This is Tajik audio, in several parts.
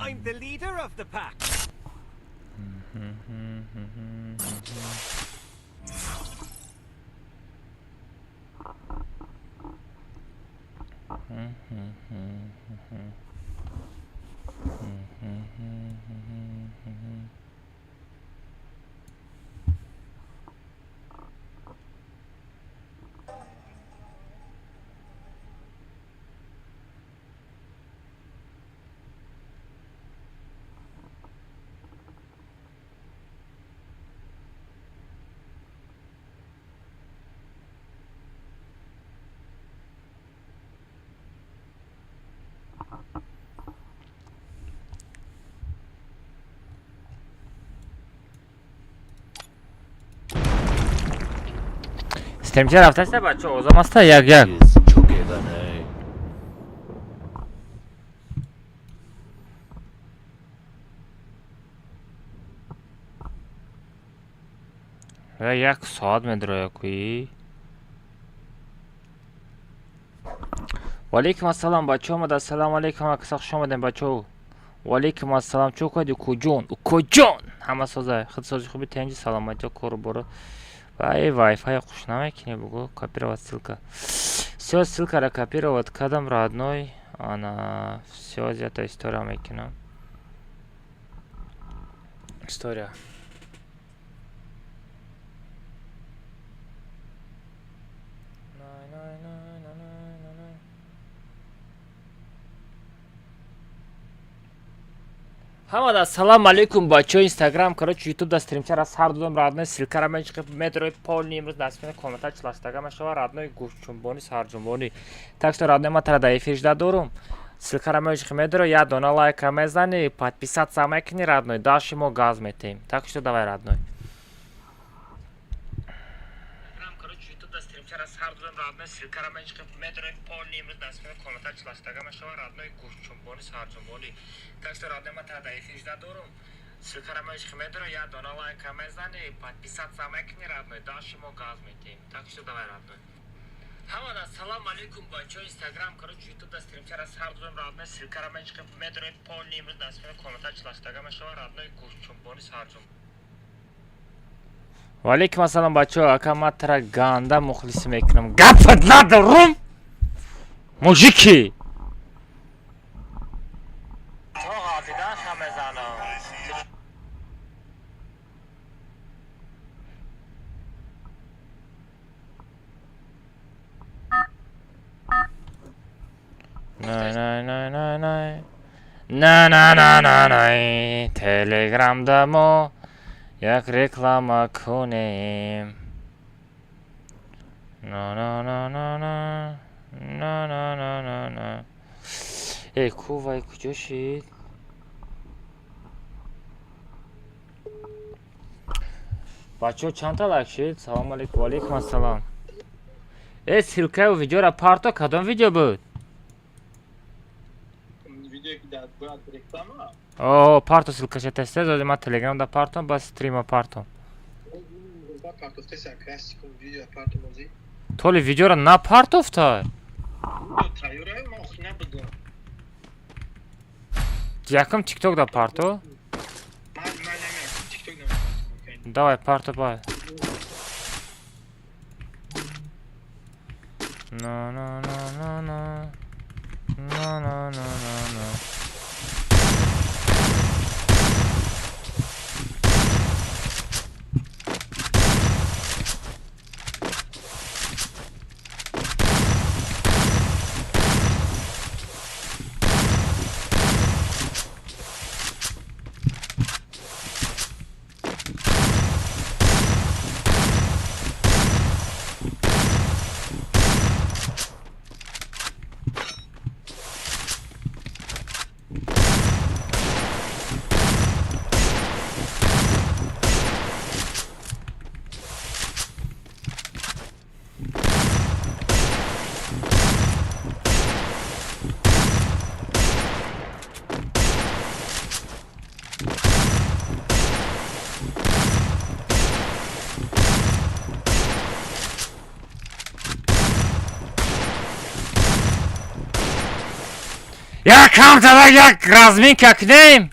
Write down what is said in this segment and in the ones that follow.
I'm the leader of the pack. Стримча рафтаста, бачо, озам аста, як як. Ва як соат медроя куи. Валейкум ассалом, бачо, омада. Ассалому алейкум, акса, хуш омадем, бачо. Валейкум ассалом, чо кардӣ, укоҷон? Укоҷон, ҳама соза, худ сози, хуби, тенҷи, саломатиё, кору боро. Вай, вайфай хуш намекунӣ, бугу. Копировать ссылка. Всё, ссылка ра копировать кардам, родной. Ана, всё, зята история мекунам. История. Най, най, най, най, най, най, най. Ҳамада ассалому алейкум, бачаҳо, Инстаграм, короче, Ютуб да стримчара сар додам, родной, ссылка ра мечиқи, медрои полный, имрӯз насиб комната чилаштага мешава, родной, гӯшчунбонӣ, сарҷунбонӣ. Так что, родной, ма тара дар эфир жда дорум. Ссылка ра мечиқи, медро, як дона лайка мезани, подписаться мекунӣ, родной, дальше мо газ метем. Так что давай, родной. Короче, Ютуб да стримчара сар додам, родной, ссылка ра мечиқи, медрои полный, имрӯз насиб комната чилаштага мешава, родной, гӯшчунбонӣ, сарҷунбонӣ. Так что, родной, ма тара дар эфир жда дорум. Ссылка ра мечиқи, медро, як дона лайка мезани, подписаться мекунӣ, родной, дальше мо газ метем. Так что давай, родной. Ҳамада ассалому алейкум, бачаҳо, Инстаграм, короче, Ютуб да стримчара сар додам, родной, ссылка ра мечиқи, медрои полный, имрӯз насиб комната чилаштага мешава, родной, гӯшчунбонӣ, сарҷун. Валейкум ассалом, бачаҳо, ака, ма тара ганда мухлисӣ мекунам. Гапат надорум, мужики. То ғалтиданша мезанам. Най, най, най, най, най. На, на, на, на, най. Телеграмда мо як реклама кунем. На, на, на, на, на. На, на, на, на, на. Эй, ку вай куҷо шид? Бачаҳо, чандта лайк шид? Салом алейкум, валейкум ассалом. Э, ссылка ю видеора парто, кадом видео буд? Видео ки дар бояд реклама. О, парто ссылка ша, тез тез, ман Телеграм да партом, ба стрима партом. Ба партофтеса классикум видео партомозӣ. Толи видеора напартофта? Тайёра ман охи набудам. Якум Тикток да парто? Ман намеям, Тикток намепартом. Давай, парто бай. На на на на на. На на на на на. Як камтара як разминка кунем.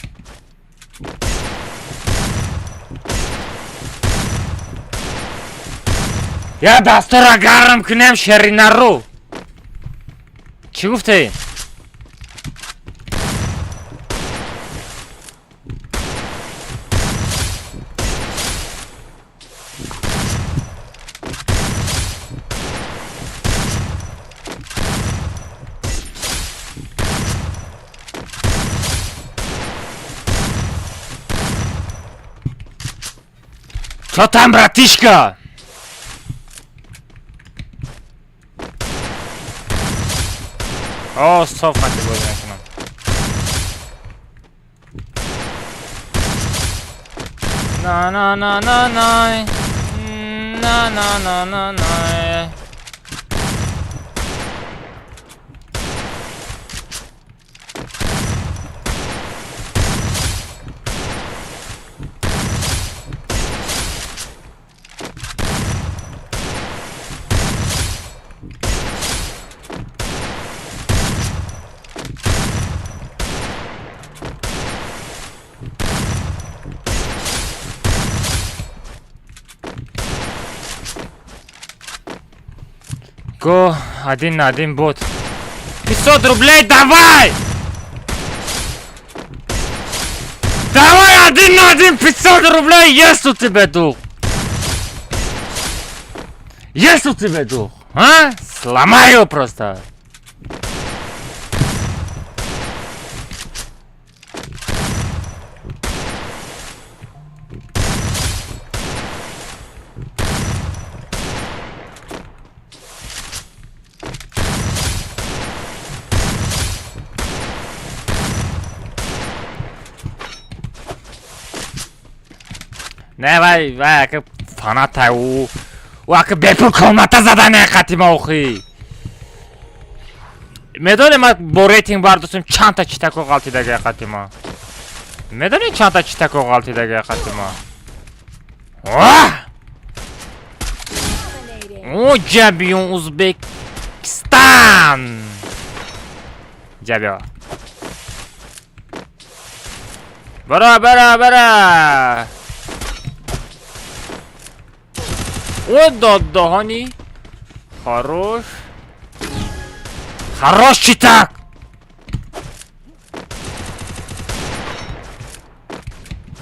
Як дастора гарм кунем шеринаро. Чӣ гуфтем? Чё там, братишка? О, соф хати бозӣ мекунам. На на на на най. На на на на най. Го, один на один бот. 500 рублей давай! Давай один на один 500 рублей! Есть у тебя дух! Есть у тебя дух! А? Сломаю просто! Не вай, вай, ака фаната у. У ака бепул комната зада не хатима охи. Медонӣ ман бо рейтинг бардостем чандта читако ғалтидаги хатима. Медонӣ чандта читако ғалтидаги хатима. Оҳ! О, ҷабиён Узбекистан! Ҷабиё. Бара, бара, бара! О, доддоҳони. Хорош. Хорош читак!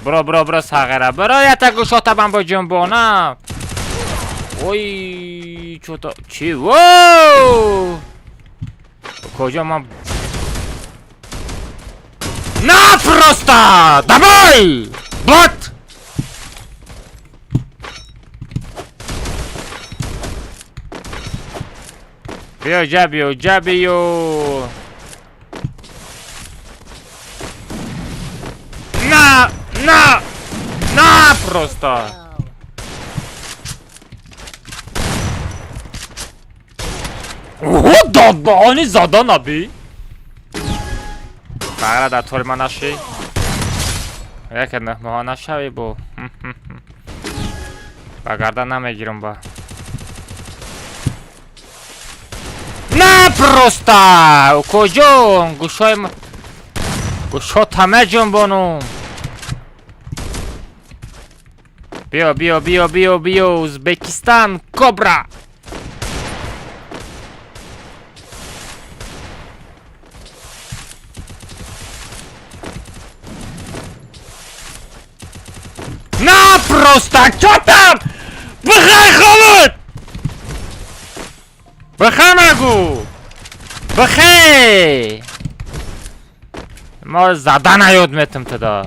Бро, бро, бро, сағира. Бро, ята гӯшота ман бо ҷунбонам. Ой, чото. Чи? Воу! Куҷо ман? На просто! Давай! Бот! Биё, ҷабиё, ҷабиё. На, на, на просто. Ого, додбони зада наби. Фақат дар тори ман наши. Яке моҳа нашави бо. Ба гардан намегирам ба. На просто! Куҷо? Гӯшои гӯшо тама ҷунбонум. Биё, биё, биё, биё, биё, Узбекистан, Кобра! На просто! Чё там? Бихай холод! Бихай магу! Бихай! Мо зада наёд метам тада.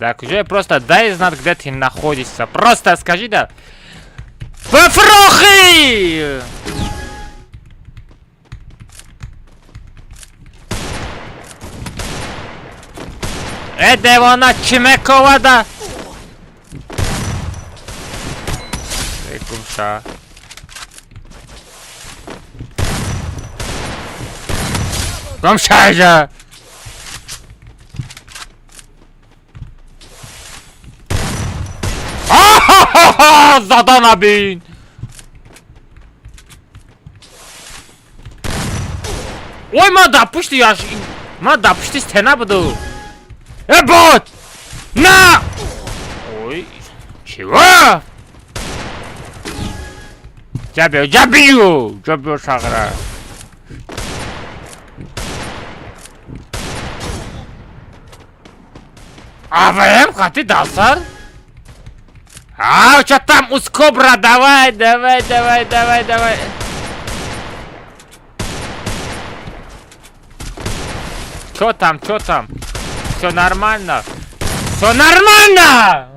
Да куҷо просто дай знать, где ты находишься. Просто скажи да. Бафрохи! Э, девона чӣ мековада? Гумша. Гумша иҷа! Зада набин! Ой, ман дар пушти яш, ман дар пушти стена буду. Э, бот! На! Ой, чего? Ҷабиё, ҷабиё! Ҷабиё сағра. АВМ қати дасар? А, чё там ускобра, давай, давай, давай, давай, давай. Чё там, чё там? Всё нормально. Всё нормально!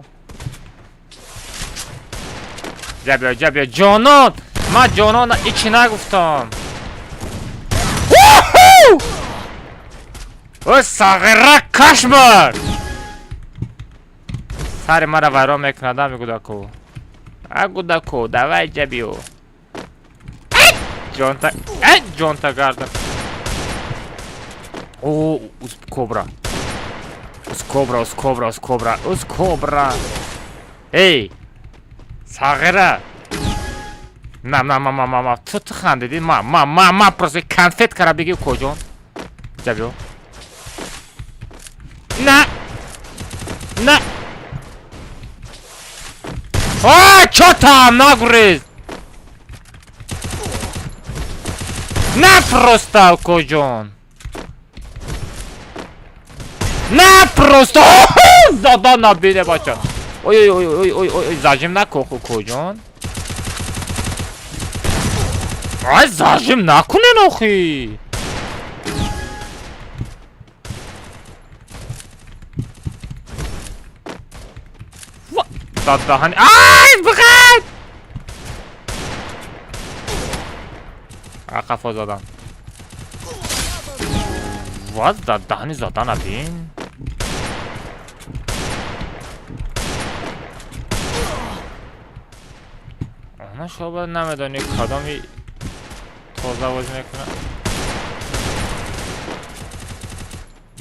Ҷабиё, ҷабиё, ҷонон! Ман ҷонона ичи нагуфтам. Уху! О, сағира кошмар! Сари мара вайрон мекунад, ами гудаку. А гудаку, давай ҷабиё. Ҷонта, ҷонта гардам. О, кобра. Кобра, кобра, кобра, кобра. Эй! Сағира! На, на, ма, ма, ма, ма, ту ту хандидӣ, ма, ма, ма, ма, просто конфет кара бигӣ коҷон. Ҷабиё. На! На! А, чё там, нагурез! На просто, коҷон! На просто! Зада набине, бача! Ой, ой, ой, ой, ой, ой, зажим накун, коҷон. Ай, зажим накунен охи! Дадаҳани. Ай, бихед! Қафо задам. Ваз дадаҳани зада набин. Ана шоба намедонӣ кадоми тоза бозӣ мекунад.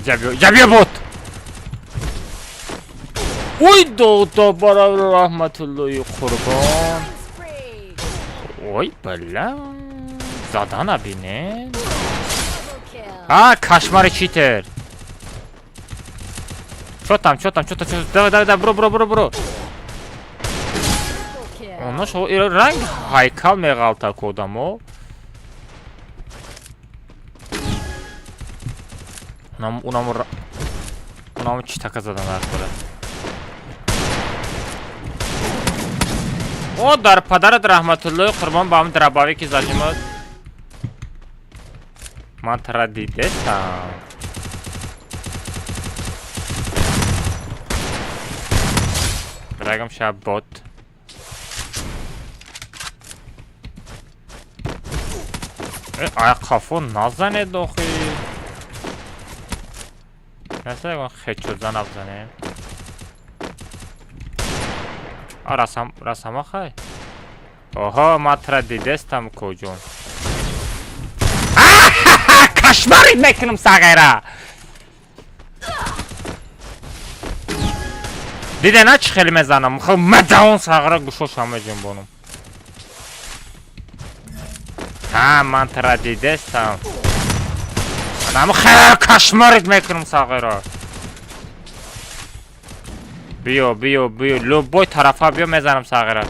Ҷабиё, ҷабиё бот! Ой, дода бара раҳматуллои қурбон. Ой, бала. Зада набине. А, кошмари читер. Чё там, чё там, чё там, чё там? Давай, давай, давай, бро, бро, бро, бро. Оно шо, ранг ҳайкал меғалта кодамо. Унам, унам, унам чӣ така задан дар кора. О, дар падарат раҳматуллои қурбон ба ҳам драбаве ки зажимад. Ман тара дидестам. Драгам шаб бот. Ай, қафо назанед охи. Наса ягон хечоза набзанем. А расам, расама хай. Оҳо, ман тара дидестам коҷон. Кошмарит мекунам сағира. Диде на чӣ хеле мезанам. Хо мадаон сағира гӯшошам меҷунбонам. Ҳа, ман тара дидестам. Анам хел кошмарит мекунам сағира. Биё, биё, биё, любой тарафа биё мезанам сағира.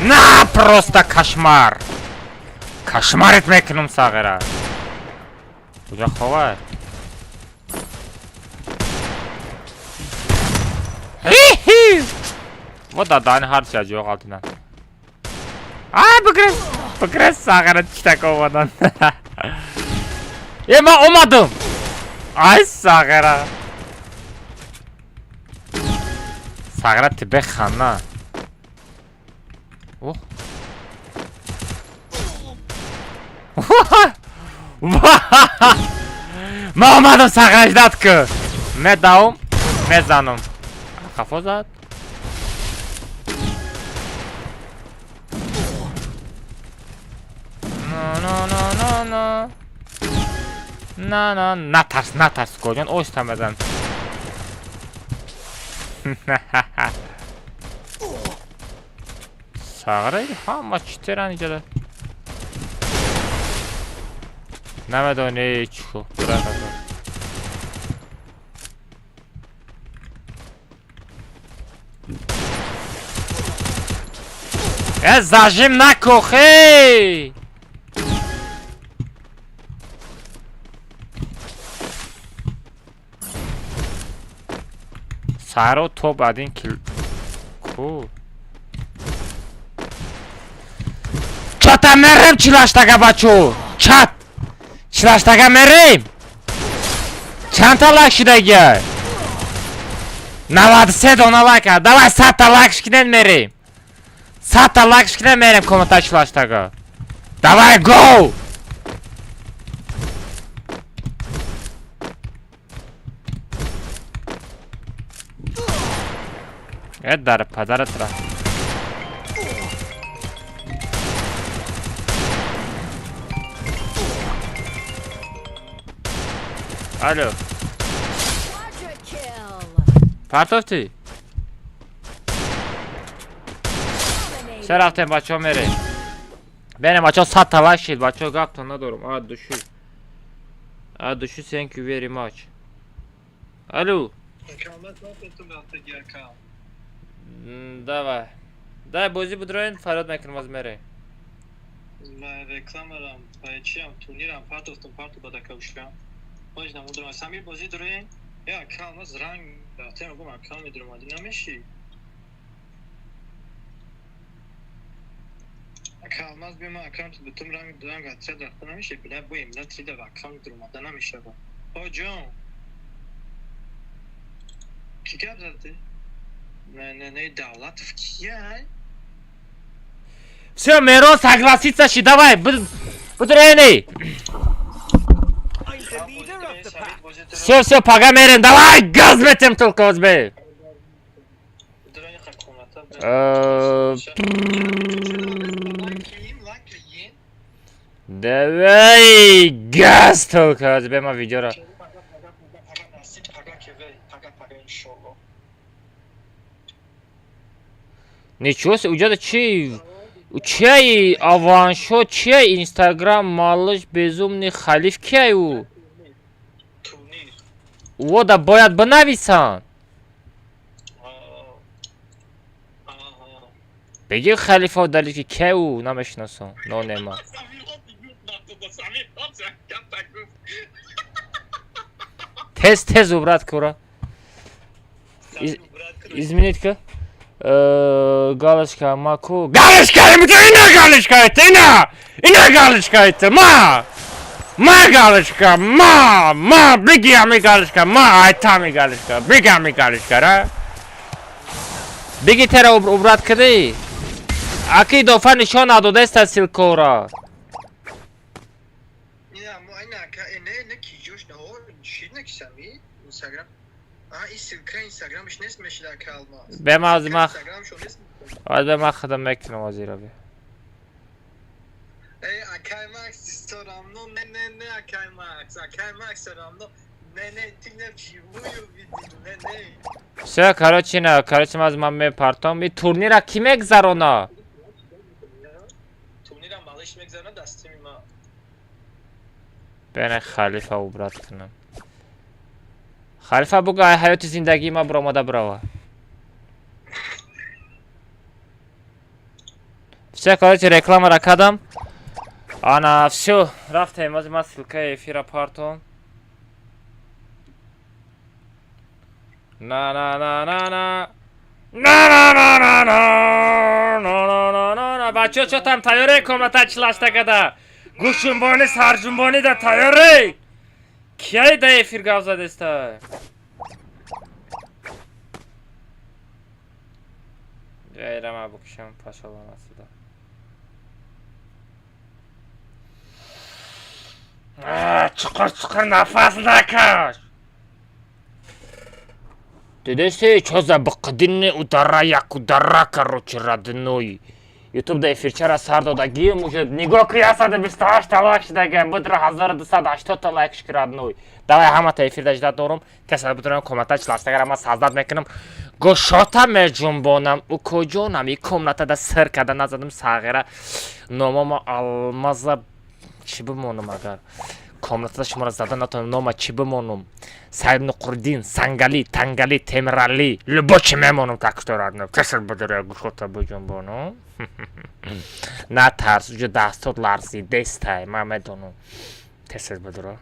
На, просто кошмар. Кошмарит мекунам сағира. Куҷа ховай? Хи-хи! Вот дадани ҳар чи аҷоё ғалтидан. А, бигрез, бигрез сағира читак омадан. Е, ман омадам. Ай, сағира. Сағира ти бехана. Ох. Ман омадам сағира ждать ку. Медавам, мезанам. Қафо зад. На, на, на, на. На, на, натарс, натарс, коҷон, оҳиста мезан. Сағра ҳама читеран иҷода. Намедони чӣ ку. Э, зажим наку, хей! Саро топ один кил ку. Чата мерем чилаштага, бачо. Чат. Чилаштага мерем. Чандта лайк шидагия? 93 дона лайка. Давай 100-та лайк шкинен мерем. 100-та лайк шкинен мерем комната чилаштага. Давай, go! Э, дар падарат ра. Алло. Quadra kill. Партофтӣ? Dominating. Се рафтем, бачаҳо, мерем. Берем, бачаҳо, 100-та лайк шид, бачаҳо, гаптон надорам. А душу. А душу, thank you very much. Алло. Камаз нафтум рафтаги, ака. Давай. Дай бозӣ будроен, фарёд мекунем, аз мерем. Ма рекламарам, чиам, турнирам партофтум, парту бадака ушкам. Боз намудурам. Самир бозӣ дуроен? Я ака алмаз ранг рафтем, гум ака медуромадӣ намешӣ. Ака алмаз биё, ман аккаунт бутум ранг ранг отряд рафта намешӣ, била бо имла трида аккаунт дуромада намешава. О ҷон. Ки гап задӣ? Не, не, не, Давлатов кия? Всё, Мерон согласится ши, давай, будроени. I'm the leader of the pack. Всё, всё, пага мерем, давай, газ метем только озбе. Давай, газ только озбе, ма видеора. Ничего себе, уҷода чи? Чиай аваншо, чиай Инстаграм, малыш безумный халиф киай ӯ? Вода бояд бинависанд. Беги халифа дали ки киай ӯ намешиносам. Нонема. Тез тез убрать кура. Изменить ка? Галочка маку. Галочка, ина галочка это, ина! Ина галочка это, ма! Ма галочка, ма, ма, беги ами галочка, ма, айтами галочка, беги ами галочка, ра. Беги тера убрать кади. Аки дофа нишон надодаста ссылкора. Бе ма аз ма аз бе ма худам мекунам озира бе. Эй, акай Макс, всё равно, не, не, не, акай Макс, акай Макс, всё равно, не, не, ты не вживую видел, не, не. Всё, короче, на, короче, маз ман мепартом. И турнира ки мегзарона? Турнирам балиш мегзарона дастими ма. Бене халифа убрать кунам. Халифа буга ай ҳаёти зиндагии ма биромада бирава. Всё, короче, рекламара кардам. Ана, всё, рафтем, ози ман ссылкаи эфира партом. На на на на на. На на на на на на на на на на. Бачо, чо там тайёре комната чилашта када? Гӯшҷунбонӣ сарҷунбонӣ да тайёре? Кияй да эфир гап задеста? Гайрама букшам пашолон отсюда. Чуқур чуқур нафас накаш. Дидеси, чо за бқдини удара як удара, короче, родной. Ютуб да эфирчара сар додагием, уже нигоҳ ки, 128 та лайк шудагиам, будра 1280 та лайк шуки, родной. Давай, ҳамата эфир ждать дорум. Каса будурам, комната чластагара ман создать мекунам, гӯшота меҷунбонам, укоҷонам. И комнатада сир карда назадам сағира номома алмаза чӣ бимонам? Агар комнатада шуморо зада натонам, нома чӣ бимонам? Сайднуқурдин, Сангали, Тангали, Темирали, любо чӣ мемонам. Так что, родной, касал будура, гӯшота буҷунбонам. Натарс, уҷо дастот ларзи дестай, ман медонам. Тесел будура,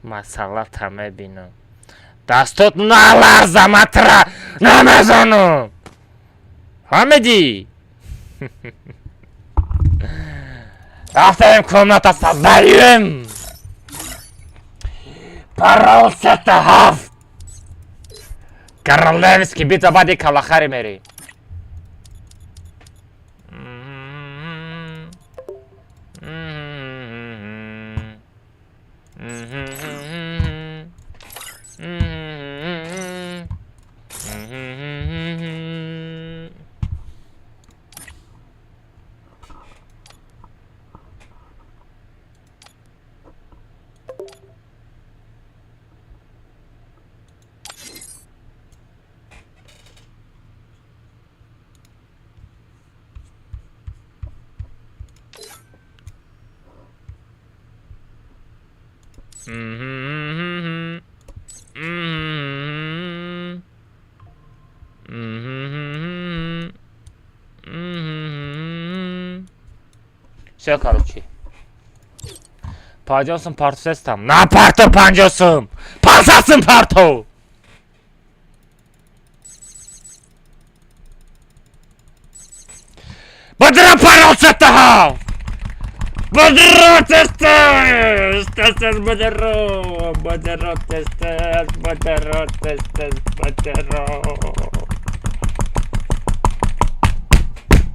масъалата мебинам. Дастот наларза, матра намезанам, фаҳмидӣ? Рафтаем, комната создаем. Парол сета ҳафт. Королевский битва, баъди калахари мери. Все, короче. 50 сум партусестам. На парто 50 сум! 500 сум парто! Бадра парол сетаҳав! Бадро тестес! Тестес бадро! Бадро тестес! Бадро тестес! Бадро!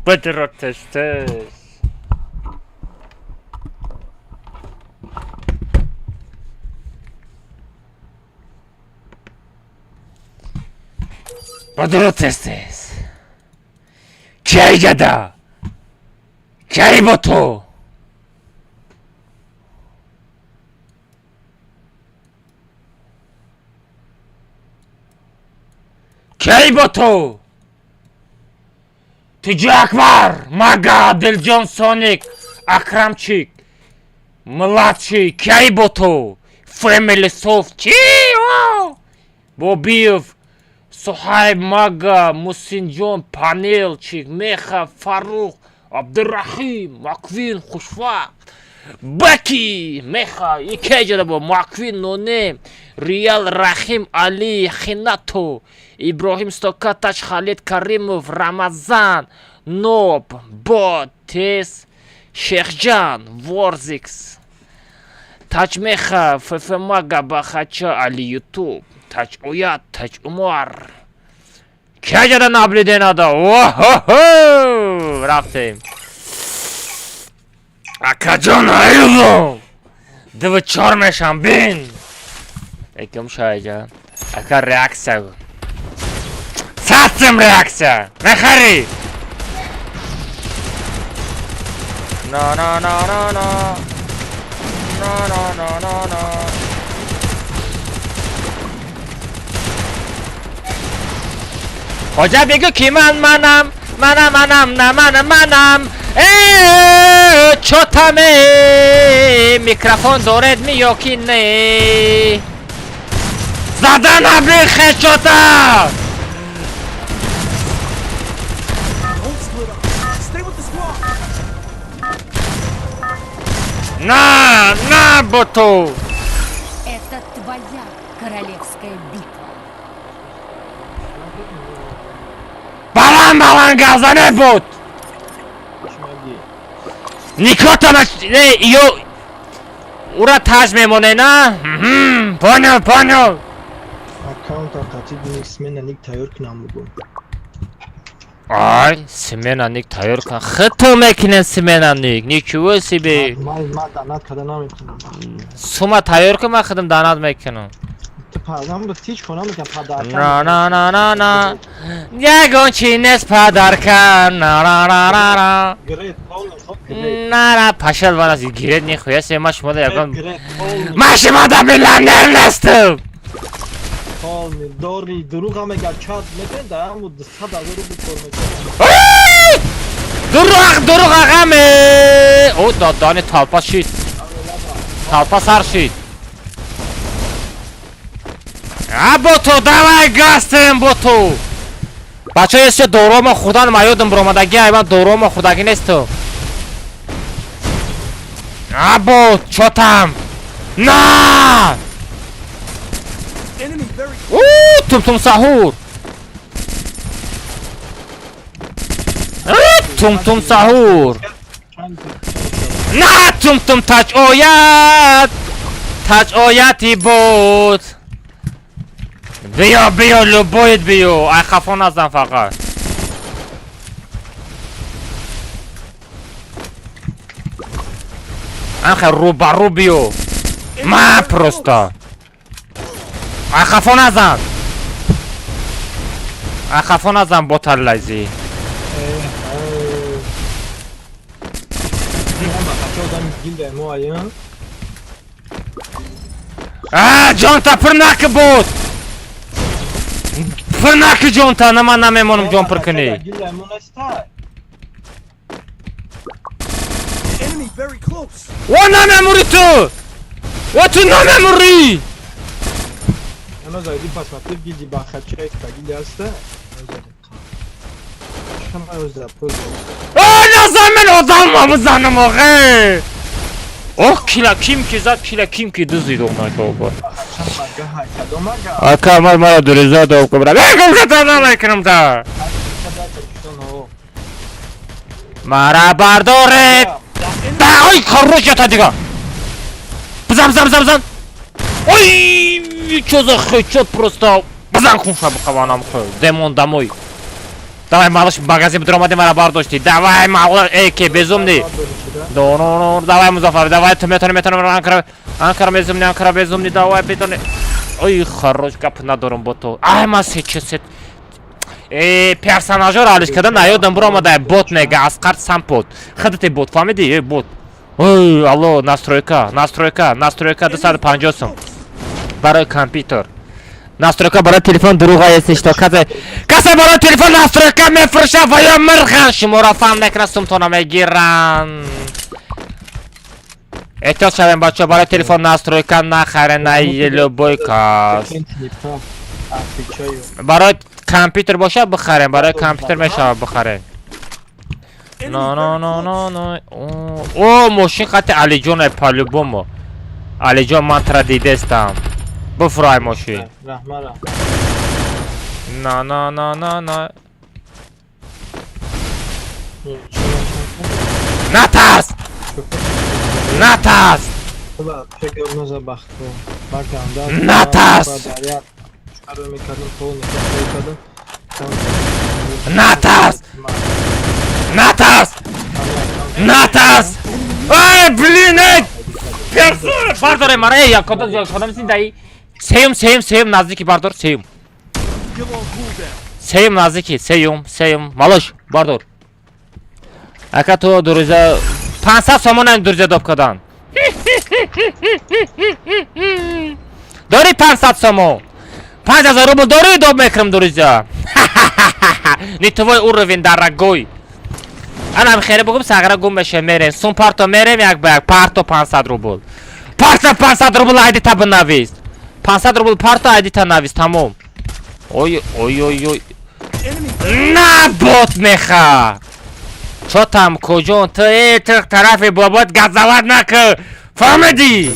Бадро тестес! Бадро тестес! Кай гада? Кай бо ту? Кай бо ту? Тиҷи Акбар, Мага, Дилҷон, Соник, Акрамчик, Младший, кай бо ту? Фэмили Софт, чи? Бобиев, Суҳайб, Мага, Мусинҷон, Панелчик, Меха, Фаррух, Абдурахим, Маквин, Хушвақт, Баки, Меха, икеҷада бо Маквин, Нонем, Риал, Рахим, Али, Хинато, Иброҳим Стока, Тач, Халид Каримов, Рамазан, Ноб, Бод, Тес, Шехҷан, Ворзикс, Таҷмеха, Ффмага, Бахача, Али Ютуб, Тач Оят, Тач Умар. Кеҷада наблюденада? Оҳо, рафтем. Акаҷон, аюзо! Дува чор мешам, бин! Экум шайҷа. Ака, реаксия. 100 сум реаксия! Мехарӣ? На на на на на. На на на на на. Хоҷа, бигӯ, ки ман манам, манам, манам, на манам, манам. Э, чотаме, микрофон доред ми ё ки не? Зада набихе, чота! Don't split up. Stay with the squad. На, на, боту! Это твоя королевская битва. Баланд баланд газане буд! Чӣ мегӣ? Никотама не, ё ура таҷ мемоне, на? Мгм, понял, понял. Аккаунта қатъи смена ник тайёр кунам, бугу. Ай, смена ник тайёр кун. Хито мекунен смена ник. Ничего себе. Ман донат карда наметунам. Сума тайёр кун, ман худам донат мекунам. Ту На на на на на. Ягон чи нест подарка. На на на на на. На на пошёл вон аз гирет нихуя себе ма шумо да ягон. Ма шумо да миллионер нестам. Полный дори дурӯға мега чат метен да ҳаму 200 ҳазор рубл кор мекунад. Дурӯғ дурӯғ ағаме. О додани толпа шид. Толпа сар шид. А боту давай гастем боту. Бача есе дорома хурдан ма ёдам баромадаги ай ман дорома хурдагӣ несту. А бот чо там? На! Enemy very У тум-тум сахур. Тум-тум сахур. На тум-тум тач ояд. Тач ояти буд. Биё биё любоид биё. Ай хафо назан фақат. Анхе рӯ ба рӯ биё. Ма просто. Ай хафо назан. Ай хафо назан боталлайзи. А ҷонта пур наки буд. Пур наки ҷонта, на ман намемонам ҷон пур кунӣ. Enemy very close. О намемурӣ ту! О ту намемурӣ! Оно зайди посмотри гиди бахача гиди аста. О назан ман одамма бизанам оғе! Ох кила ким ки зад кила ким ки дузид оғна Ака ман мара дуриза доб кубра. Мекунам да. Мара бардоред. Да ой хорош ята дига. Бизан бизан бизан бизан. Ой чё за хедшот просто. Бизан кунша бухаванам хо. Демон домой. Давай малыш магазин бидромади мара бардошти. Давай малыш эй ке безумный. До давай Музаффар, давай ту метони метони Анкара Анкара безумный Анкара безумный давай бетони. Ой хорош гап надорам бо ту. Ай ма се чё се Э персонажҳоро алиш карда наёдам биромада бот мега Асқар сампот. Худате бот фаҳмидӣ? Э бот. Ой алло настройка настройка настройка 250 сум. Барои компютер. Настройка барои телефон дурӯға есть что касе касе барои телефон настройка мефурӯшад ва ё мирхан шуморо фаҳм мекунад сумтона мегиранд. Эҳтиёт шавем бачаҳо барои телефон настройка нахарен на любой кас. Барои компютер бошад бихарем, барои компютер мешавад бихарем. Но но но но но. О мошин қати Алиҷон по-любому. Алиҷон ман тра дидестам. Буфурай мошин. На на на на на. Натарс! Натарс! Натарс! Натарс! Натарс! Натарс! Ай, блин, эй! Персона! Бардоре мара, эй, кодам кодам зиндаи. Сеюм, сеюм, сеюм наздики бардор, сеюм. Skill on cooldown. Сеюм наздики, сеюм, сеюм. Малош, бардор. Ака ту дуриза 500 сомон дуриза доб кадан. Дори 500 сомон. 5000 рубл дори доб мекунам дуриза. Не твой уровень, дорогой. Анам хеле бугум сағра гум меше мерем. Сум парто мерем як ба як. Парто 500 рубл. Парто 500 рубл айди та бинавис. 500 рубл парто айди та навис тамом. Ой ой ой ой. Enemy На бот меха. Чо там куҷон ту э ту тарафи бобот газават накӣ. Фаҳмидӣ?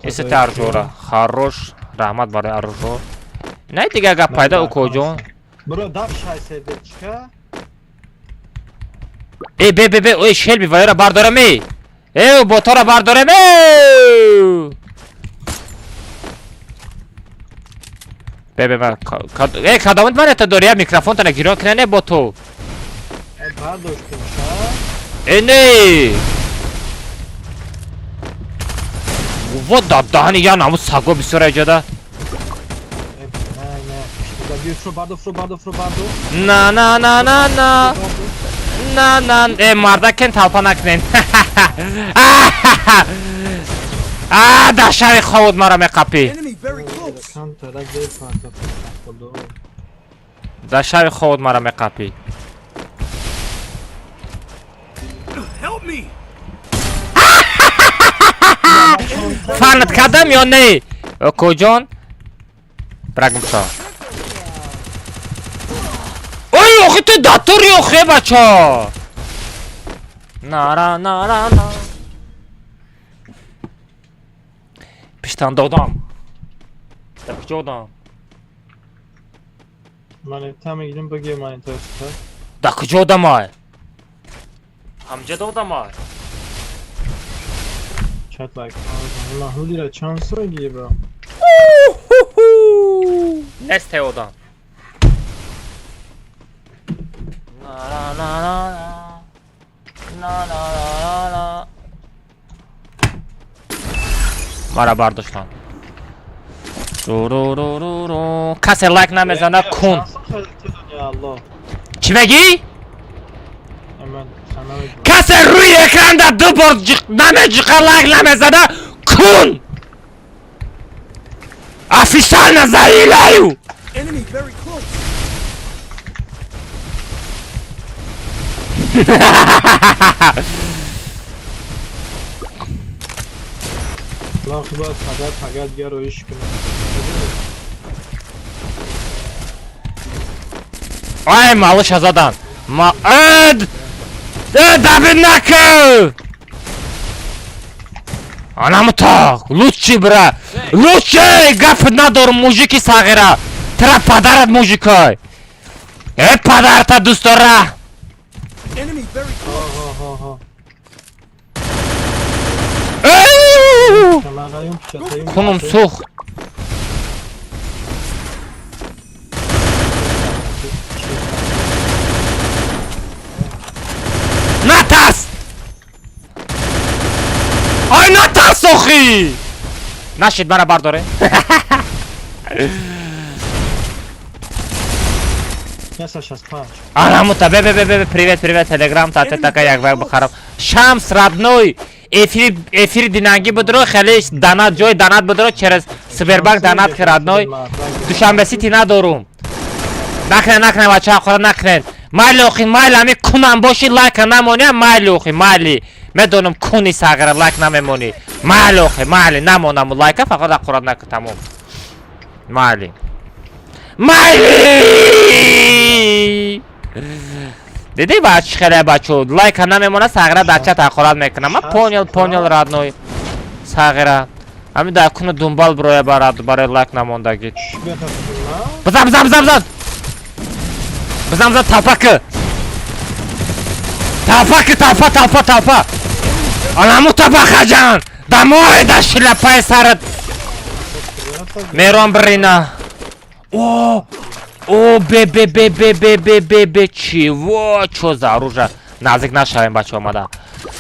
Исите аржора. Хорош. Раҳмат барои аржо. Не дига гап пайда укоҷон. Бро дав шай сердечка. Э бе бе бе ой шелби вайра бардорам э. Э ботора бардорам э. Бе бе ма э кадомат ман это дори я микрофон тана гирон кина не боту. Бардоштем ша. Э не. Вот да даҳани я наму саго бисёр эҷода. На на на на на. На на э марда кен талпа накунен. А дар шаҳри ховуд маро меқапӣ. Дар шаҳри ховуд маро меқапӣ. Фанат кардам ё не? Куҷон? Брагмшо. Ой, охи ту датури охе бачо. Нара нара на. Пиштан додам. Дар куҷо одам? Монета мегирем, бигир монета. Дар куҷо одамай? Ҳамҷа додамай. Чат лайк. Маҳмудира чанд сол гириб? Несте одам. На на на на на на на. Мара бардоштан. Ру-ру-ру-ру-ру. Касе лайк намезана кун. Чӣ мегӣ? Касе рӯи экранда ду бор намеҷиқа лайк намезана кун. Официально заявляю. Лахи бояд фақат фақат гароиш кунам. Ай, малыша задан. Ма Давид наку! Анаму так, лучший бра. Лучший гап надорум мужики сағира. Тра падарат мужикой. Э падарта дӯстора. Кунум сӯхт. Натарс! Ай натарс охи! Нашид мара бардоре. Арамута бе бе бе бе привет привет телеграм та така як вай бихарам. Шамс родной эфир эфир динанги будро хеле данат ҷой данат будро через Сбербанк данат ки родной. Душанбе сити надорум. Накне накне бача хора накне. Майли охи майли ами кунам боши лайка намони майли охи майли. Медонам куни сағира лайк намемонӣ. Майли охи майли намонам лайка фақат ақурат наку тамом. Майли. Майли! Дидӣ бач хеле бачо лайка намемона сағира дар чат ақурат мекунам. Ма понял понял родной. Сағира. Ами дар куну дунбал бироя барад барои лайк намондагӣ. Бизан бизан бизан бизан. Бизан бизан толпа ки. Толпа ки толпа толпа толпа. Аламута бахаҷан. Домой да шляпаи сарат. Мерон брина. О! О, бе бе бе бе бе бе бе бе чего? Чо за оружие? Наздик нашавем бачо мада.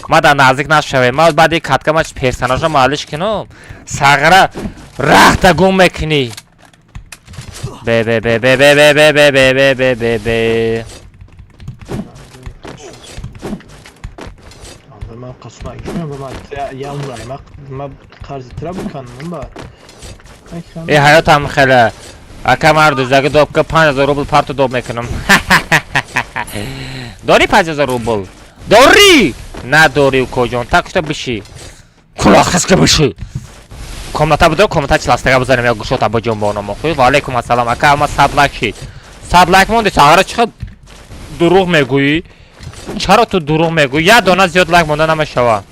Мада наздик нашавем. Ма баъди катка ма персонажа маалиш кином. Сағира рахта гум мекунӣ. Бе бе бе бе бе бе бе бе бе бе бе бе бе. Ман қасма ма қарзи тра биканам ба. Э ҳаётам хеле. Ака марду заги добка 5000 рубл парту доб мекунам. Дори 5000 рубл? Дори! Надори укоҷон. Так что биши. Кулохиска биши. Комната будо, комната чиластага бизанем я гушота биҷунбонам охи. Ва алейкум ассалом. Ака ама 100 лайк шид. 100 лайк монди сағара чӣ дурӯғ мегӯӣ? Чаро ту дурӯғ мегӯӣ? Як дона зиёд лайк монда намешава.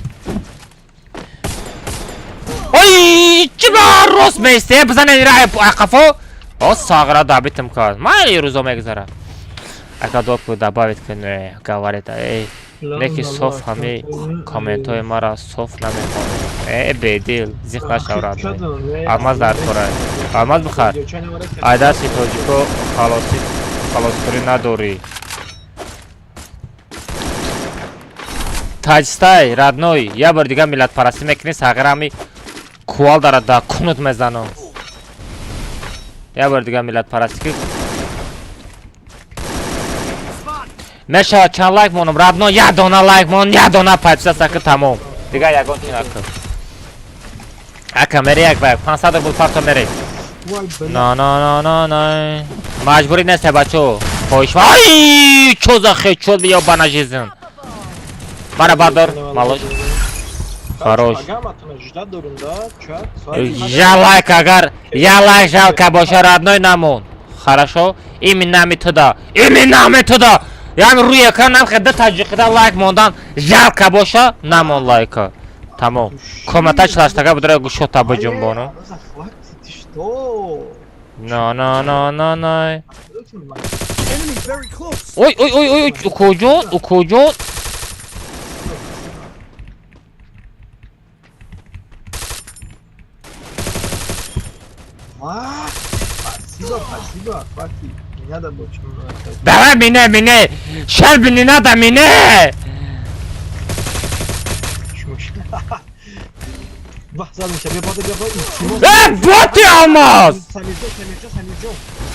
Ой, чиба рост меисте? Бизанед ира ақафо. О, сағра добитим кард. Майли рӯзо мегузара. Ака допку добавить куне, говорит, эй, неки соф ҳами комментҳои мара соф намехонем. Э, бедил, зиқ нашав родной. Алмаз дар кора. Алмаз бихар. Айдаси тоҷико халоси халоскорӣ надорӣ. Таҷстай, родной, я бор дига миллатпарастӣ мекунӣ, сағира ҳами Кувалдара да кунут мезанам. Я бор дига миллатпарастӣ ки мешавад чанд лайк монам, родной, як дона лайк мон, як дона подписаться ки тамом. Дига ягон чи накун. Ака мери як ба як 500 рубл парто мери. На на на на на. Маҷбурӣ нест, бачо. Хоҳиш. Ай, чо за хедшот ёбана жизнь. Мара бардор, малош. Хорош. Я лайк агар, я лайк жалко боша, родной, намон. Хорошо? Именно ми туда. Именно ми туда. Яъне рӯи экран нам хеда таҷиқида лайк мондан жалко боша, намон лайка. Тамом. Комната члаштага будра гушота биҷунбону. На на на на на. Ой ой ой ой, укоҷон, укоҷон. Спасибо, спасибо, хватит. Не надо больше. Давай меня, меня! Шелби, не надо меня! Боти алмаз!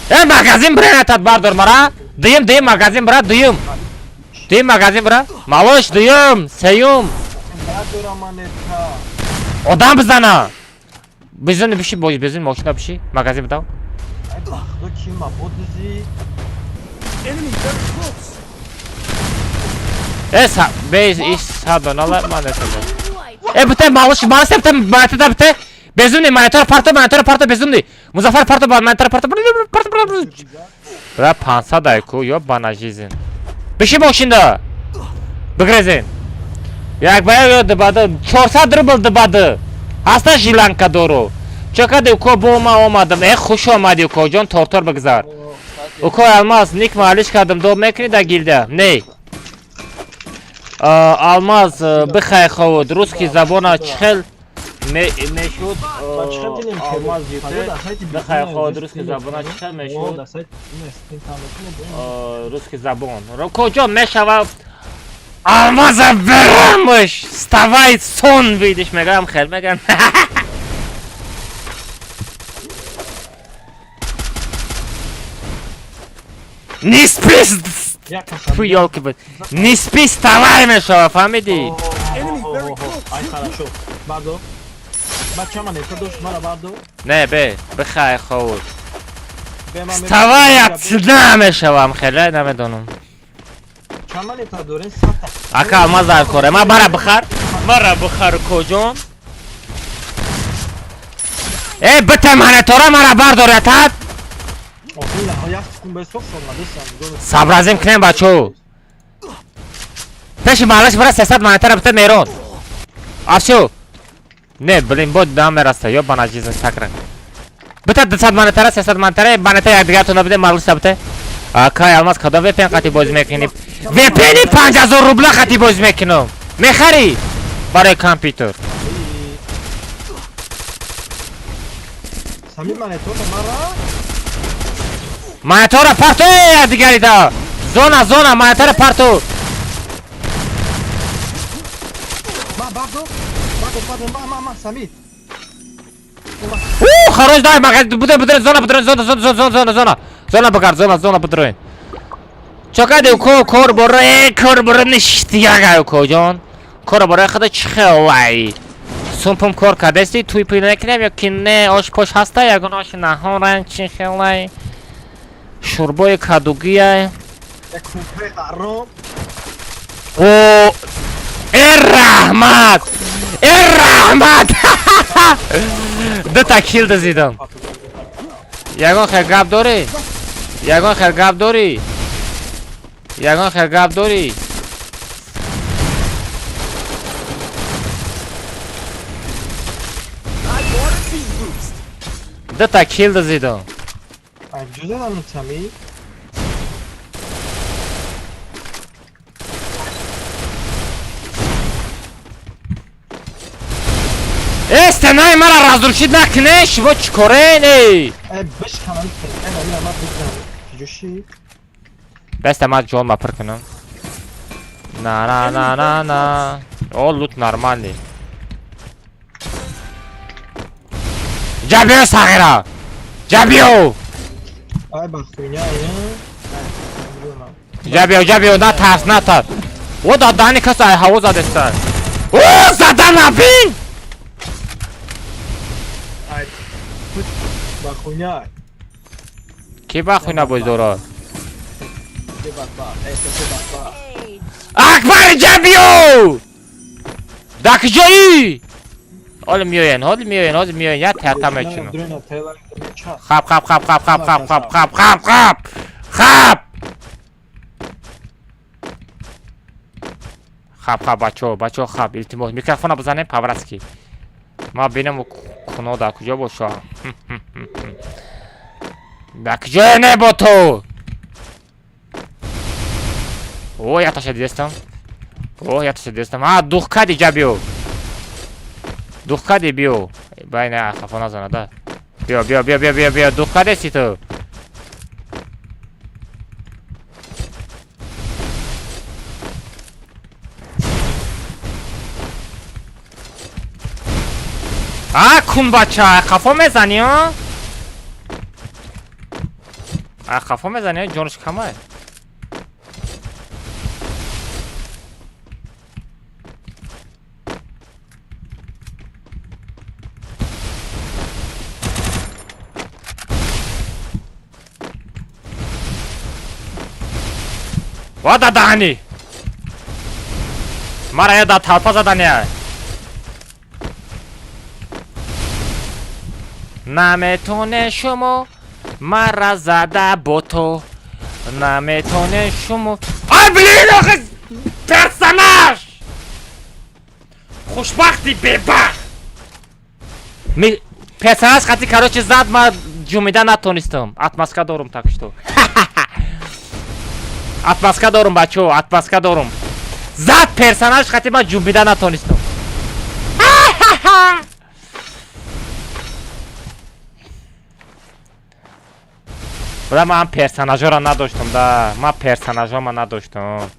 Э, магазин бира бардор мара! Дуюм, дуюм магазин бира, дуюм! Дуюм магазин бира! Малош, дуюм, сеюм! Одам бизана! Безин биши, безин мошина биши, магазин бидав. Э, без иш садонала ман. Э, бите малыш, малыш, бите монета бите. Безумный монитор парто, монитор парто безумный. Музаффар парто, монитор парто, парто, парто. Бра 500 айку, ёбана жизнь. Биши мошинда. Бигрезин. Як ба ё дбады 400 рубл дбады. Ҳаста жиланка дору. Чакади уко бо ма омадам. Э, хуш омади уко ҷон, тортор бигзар. Уко Алмаз, ник маалиш кардам, доб мекунӣ да гилда? Не. Алмаз, бихай ховуд, русский забона чихел мешуд? Алмаз бихай ховуд, русский забона чихел мешуд? Русский забон. Куҷо мешава? Алмаза берамш! Вставай, сон видишь, мегам хел мегам. Не спи! Фу, ёлки бы. Не спи, вставай, мешава, фаҳмидӣ? Ай, хорошо. Бардо. Бача монета дошт, мара бардо. Не, бе, бихай ховуд. Вставай, отсюда мешавам, хеле намедонам. Чанд монета дорем? Сата. Ака алмаз дар коре. Ма бара бихар. Мара бихар коҷон. Э, бите монетора мара бардор ятад. Сабразим кунем бачо. Пеши малаш бара 300 монетара бите мерон. Асё. Не, блин, бод намераста, ёбана жизнь сакра. Бите 200 монетара, 300 монетара, монета якдигартон бите, малаш бите. Акай алмаз кадом VPN қати бозӣ мекунӣ? VPN 5000 рубла қати бозӣ мекунам. Мехарӣ? Барои компютер. Сами монетора мара? Монетора парту дигарида. Зона, зона, монетора парту. Ма бардо. Бардо, бардо, ма, ма, ма, Сами. У, хорош, дай, магазин, буде, буде, зона, буде, зона, зона, зона, зона, зона. Зона багар, зона, зона будроин. Чокади уко кор боро, э, кор боро ништияга уко ҷон. Кор боро худа чихелай. Сумпум кор кардести, туй пуй накунем ё ки не, ош пош ҳаста, ягон ош наҳоран чихелай. Шурбои кадугия. О, э раҳмат! Э раҳмат! Дута кил дазидам. Ягон хел гап дорӣ? Ягон хел гап дорӣ? Ягон хел гап дорӣ? Дута кил дазидам. Э, стенаи мара разрушид накунед, шумо чӣ корен, эй? Беста ман ҷонма пур кунам. На на на на на. О, лут нормальный. Ҷа биё, сағира, ҷа биё. Ай, ба хуйня, я. Ҷа биё, ҷа биё, натарс, натарс. О, дадани кас ай ҳаво задеста. О, зада набин. Ай, ба хуйня. Ки ба хуйна боз дорад? Се бадбахт, эй, се бадбахт. Эй, Акбар, ҷа биё! Да куҷоӣ? Ҳоло меоян, ҳоло меоян, ҳоло меоян, як тарта мекунам. Дрона тайла ча. Хап, хап, хап, хап, хап, хап, хап, хап, хап, хап, хап, хап, хап, бачаҳо, бачаҳо, хап, илтимос, микрофона бизанем по-братски. Ма бинам, куно дар куҷо бошам. Дар куҷое не бо ту? О, якташа дидестам. О, якташа дидестам. А, дух кади, ҷа биё. Дух кади, биё. Бай, не, хафо назана, да. Биё, биё, биё, биё, биё, биё, дух кадеси ту. А, кун бача, хафо мезанӣ, а? А, хафо мезанӣ, а? Ҷонаш камай. Ва дадаҳани! Мара я да талпа задания. Наметоне шумо мара зада бо ту. Наметоне шумо. Ай, блин, охи персонаж! Хушбахти бебахт! Ми персонаж хати, короче, зад, ма ҷумида натонистам. Отмазка дорум, так что. Отмазка дорум, бачаҳо, отмазка дорум. Зад персонаж хати, ма ҷумбида натонистам. Буда ман персонажҳоро надоштам, да. Ман персонажҳома надоштам.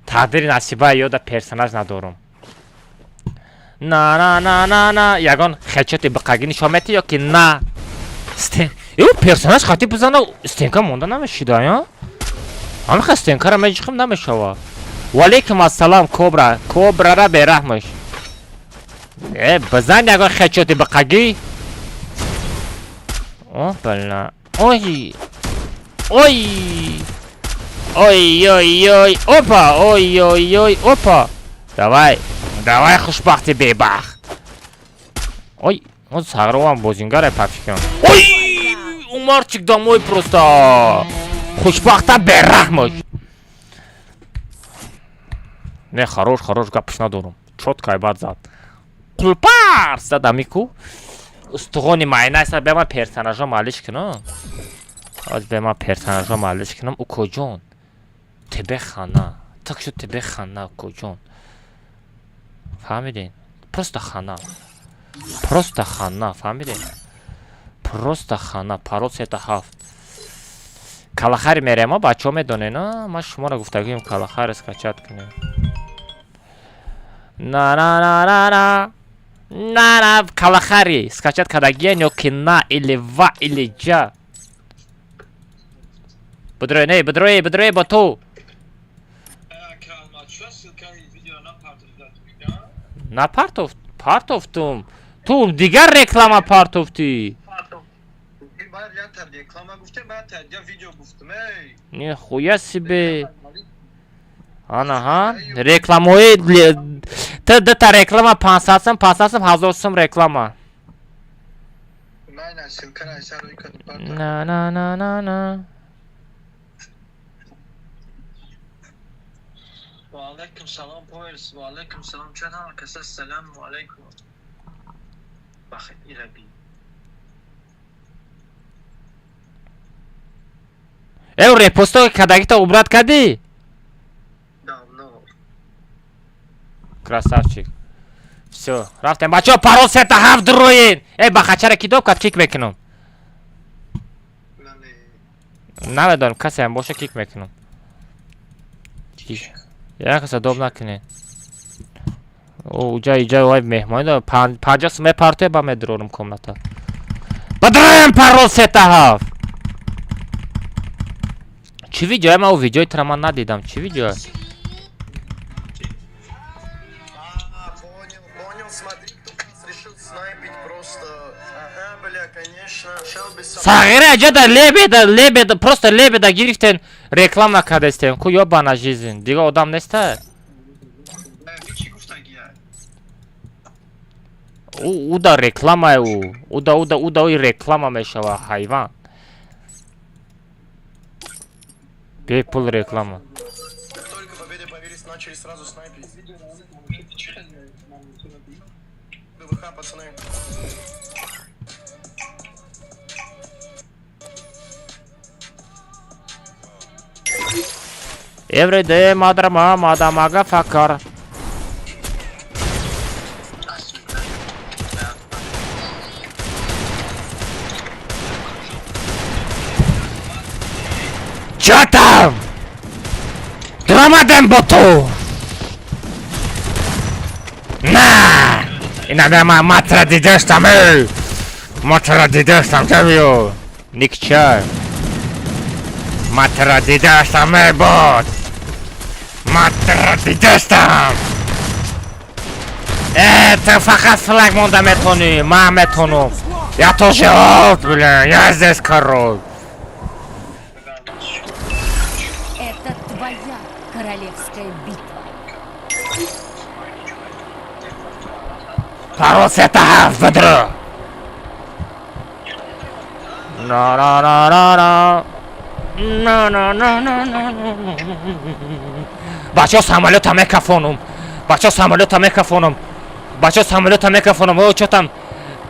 Тақдири насиба ёда персонаж надорум. На на на на на, ягон хечоти биқагӣ нишон метӣ ё ки на? Стен. Ё персонаж хати бизана, стенка монда намешида, я? Ҳамиха стенкара меҷиқим, намешава. Валейкум ассалам, Кобра. Кобрара бераҳмаш. Э, бизан ягон хечоти биқагӣ. О, бала. Ой. Ой. Ой, ой, ой. Опа, ой, ой, ой, опа. Давай. Давай, хушбахти бебахт. Ой, он сағровам бозингаре пафикам. Ой! Умарчик, домой просто. Хушбахта бераҳмаш. Не, хорош, хорош, гапш надорум. Чётко айбад зад. Қулпар зад амику. Устухони майна аст, бе ман персонажо малиш кунам. Аз бе ман персонажо малиш кунам. Укоҷон. Тебе хана. Так шуд, тебе хана, укоҷон. Фаҳмидин? Просто хана. Просто хана, фаҳмидин? Просто хана. Парол сета ҳафт. Калахари мерема, бачаҳо медонен, а? Ман шуморо гуфтагием, калахари скачать кунем. На на на на на. На на калахари скачать кардагиен ё ки на или ва или ҷа. Бидрои, не, бидрои, бидрои бо ту. Акалма, ча ссылкаи видео напартофта ту, я? Напартофт, партофтум. Ту дигар реклама партофтӣ. Баъд я та реклама гуфтем, баъд та я видео гуфтем, эй. Нихуя себе. Ана ҳа, рекламаҳои т дута реклама 500 сум, 500 сум, 1000 сум реклама. Ман ссылкара сар кардам партофтам. На на на на на. Ва алайкум салом, пояс, ва алайкум салом, чан ҳама каса салому алайкум. Бахт ираби. Э, репосто кардагита убрать кардӣ? Давно. Красавчик. Всё, рафтем. Бачаҳо, парол сета ҳафт, дуроен. Э, ба хачара ки доб кард, кик мекунам. Мане. Намедонам, касеам боша, кик мекунам. Як каса доб накунед. Уҷа иҷа вай меҳмонӣ дорам. 50 сум мепартоя, ба медурорам комната. Бадрам парол сета ҳафт. Чӣ видеое? Ман видеои тра ман надидам. Чӣ видеое? Сағира ҷада лебеда лебеда просто лебеда гирифтен реклама кардестен. Ку ёбана жизнь. Дига одам неста? Уда рекламае ӯ. Уда уда уда ӯ реклама мешава ҳайван. Бепул реклама. Только победы появились, начали сразу снайпить. ГВХ, пацаны. Every day, mother, mama, motherfucker. Чё там? Дромадем боту! На! Иногда матра дидешь там, эй! Матра дидешь там, чё? Никча. Матра дидешь там, эй, бот! Матра дидешь там! Ты фақат флаг монда метони, ман метонум. Я тоже, бля, я здесь король. Это твоя королевская битва. Парол сета ҳафт бадро. На на на на на. На на на на на. Бачо самолета мекафонум. Бачо самолета мекафонум. Бачо самолета мекафонум. О, чо там?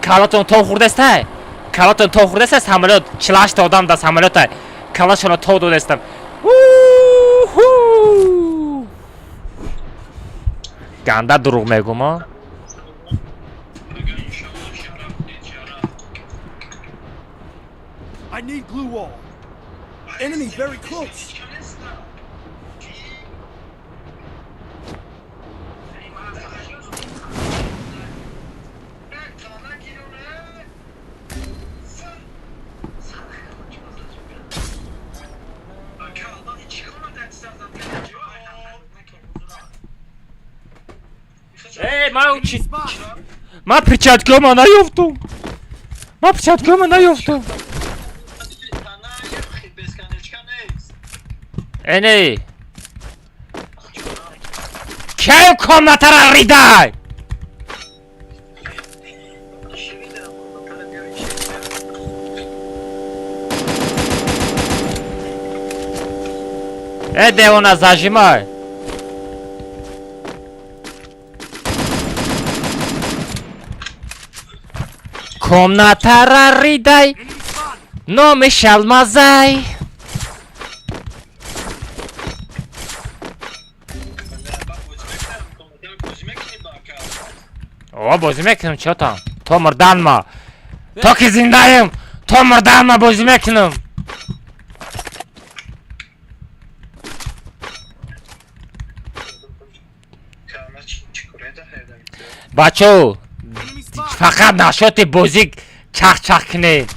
Калатон то хурдестай? Калатон то хурдестай самолет. 48 одам да самолета. Калашона то додестам. Уху! Ганда дурӯғ мегум, а? I need glue wall. Enemy very close. Эй, молчи. Ма перчаткама наёфтум. Ма перчаткама наёфтум. Эней. Кай комнатара ридай. Э, девона зажимай. Комнатара ридай. Номи шалмазай. О, бозӣ мекунам, чё там? То мурдан ма. То ки зиндаем, то мурдан ма бозӣ мекунам. Бачо, фақат нашоти бозӣ чах-чах кунед.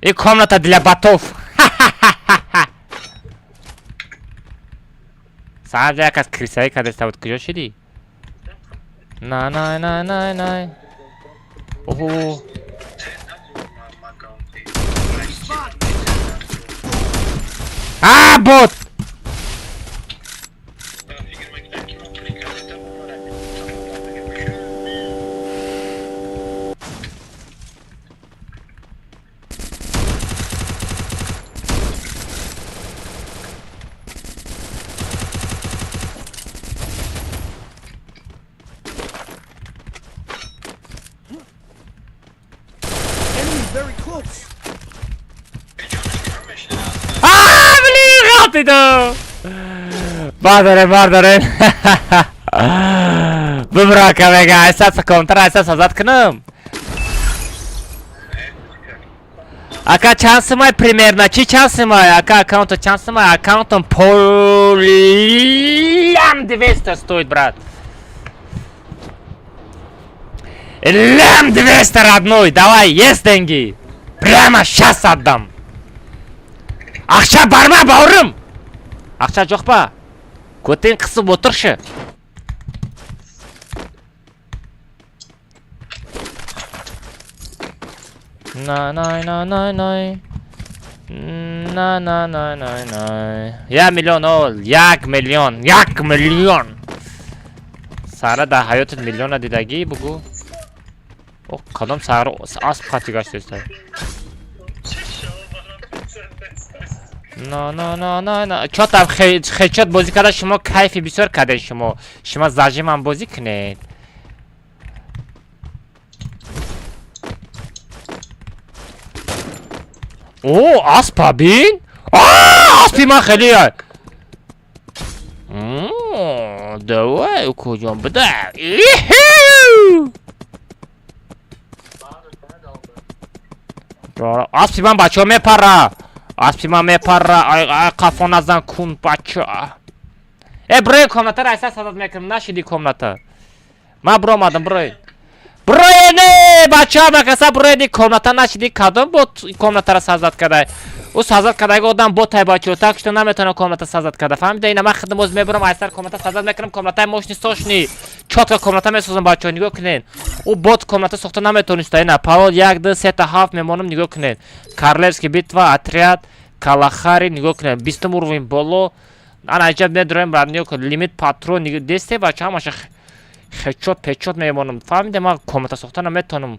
И комната для ботов. Сам як аз крисаи кадеста буд, куҷо шидӣ? На на на на на. Оҳо. А, бот! Бардорен, бардорен. Бубрака мега, айсад комтар айсад сазад кунам. Ака чанд сумай примерно? Чӣ чанд сумай? Ака аккаунто чанд сумай? Аккаунтом по лям 200 стоит, брат. Лям 200, родной, давай, есть деньги. Прямо сейчас отдам. Ақша бар ма, бауырым? Ақша жоқ па? Көтен қысып отыршы. На най на най най. На на най най най. Я миллион, о, 1 миллион, 1 миллион. Сара дар ҳаётат миллиона дидагӣ бугӯ. О, кадом сара асп қати гаштеста. На на на на на. Чо там хечот бозӣ карда шумо кайфи бисёр кардед шумо. Шумо зажимам бозӣ кунед. О, аспа бин? Аспи ман хеле. Давай, укоҷон, буда. Иху! Аспи ман бачаҳо мепара. Аспи ман мепара. Ай, ай, қафо назан кун, бача. Э, брои комната ра айса садат мекунам, нашиди комната. Ман биромадам, брои. Брои не, бачаҳо макаса брои комната нашиди кадом бот комнатара сазат кардай. Ӯ сазат кардаги одам ботай бачаҳо, так что наметавонам комната сазат карда. Фаҳмида, ина ман хидм боз мебарам, айсар комната сазат мекунам, комнатаи мошни сошни. Чётко комната месозам бачаҳо, нигоҳ кунед. Ӯ бот комната сохта наметониста. Ина парол 1 2 3 7 мемонам, нигоҳ кунед. Королевский битва, отряд, Калахари, нигоҳ кунед. 20 уровень боло. Ана аҷаб медроем, брат, нигоҳ кунед. Лимит патрон, нигоҳ десте бача ҳамаша хечот печот мемонам. Фаҳмида, ман комната сохта наметавонам.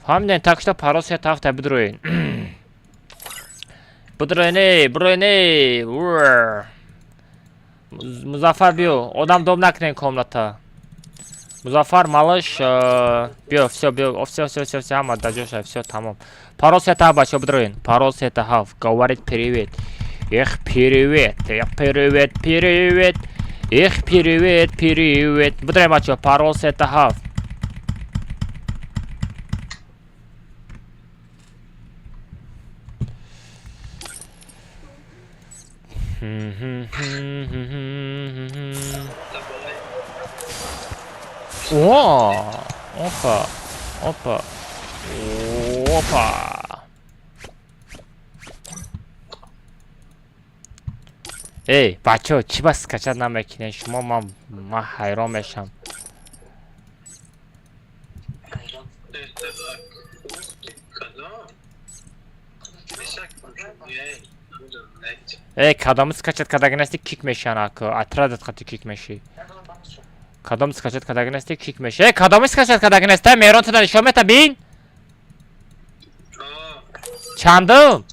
Фаҳмидем, так что парол 3 7 бидроен. Бидроен, бироен. Музаффар биё, одам доб накунен комната. Музаффар малыш, биё, всё, биё, всё, всё, всё, всё, ҳама дар ҷоша, всё, тамом. Парол 3 7 бачаҳо бидроен. Парол 3 7. Говорит привет. Эх, привет, эх, привет, привет. Эх, привет, привет. Бидроен бачаҳо, парол 3 7. О, опа, опа, опа. Эй, бачаҳо, чӣ ба скачать намекунед шумо? Ман ҳайрон мешам. Кадом? Эй, кадоми скачать кардаги нести кик мешан ака, отрядат қати кик мешӣ. Кадом скачать кардаги нести кик меши. Эй, кадоми скачать кардаги нести? Меҳрон туда нишон мета бин? Чандум?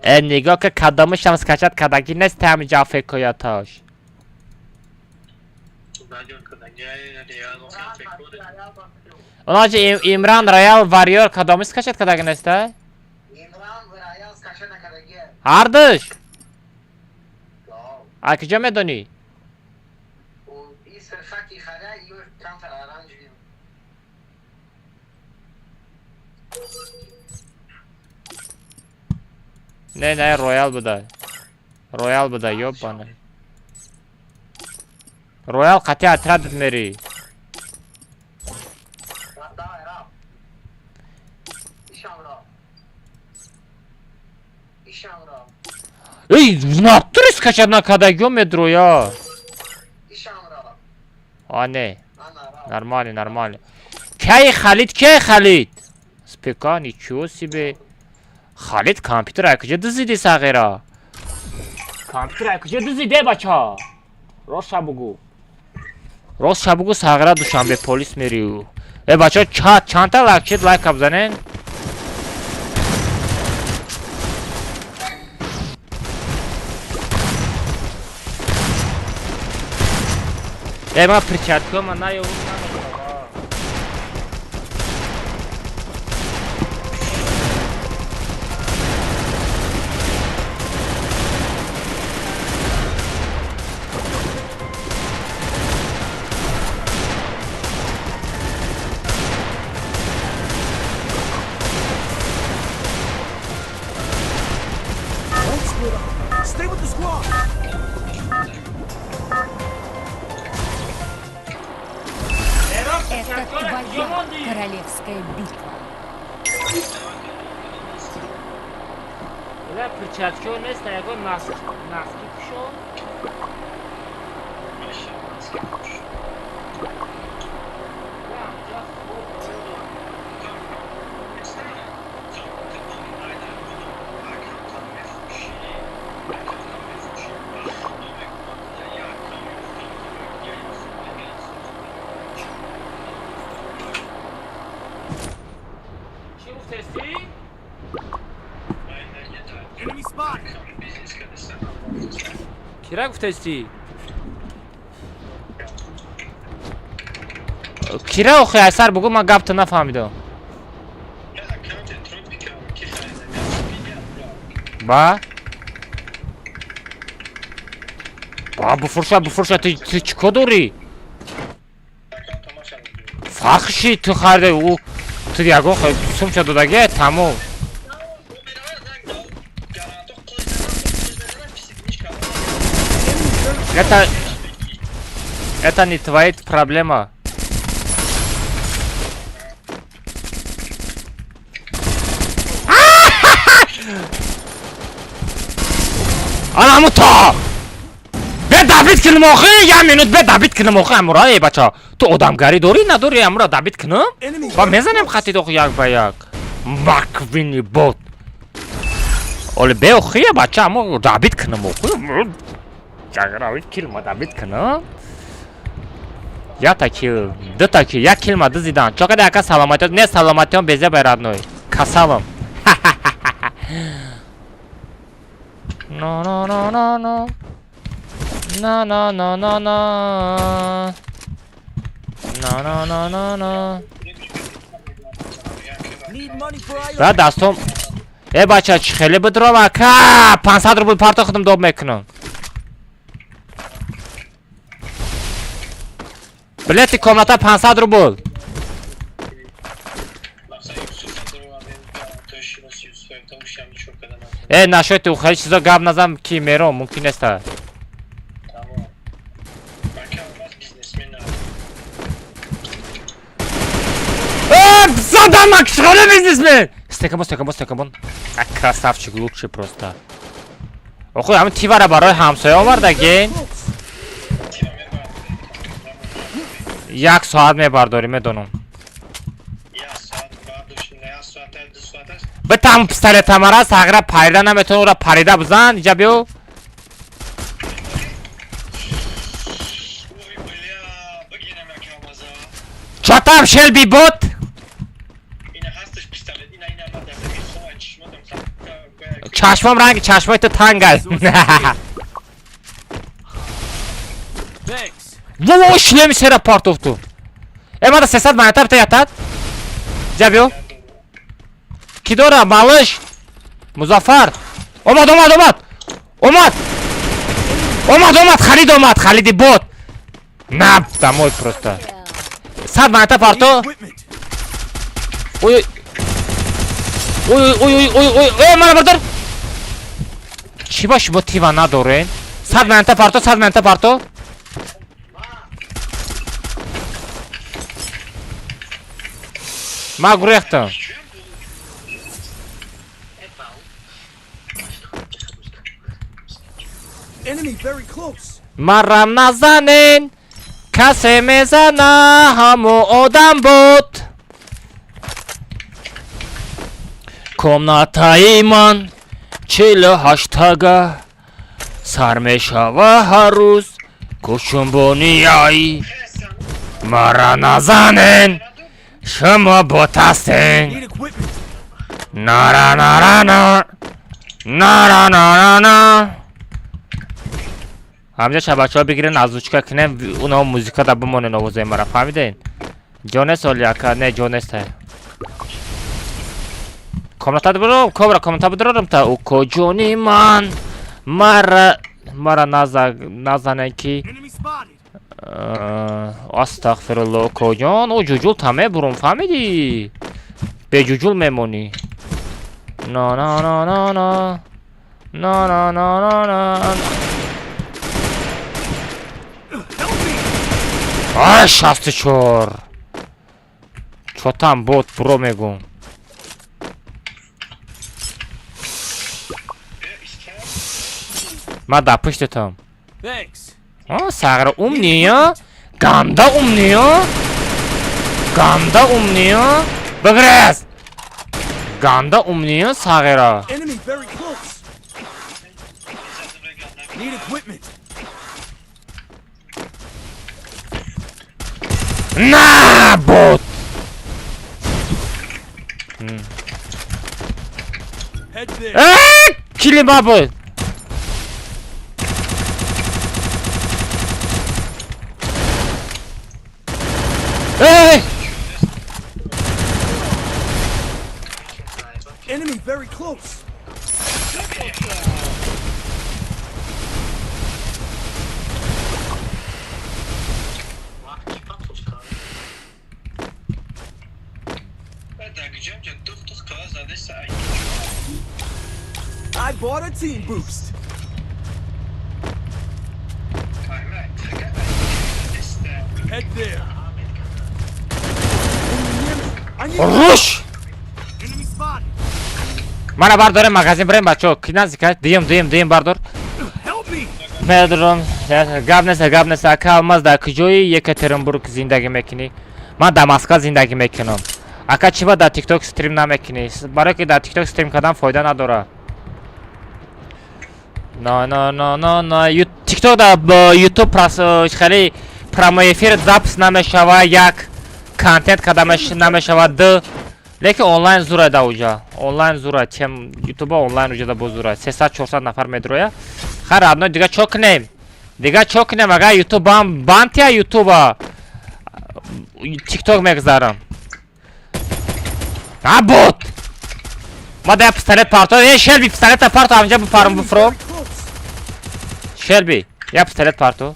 Э, нигоҳ ка кадомишам скачать кардаги нест ҳами ҷафекояташ. Онаҷи Имран Роял Варриор кадоми скачать кардаги неста? Ҳардуш? А куҷо медонӣ? Не, не, Роял буда. Роял буда, ёбана. Роял қати отрядат мери. Эй, в натуре скачать накардагиё медроя. А, не. Нормально, нормально. Кай Халид, кай Халид? Спека, ничего себе. Халид компютер ай куҷо дузиди сағира? Компютер ай куҷо дузиде бача? Рост бугу. Рост бугу сағира Душанбе полис мери. Э бача чандта лайк чид лайка бизанен? Э ман перчатка ман наёвам. Это твоя королевская битва. Бля, перчатки нест, ягон носки, носки пушо. Чӣ гуфтести? Enemy spotted. Кира гуфтести? Кира охи айсар бугу, ман гапта нафаҳмидам. Ба? Ба буфурша, буфурша, ту чӣ кор дорӣ? Фарқши ту харида ӯ ту ягон сумча додагия тамом. Это не твоя проблема. Анамуто! Бе добить кунам охи, як минут бе добить кунам охи амура, эй бача. Ту одамгарӣ дорӣ надорӣ амура добить кунам? Enemy. Ба мезанем хатид охи як ба як. Маквини бот. Оле бе охи бача, амо добить кунам охи. Яграви килма добить кунам. Я таки, ду таки, як килма дизидан. Чокада ака саломатиёт, не саломатиён безе бай родной. Касалам. Но но но но но. На на на на на. На на на на на. Need money for items. Ба дастом. Э бача, чӣ хеле бидром ака? 500 рубл парто худам доб мекунам. Билети комната 500 рубл. Э нашои ту хеле чизо гап назам ки мером мумкин неста. Э, задам акшхоле бизнесмен. Стекамон, стекамон, стекамон. А красавчик лучший просто. Охо, ҳамин тивара барои ҳамсоя овардаген. Як соат мебардорӣ, медонам. Битам пистолетамара сағира парида наметавон, ура парида бизан, иҷа биё. Чотам шелби бот. Чашмам ранги чашмои ту тангай. Thanks. Во, шлеми сера партофту. Э, мада 300 монета бита ятад. Иҷа биё. Ки дора, малыш? Музаффар. Омад, омад, омад. Омад. Омад, омад, Халид омад, Халиди бот. На, домой просто. 100 монета Need парто. equipment. Ой, ой, ой, ой, ой, ой, ой, мана бардор. Чӣ ба шумо тива надорен? 100 монета парто, 100 монета парто. Ма гурехтам. Enemy very close. Марам назанен, касе мезана, ҳамо одам буд. Комнатаи ман 48-ага сар мешава ҳар рӯз кӯчумбонияй. Мара назанен, шумо ботастен. Need equipment. Нара нара на нара нара на. Ҳамҷа шабачаҳо бигирен, озвучка кунем, уно музика да бимонен, овозои мара фаҳмиден? Ҷонест оли ака, не ҷонеста. Комната биром, кобра комната бидорам та уко ҷони ман мара назанен ки Enemy spotted. Астағфирулло, укоҷон, о ҷуҷул та мебурум, фаҳмидӣ? Беҷуҷул мемонӣ. На на на на на на на на на на. Help me. Ай, 64. Чотам бот буро мегум. Ма дар пуштатам. Сағра умния? Ганда умния? Ганда умния? Бигрез! Ганда умния сағира. На бот! Килима буд! Эй! Enemy very close. I bought a team boost. Head there. Руш! Мана бардорем магазин бирем бачо. Ки наздика? Дием, дием, дием бардор. Медорам. Гап нест, гап нест. Ака Алмаз дар куҷои Екатеринбург зиндагӣ мекунӣ? Ман дар Москва зиндагӣ мекунам. Ака чӣ ба дар TikTok стрим намекунӣ? Барое ки дар TikTok стрим кардан фоида надорад. На на на на на TikTok дар YouTube хеле прямой эфир запись намешава, як контент карда намешава, д лекин онлайн зура да уҷа. Онлайн зура, чем YouTube онлайн уҷа да боз зура. 300-400 нафар медроя. Хар одно дига чо кунем? Дига чо кунем? Агар YouTube бан бантия YouTube TikTok мегзарам. А бот! Ма да пистолет парто. Э, Шелби пистолета парто, амҷа бупарам буфром. Шелби, я пистолет парто.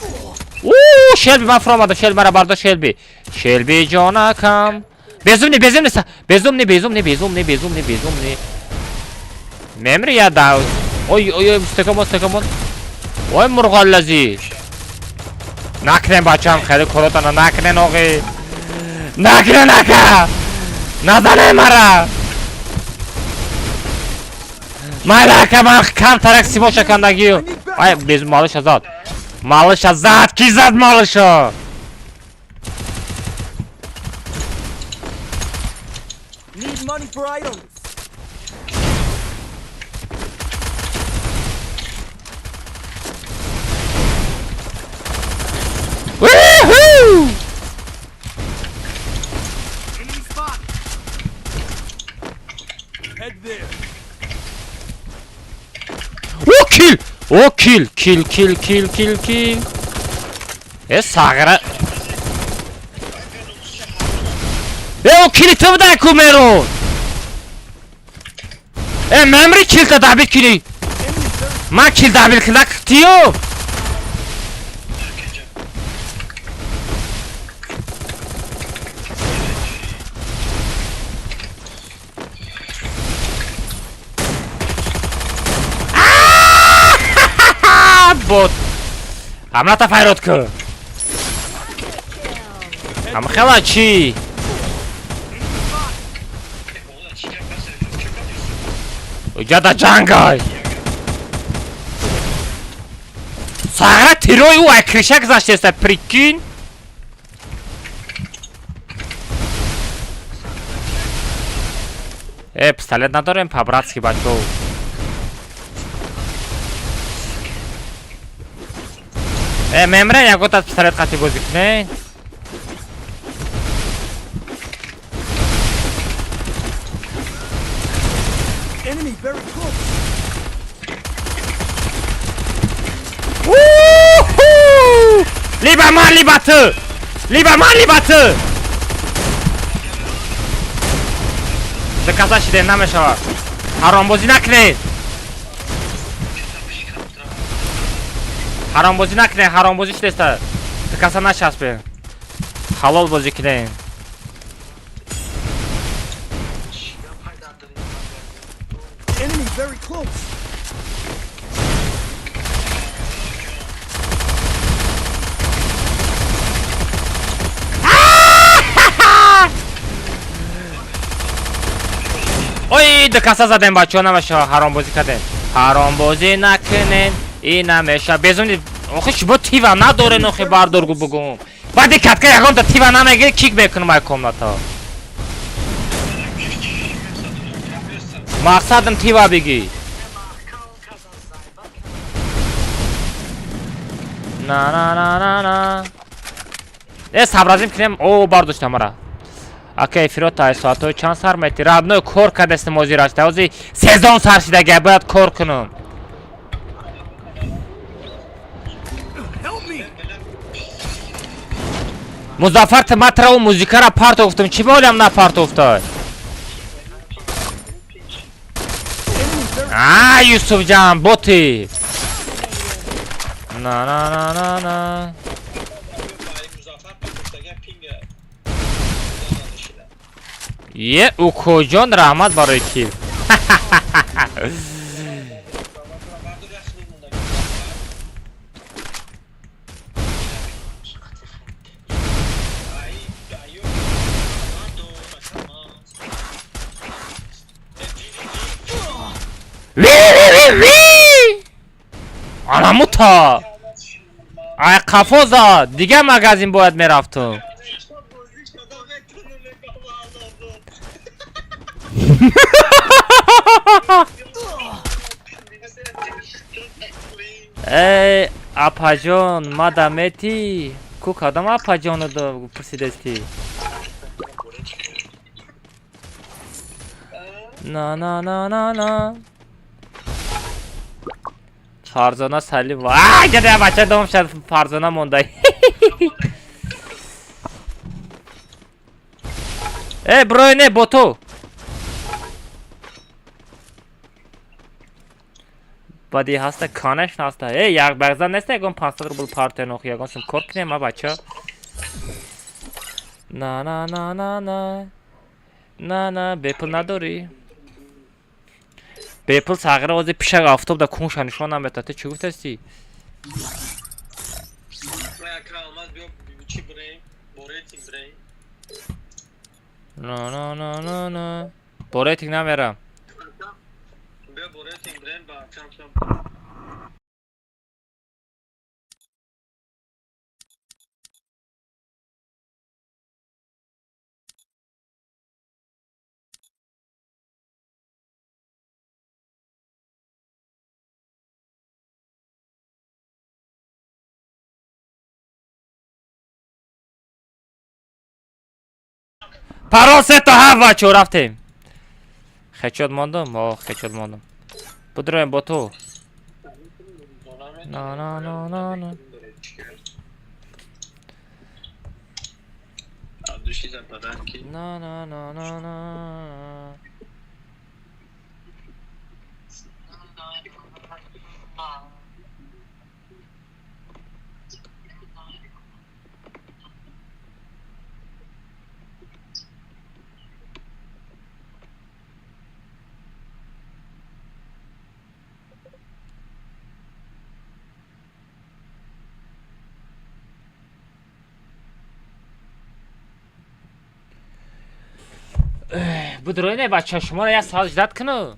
У, Шелби ман фуромадам, Шелби мара бардор Шелби. Шелби ҷонакам. Безумный, безумный, безумный, безумный, безумный, безумный, безумный. Мемри я да. Ой, ой, ой, стекамон, стекамон. Ой, мурғаллази. Накнем бачам, хеле коротана, накнен оғи. Накнен ака! Назане мара! Майла ака, ман кам тарак симоша кандагию. Ай, без малыша зад. Малыша зад, ки зад малыша? Need money for items. Woohoo! Enemy spotted. Head there. О, kill! О, kill! Kill, kill, kill, kill, kill. Э, сағира. Э, о, kill ту буда кумеру! Э, мемри kill та double кили. Ма kill double кила тиё! Бот. Амната файрод ку. Амхела чи? Уҷада ҷангай. Сағра тирои ӯ ай крыша гузаштеста, прикинь. Э, пистолет надорем по-братски, бачо. Э, мемре, ягота пистолет қати бозӣ кунед. Enemy very close. Уху! Либо ман, либо ту! Либо ман, либо ту! Доказать шиде намешавад. Ҳаромбозӣ накунед. Ҳаромбозӣ накунед, ҳаромбозӣ шудеста. Дукаса начаспед. Ҳалол бозӣ кунед. Enemy very close. Ду каса задем, бачаҳо, намеша, ҳаромбозӣ кардем. Ҳаромбозӣ накунем, и намеша. Безумни охи, шумо тива надорен, охи, бардоргу бугум. Баъди катка ягонта тива намегири, кик мекунам ай комната. Мақсадам тива бигӣ. На на на на на. Э, сабразим кунем. О, бардошта мара. Ака, эфиро та соатҳои чанд сар мети? Родной, кор кардастем, ҳозир ашта. Ҳозир сезон сар шидага, бояд кор кунам. Help me! Музаффар, ту матра музикара партофтам. Чӣ болям напартофтай? А, Юсуфҷан, боти. На на на на на. Музаффар пахтага пинга. Е, укоҷон, раҳмат барои кил. Бардор, як хлеб монда. Ай, аю. Бардор, акама. Ви ви ви ви! Анамута. Ай, қафо зад. Дигар магазин бояд мерафтум. Эй, апаҷон, мадамети? Ку кадом апаҷону пурсидести? На на на на на. Фарзона Салимова. А, ҷада бача дом шад, Фарзона мондай. Э, брой не, боту. Бади ҳаста, конечно ҳаста. Э, як багзан неста, ягон 500 рубл партен, охи, ягон сум кор кунем, а бача. На на на на на. На на, бепул надорӣ. Бепул сағира ози пишак афтоб да кунша нишон намета. Ту чӣ гуфтасти? Ака Алмаз, биё, чӣ бирем? Бо рейтинг бирем. На на на на на. Бо рейтинг намерам. Биё, бо рейтинг бирем ба кам кам. Парол се то ҳафт, бачо, рафтем. Хечот мондум? О, хечот мондум. Будроем, бо ту. На на на на на. Абдуши за подарки. На на на на на. Будрои не, бача, шуморо як саат ждать куну.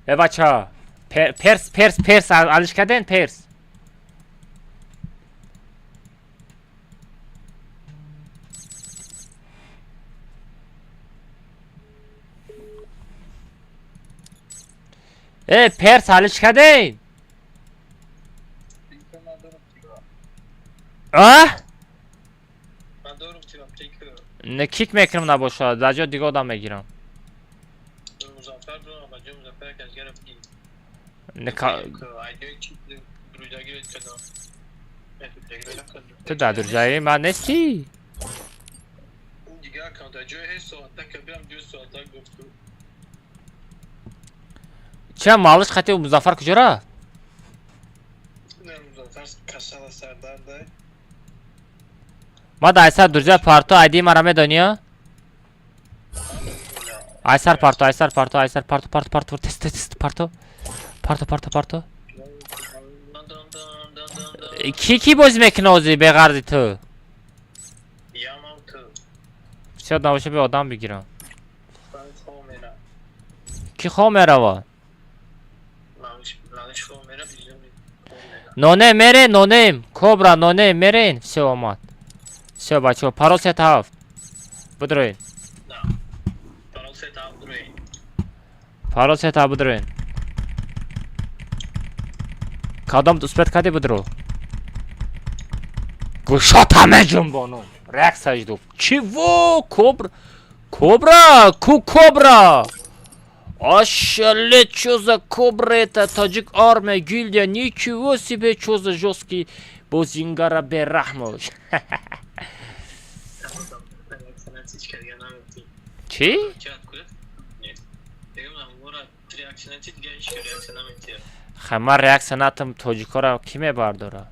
Э, бача, перс, перс, перс, алиш карден перс. Э, перс алиш карден? А? Ман дорум тимам тика. Не, кик мекунам, набошад, дар ҷо дига одам мегирам. Музаффар дорам, ба ҷои Музаффар як аз гирифт. Не, Айдои чи друзьягиро кардам. Ту дар друзьяи ман нестӣ? Дигар аккаунт ҷои ҳеҷ соата кабирам, 2 соата гуфту. Ча, малыш хати Музаффар куҷо рафт? Не, Музаффар касала, сардардай. Ма дар айсар друзья парто, айди мара медонӣ? Айсар парто, айсар парто, айсар парто, парто, парто, тез, тез, тез, парто, парто, парто, парто. Ки ки бозӣ мекунад ҳозир беғарзи ту? Зиёд набоша би одам бигирам. Ки хоб мерава? Нонем мерен, нонем. Кобра нонем мерен. Всё омад. Всё бачаҳо, парол 37. Бидроен. Парол 37 бидроен. Кадом успет кардӣ бидро? Гӯшота меҷунбонум. Реаксияш ду. Чиво? Кобра? Кобра? Ку кобра? Ошалеть, чё за кобра это? Таджик армия, гильдия, ничего себе, чё за жёсткий бозингара бераҳмош. Чӣ? Хай, ман реаксия натам, тоҷикора кӣ мебардора?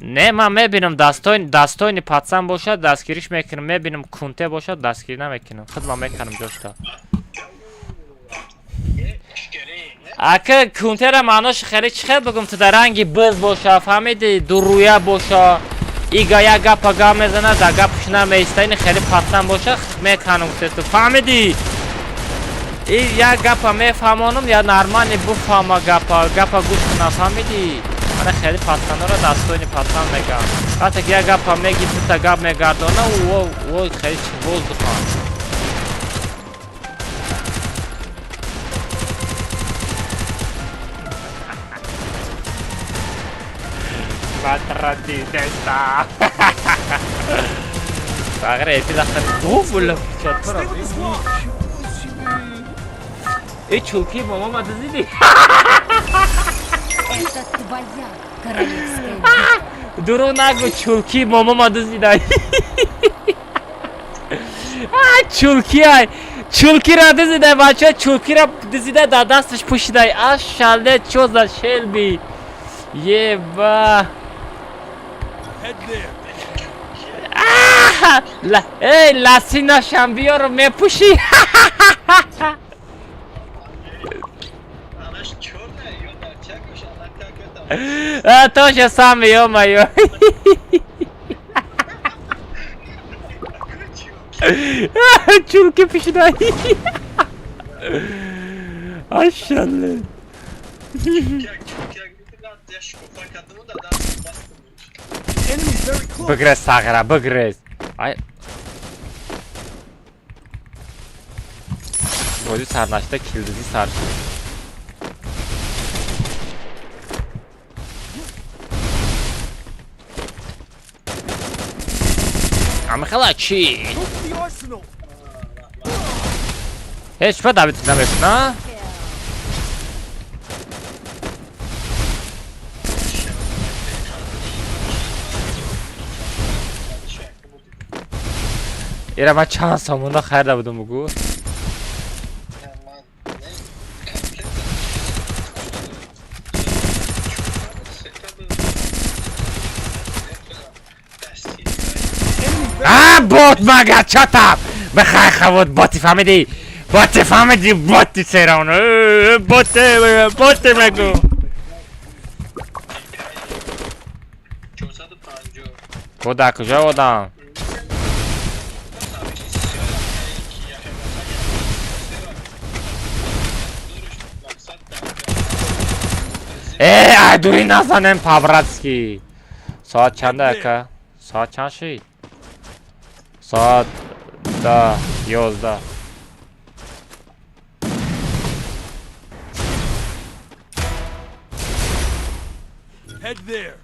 Не, ман мебинам дастони пацан бошад, дастгириш мекунам, мебинам кунте бошад, дастгирӣ намекунам. Худман мекунам ҷошта. Ака кунтера маънош хеле чӣ хел бигум, ту дар ранги биз боша, фаҳмиди, дурӯя боша, ига як гапа гап мезана, дар гапаш намеиста, ини хеле пацан боша, меканам гуфтесту, фаҳмиди? И як гапа мефаҳмонам, я нормально буфаҳма гапа, гапа гӯш кунам, фаҳмиди? Мана хеле пацанора дастони пацан мегам. Вақте ки як гапа меги, дута гап мегардона, ӯ хеле чи воздухан. Матрадидеста. Сагра эфир ахтар. Гуфула чатра. Э чулки мама мадзиди. Это твоя королевская битва. Дурӯғ нагӯ, чулки мама мадзида. А чулки ай. Чулкира дизида бача, чулкира дизида дар дасташ пӯшидай. А шале чо за шелби. Еба. Эй, ласинашам биёро мепӯшӣ. А то же самое, ё-моё. Чулки пӯшидай. Ашале. Бигрез, Сағира, бигрез. Ай. Бозӣ сарнашда килдизӣ сар шуд. Амихела чӣ? Ҳеҷ ба давид намекуна? Ира ман чанд сомонда харида будам бугӯ? А бот мага чатам! Бихай хавот боти фаҳмидӣ? Боти фаҳмидӣ боти серон. Боти боти мегӯ. Куда куҷо одам? Э, ай дури назанем по-братски. Соат чанда ака? Соат чанд шид? Соат 10:11. Head there.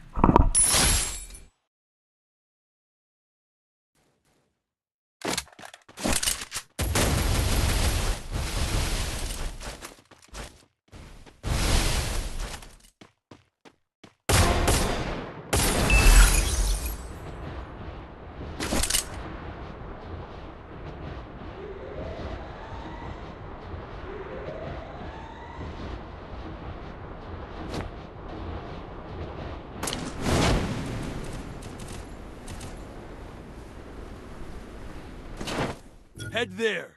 Head there.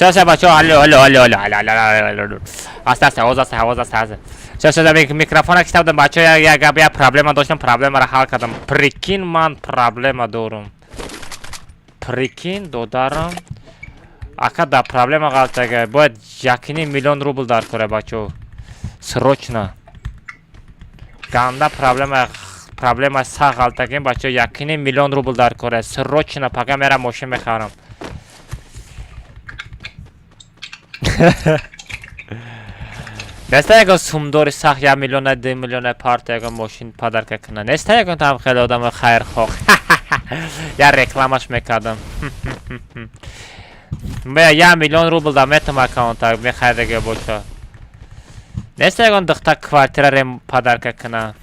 Всё, всё, бачаҳо, алло, алло, алло, алло, алло, алло, алло, аста, аста, овоз аста, овоз аста, аста. Всё, всё, микрофона киштабдам, бачаҳо, як гап, як проблема доштам, проблемаро ҳал кардам. Прикинь, ман проблема дорум. Прикинь, додарам. Ака да проблема ғалтага. Бояд 1,5 миллион рубл дар кора, бачаҳо. Срочно. Ганда проблема, проблема сах ғалтагем, бачаҳо, 1,5 миллион рубл дар кора. Срочно, пага мерам мошин мехарам. Неста ягон сумдори сах 1 миллиона, 2 миллиона парта ягон мошин подарка куна. Неста ягон там хеле одами хайрхоҳ. Я рекламаш мекардам. Бя 1 миллион рубл да метам аккаунта мехайдаге боша. Неста ягон духта квартира рем подарка куна.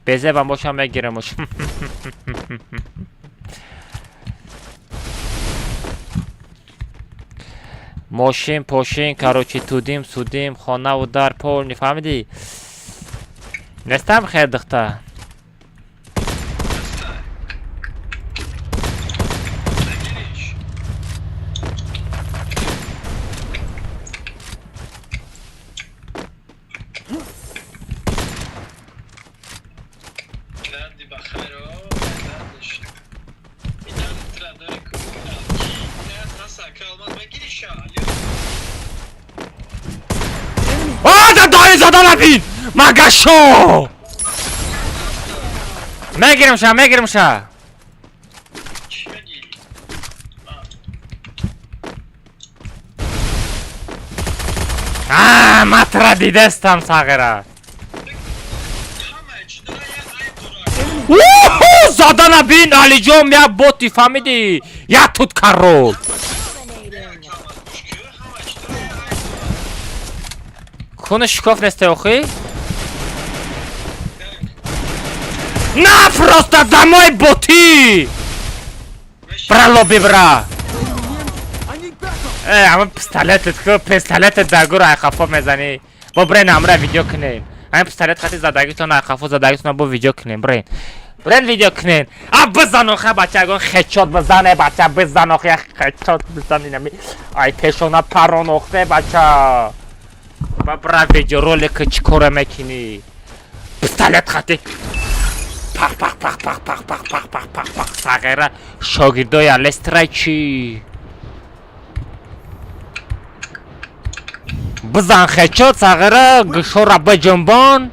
Безебам боша мегирамуш. Мошин, пошин, короче, тудим, судим, хонаву дар, полни, фаҳмидӣ? Нестам хел духта. Заданабин! Магашо! Мегирам ша, мегирам ша. А, матра дидестам сағира. Уху, заданабин, Алиҷон, я боти фаҳмидӣ? Я тут король. Куни шикоф несте охи? На, просто домой боти! Бра лоби бра! Э, ама пистолетет ку, пистолетет дар гур айқафо мезанӣ. Бо брен амра видео кунем. Ами пистолет хати задагитон айқафо задагитон бо видео кунем, брен. Брен видео кунем. А бизан охе бача, ягон хедшот бизане бача, бизан охе як хедшот бизан инами. Ай пешона парон охе бача. Ба бра видеоролик чӣ кора мекунӣ? Пистолет хати пах пах пах пах пах пах пах пах пах пах сағира шогирдои алестрай чӣ? Бизан хедшот сағира гӯшора биҷунбон.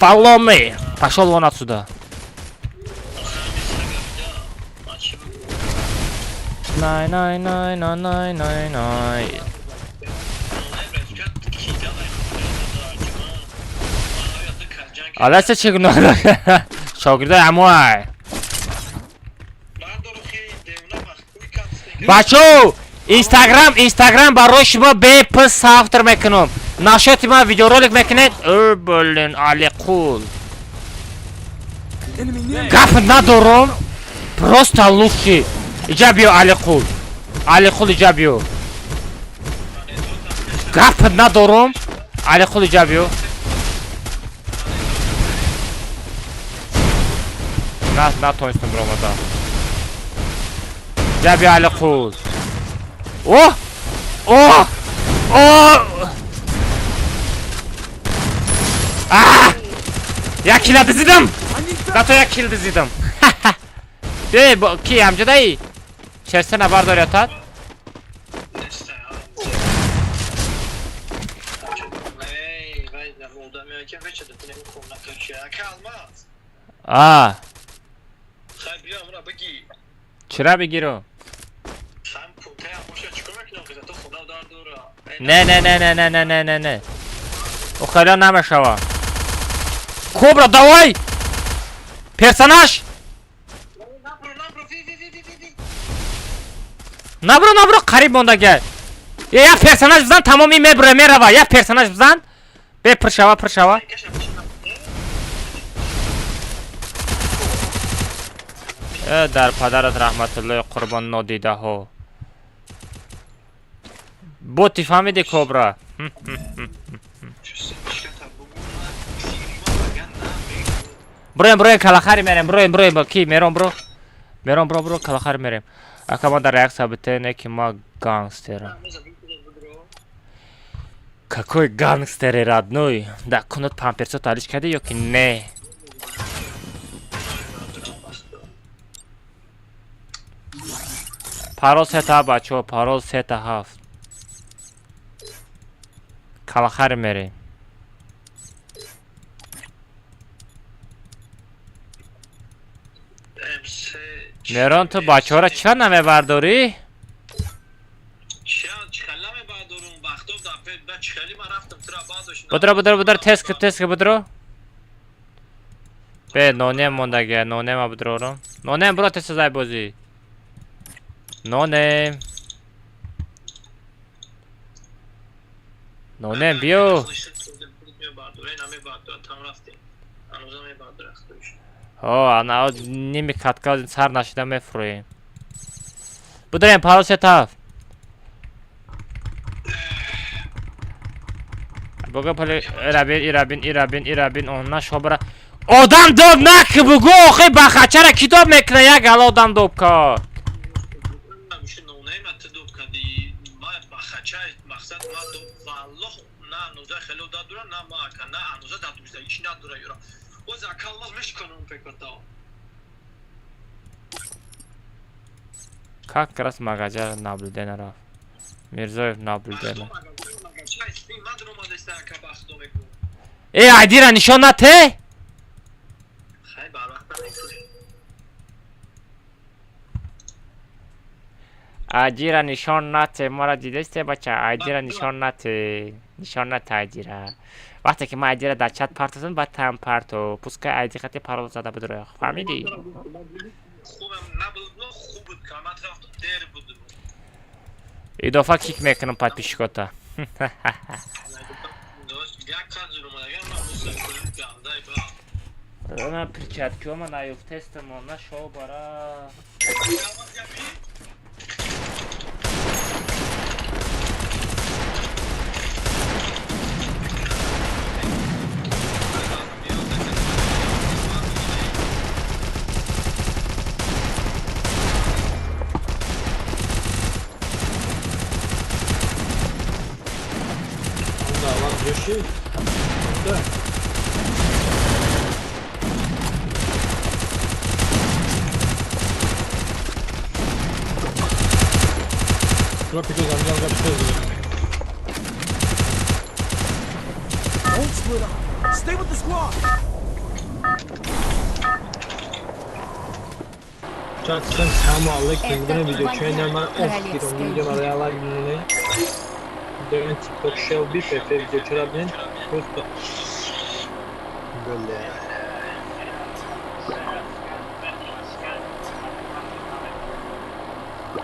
Follow me. Пошел вон отсюда. Най най най най най най най. Алеса чӣ гуноҳ шогирдои амуай. Бачо, Инстаграм, Инстаграм барои шумо бепс савтр мекунам. Нашоти ман видеоролик мекунед? О, блин, Алиқул. Гап надорам. Просто лучший. Иҷа биё, Алиқул. Алиқул, иҷа биё. Гап надорам. Алиқул, иҷа биё. На, натонистам биромада. Иҷа биё, Алиқул. О! О! О! А! Як килла дизидам! Зато як килл дизидам. Э, ки ҳамҷадаи? Шерсе набардори атат? А. Чира бигиру? Не, не, не, не, не, не, не, не, не. Охела намешава. Кобра, давай! Персонаж! Набро, набро, қариб мондага. Я персонаж бизан, тамоми мебура мерава. Я персонаж бизан. Бе пиршава, пиршава. Э, дар падарат раҳматуллои қурбон нодидаҳо. Боти фаҳмиди кобра. Броем, броем, калахари мерем, броем, броем, ки мером, бро. Мером, бро, бро, калахари мерем. Ака ма дар реакция бите, не ки ма гангстерам. Какой гангстер, родной? Да, кунут памперсо талиш кади ё ки не? Парол сета, бачо, парол сета ҳафт. Калахари мерем. Мерон, ту бачаҳоро чира намебардорӣ? Будро, будро, будро, тез ки, тез ки, будро. Бе, нонем мондага, нонема будрорам. Нонем, бро, тез зай бозӣ. Нонем. Нонем, биё. Ҳо, ана ними катка сар нашида мефурӯем. Будрем, парол сетаф. Бугу пули ирабин, ирабин, ирабин, ирабин, она шобра. Одам доб нак бугу, охи бахачара ки доб мекуна, як гала одам доб кар. Как раз магазин наблюдение рафт. Мирзоев наблюдение. Э, айдира нишон нате? Айдира нишон нате, мара дидесте бача, айдира нишон нате. Нишон нате айдира. Вақте ки ман айдира дар чат партозам, баъд там парто. Пускай айди хати парол зада бидро. Фаҳмидӣ? Идофа кик мекунам подписчикота. Она перчатки ма наёфтестам, она шо бара. Да. Don't split up. Stay with the squad. Чат, всем салам алейкум. Видео видео чейнер ман оф гирам. Видео мара лайк мекунед. Видео TikTok Shelby PP видео чера бинед. Просто бля.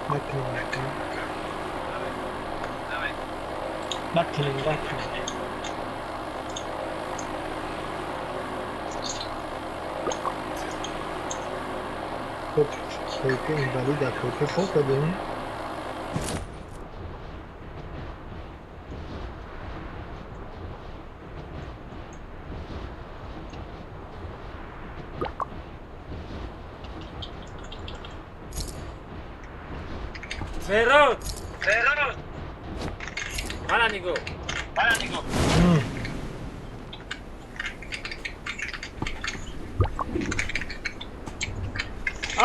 Накунем, накунем. Накунем, накунем. Хуб, койка инвалида, койка хоб дадем. Ферод! Ферод! Мана нигоҳ. Мана нигоҳ.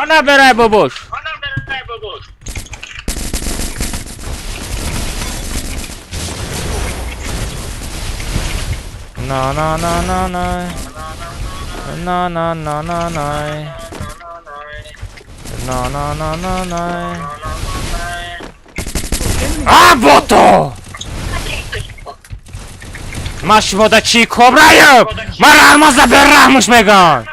Ана берай бобош. Ана берай бобош. На на на на на. На на на на на. На на на на на. А бото! Маш вода чи кобраем! Мара алмаза берахмуш меган!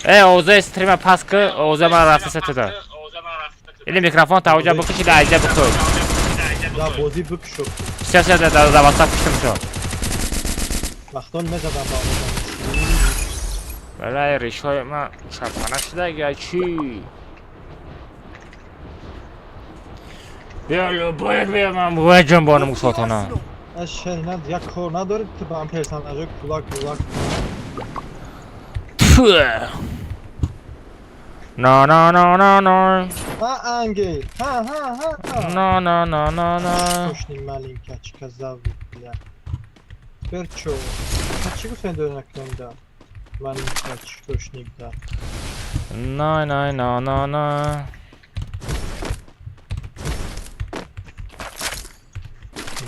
Э, озе стрима пас ки, озе ман рафта сетуда. Или микрофон та оҷа бикуши, да айҷа бикуш. Да, бозӣ бикушо. Всё, всё, да, да, WhatsApp куштим шо. Вақтон мезадам ба овозам. Балай решои ман шабхона шуда чи? Биё, любой биё, ман ваҷам бонум сотана. Шер, як кор надорӣ, ту ба ҳам персонажҳои кулак кулак. На на на на на. Ҳа, ангел. Ҳа, ҳа, ҳа. На на на на на. Точный маленький очкозавр, бля. Теперь чё? А чӣ гуфтани дори накунем да? Маленький очкошник да. На на на на на.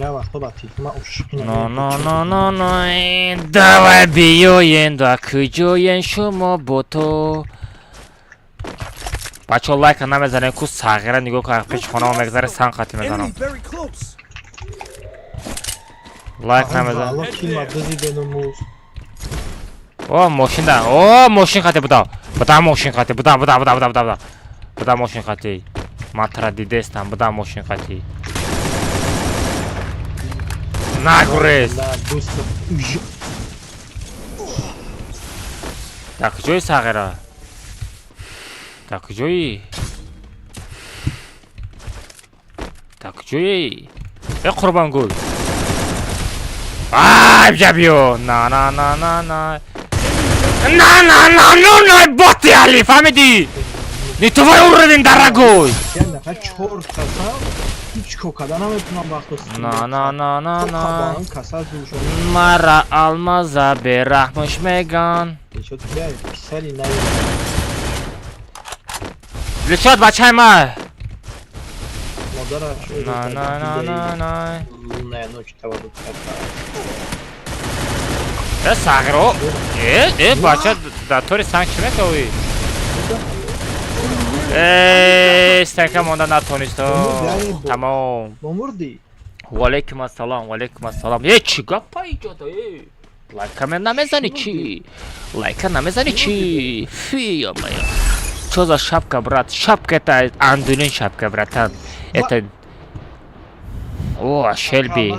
На на на на на. Давай биёен да куҷоен шумо бото. Бачаҳо лайка намезанем ку сағира нигоҳ кун пеш хонамо мегзаре сан қати мезанам. Лайк намезанем. О, мошин да. О, мошин қати буда. Буда мошин қати. Буда, буда, буда, буда, буда. Буда мошин қати. Ман тара дидестам, буда мошин қати. Нагурез. Дар куҷои сағира? Дар куҷои? Дар куҷои? Э Қурбонгул. Ай, бия биё. На на на на на. На на на на на боти Али, фаҳмидӣ? Не твой уровень, дорогой. На на на на на. Мара алмаза бераҳмаш меган. Дилшод бачаи ман. На на на на на. Э сағиро. Э, э бача дар тори санг чӣ мекавӣ? Э, стенка монда натонист. Тамом. Ва алайкум ассалом, ва алайкум ассалом. Э, чӣ гапа иҷода? Э, лайка мен намезанӣ чӣ? Лайка намезанӣ чӣ? Фи, ё-моё. Чё за шапка, брат? Шапка это андулин шапка, братан. Это... О, Шелби.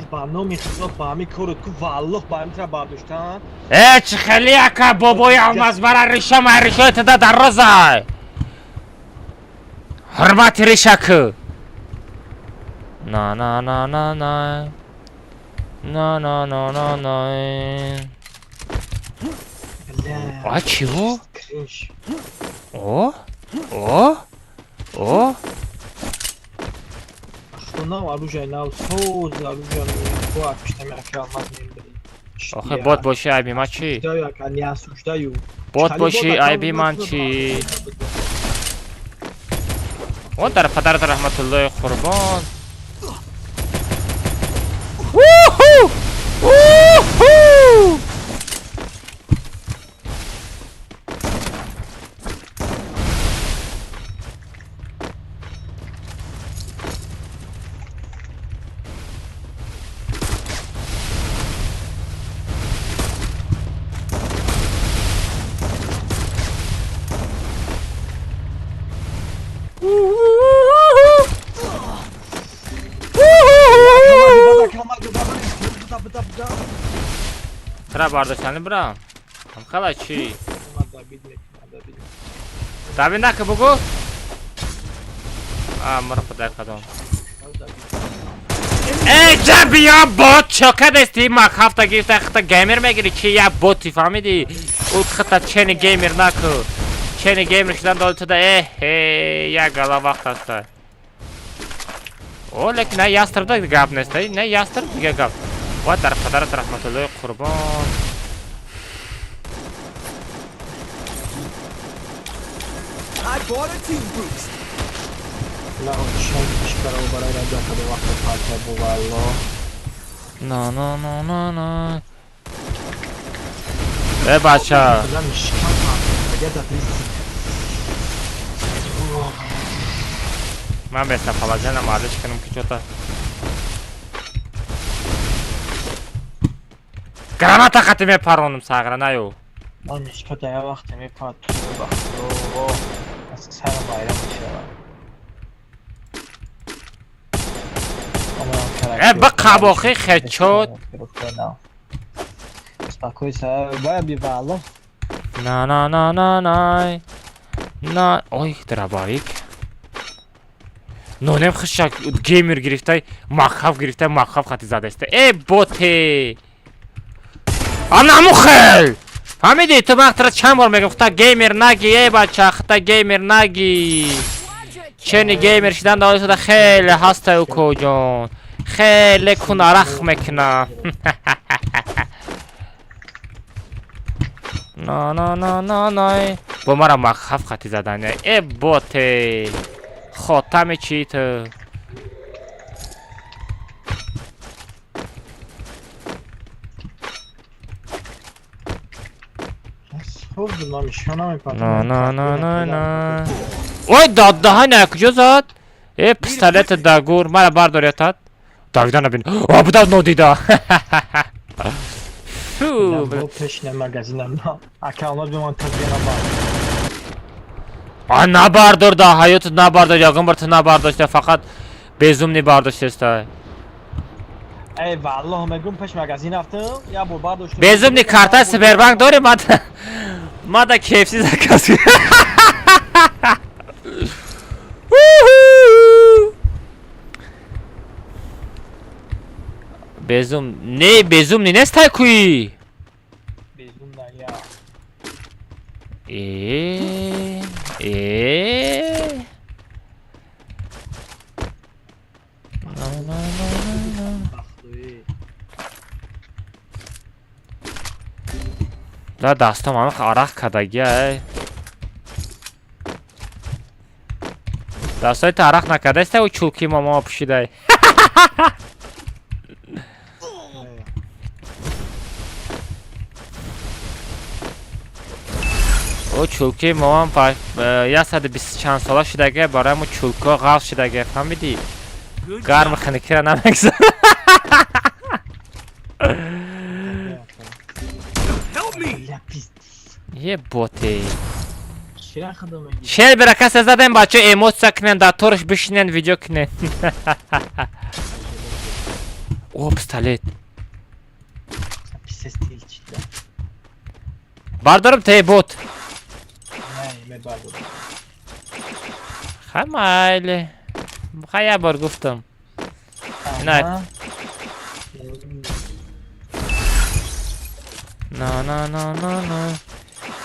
Э, чӣ хеле ака бобои алмаз бара риша ма ришои тада дарозай. Ҳурмати ришаку. На на на на на. На на на на на. А чего? О? О? О? Охе бот боши айби ман чӣ? Бот боши айби ман чӣ? О, дар падарат раҳматуллоҳи қурбон. Уху! Уху! Тра бардоштани бирам. Ҳамхала чӣ? Давид нака бугу? А, мара подай кадом. Э, ҷа биё бот чо кадести? Ма хафта гирифта хата геймер мегири чи я боти фаҳмидӣ? Ут хата чени геймер наку. Чени геймер шудан доди туда э, э, як гала вақт аста. О, лекин на ястрбда гап нест, на ястрб дига гап. Ва дар падарат раҳматуллоҳи қурбон. На на на на на. Э бача. Ман местоположение мардиш кунам ки чота. Граната қати мепаронам сағра наё. Ман мишката я вақте мепарад аз сарам байрам мешавад. Э, бақабохи хечот. Успокойся, бая бивало. На на на на на. На, ой, дробовик. Нонем хиша геймер гирифтай, махав гирифтай, махав хати задаиста. Э, боте! Анамухел! Фаҳмидӣ? Ту ман тра чанд бор мегӯям, хута геймер наги, э бача, хута геймер наги. Чени геймер шидан даоисода хеле ҳастай укоҷон. Хеле кун арах мекуна. На на на на на. Бо мара махав хати задан. Э боте! Хотами чӣ ту? На на на на на. Ой, даддаҳана куҷо зад? Э, пистолета дагур, мара бардор ятад. Давида набин. О, буда нодида. Фу. Пешина магазинам. Ака алмаз бимон тазгана бар. А набардор да, ҳаётат набардор, ягон бор ту набардошта, фақат безумни бардоштеста. Эй, валлоҳ мегум пеш магазин рафтам, я бор бардоштам. Безумни карта Сбербанк дори, мада KFC заказ. Безум, не, безумни нест куи. Безум на я. Э, э. На на на на. Да дастам ам арақ кардагия. Дастҳои ту арақ накардаиста, ӯ чулки мамома пӯшидай. Ӯ чулки мамам 120 чанд сола шудага, барои мо чулкҳо ғафз шудага, фаҳмидӣ? Гарми хунукиро намегзар. Е боте. Шер бира касе задем, бача эмоция кунен, дар торш бишинен, видео кунен. О, пистолет. Бардорам те бот. Хай майли. Хай як бор гуфтам. На. На на на на на.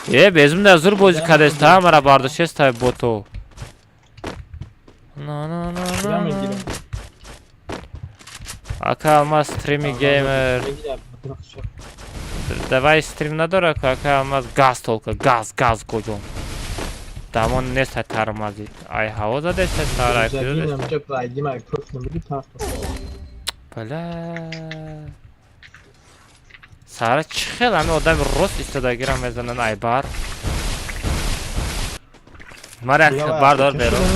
Е, безум да зур бозӣ кардест, та мара бардоштест та бото. На на на на. Ака алмаз стрими геймер. Давай стрим надора, ака алмаз газ толка, газ, газ коҷон. Дамон нест тармазид. Ай ҳаво задест тар, ай куҷо задест? Бала. Сара чӣ хел ҳами одами рост истодагира мезананд ай бар. Мара як бардор Мерон.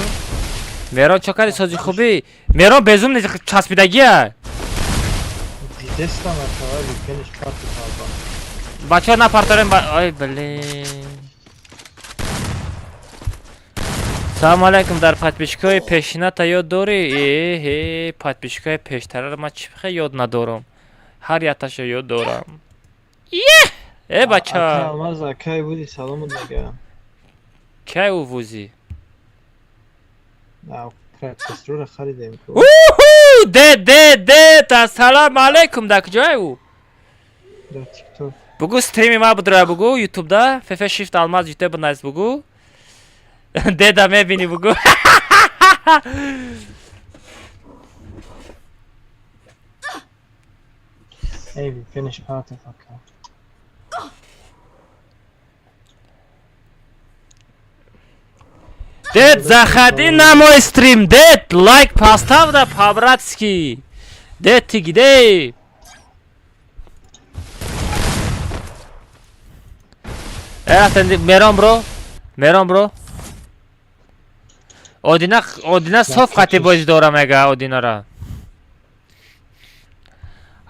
Мерон чо кардӣ сози хубӣ? Мерон безум часпидагия. Бачаҳо напарторем ой блин. Салом алайкум, дар подписчикҳои пешината ёд дорӣ? Эҳе, подписчикҳои пештараро ман чӣ хел ёд надорам? Ҳар якташо ёд дорам. Е! Э бача. Алмаз кай буди салом мегам. Кай увузи? На, процессорро харидем ку. Уху! Де де де, та салом алайкум, дар куҷое ӯ? Дар TikTok. Бугу стрими ма будра бугу YouTube да, FF Shift Алмаз YouTube найс бугу. Деда мебини бугу. Ey, we finish party fucker. Дед, заходи на мой стрим, дед, лайк поставь да по-братски. Дед, ты где? Мерон бро, Мерон бро. Одина, Одина соф қати бозӣ дора мега Одинара.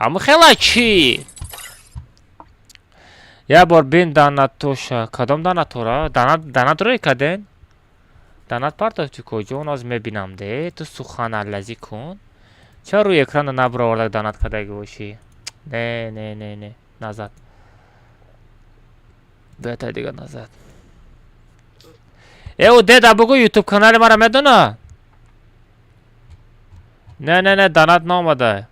Ҳаму хела чӣ? Я бор бин данатоша. Кадом данатора? Данат рӯй каден? Данат партофти куҷо? Он оз мебинам де. Ту сухан аллазӣ кун. Чаро рӯи экрана набуроварда данат кадаги бошӣ? Не, не, не, не. Назад. Беҳтар дига назад. Э, ӯ деда бугу YouTube канали мара медона? Не, не, не, донат наомада.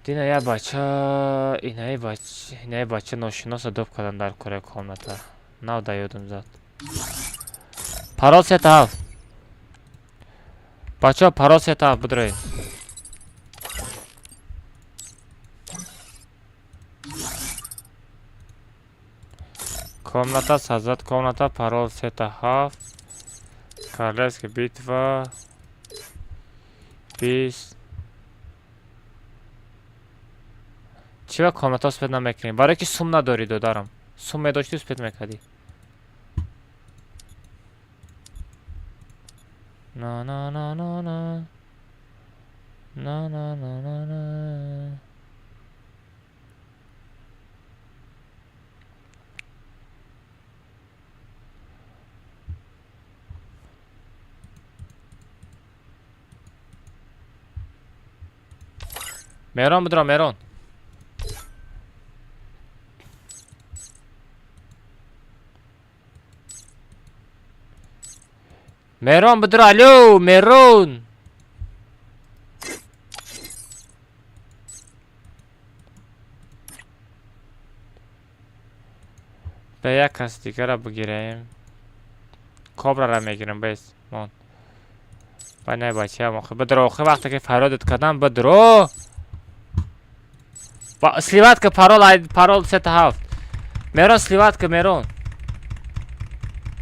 Дина я бача, инаи бача, инаи бача ношиноса доб кардан дар кораи комната. Нав да ёдум зад. Парол сета ҳафт. Бачаҳо, парол сета ҳафт, бидроед. Комната создать комната, парол сета ҳафт. Королевская битва. 20. Чӣ ба комната успеть намекунӣ? Барое ки сум надорӣ, додарам. Сум медоштӣ, успеть мекардӣ. На на на на на. На на на на на. Мерон, бидро, Мерон. Мерон, бидро, алло, Мерон. Ба як кас дигара бигирем. Кобрара мегирем, бес. Мон. Ба не, бачаам, охи бидро, охи вақте ки фарёдат кардам, бидро. Сливать ка парол, парол сета ҳафт. Мерон, сливать ка, Мерон.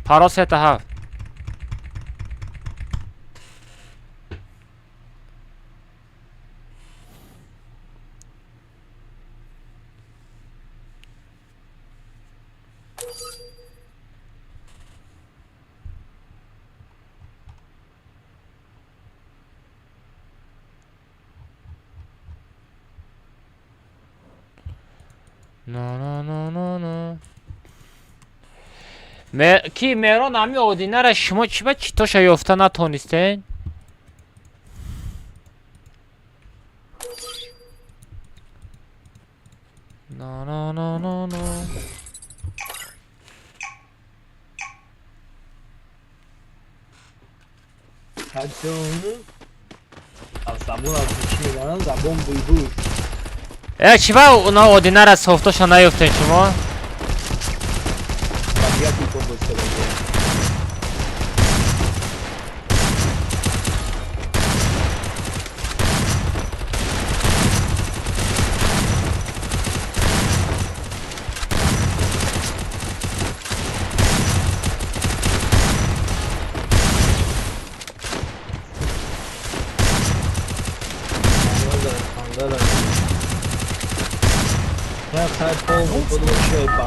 Парол сета ҳафт. На на на на на. Ки Мерон, ами одинара шумо чӣ ба читоша ёфта натонистен? На на на на на. Аз забон аз чӣ мезананд? Забон буйбуй. Э, чӣ ба оно одинара софтоша наёфтен шумо? Дигар телефон боз кардам.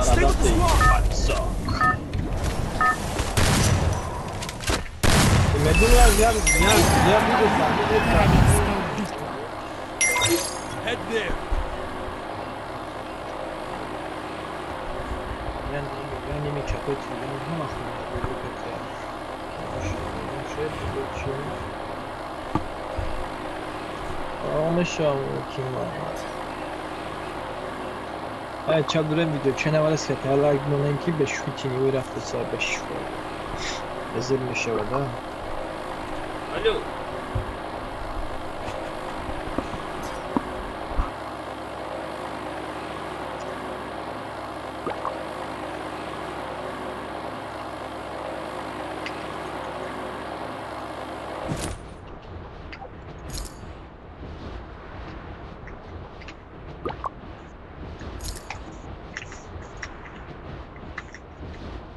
Stay with the squad. Королевская битва. Head there. Чап дорем видео че наварас ки лайк монем, ки ба шӯхи тинивӣ рафтаса, ба шӯхи зир мешавад, а. Алло.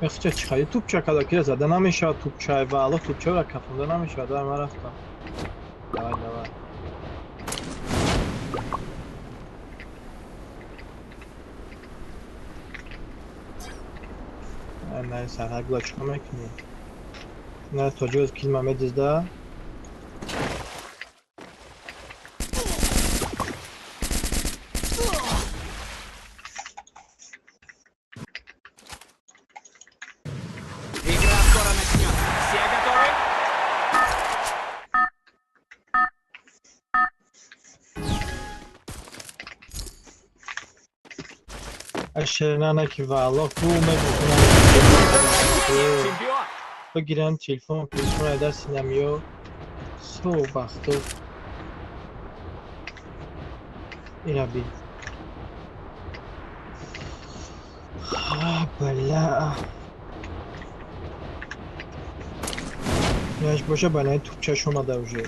Мехча чихади тӯпча када ки зада намешавад, тӯпчай ва алло, тӯпчаро кафонда намешавад. Дар ман рафтам. Давай, давай. Не, сарҳагла чикор мекунӣ? Не, тоҷиоз килма медизда. Игра скоро начнется. Все готовы? Ашернана ки валло ку мегуфтам Чемпион! бигирам телефон телефон дасти намё со вақто ина би бля яш боша банаи тупчаш омада уже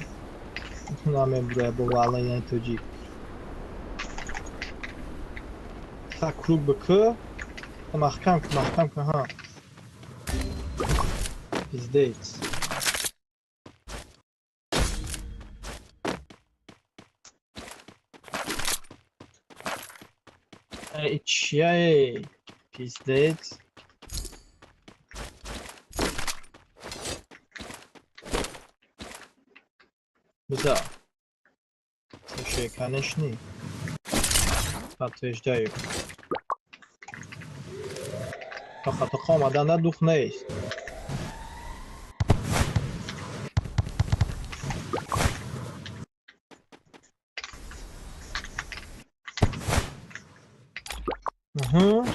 намебурая бо валла яни тоҷик так круг бк маҳкам кун маҳкам кун ҳа пиздец чия пиздец биза слушай конечно подтверждаю тоқа омадан да дух нест Угу.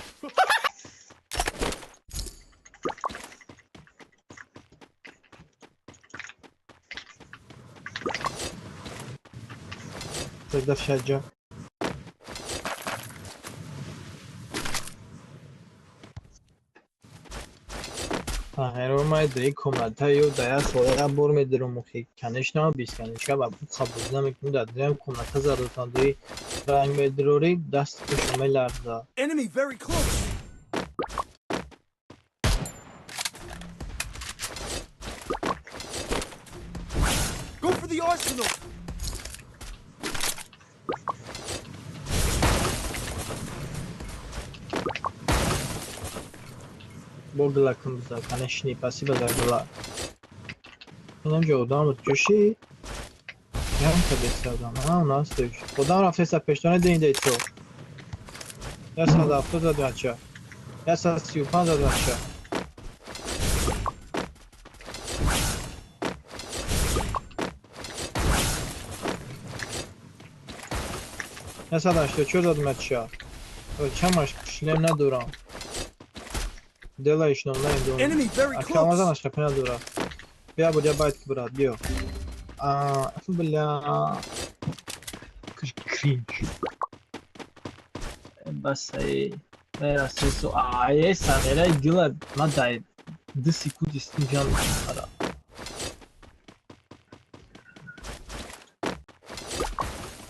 Тогда вся Ҳайрон комната ё да як сол як бор медирам охи конечно бесконечка ва буха бозӣ намекунӣ дар дуюм комната задатан дуи ранг медирорӣ даст пуша меларза. Enemy very close. Go for the arsenal. Бо гила кун биза конечно спасибо за гила. Инам ҷо одам буд ҷоши ям кадеса одам а у нас тош одам рафтеса пештони дин то 170 зад бача 135 зад бача 184 зад бача чамаш шлем надорам делаешь но Enemy very Акамазан close. аш қапи надора. Бия буд я байт брат, биё. А, бля. Кринж. Бас ай. Эй, асесо ай, самера дила ма дай 2 секунди стинҷан ара.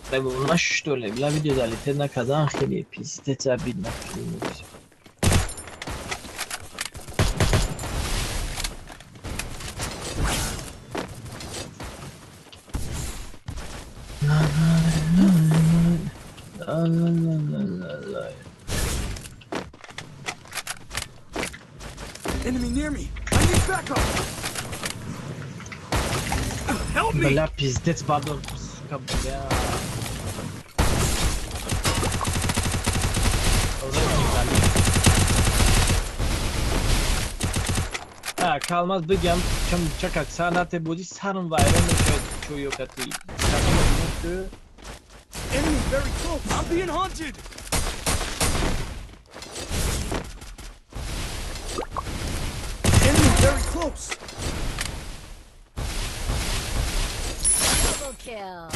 Дай у нас что ли? Бля, видео залетет на казан хели, пиздец обидно, клянусь. La la la la la la. Enemy near me. I need backup. Help me. Бля, пиздец, баба, сука, бля. А, калмаз бигам, чам чакак санате буди сарм вайрон мешавад чӯё кати. Enemy very close. I'm being hunted. Enemy very close. Double kill.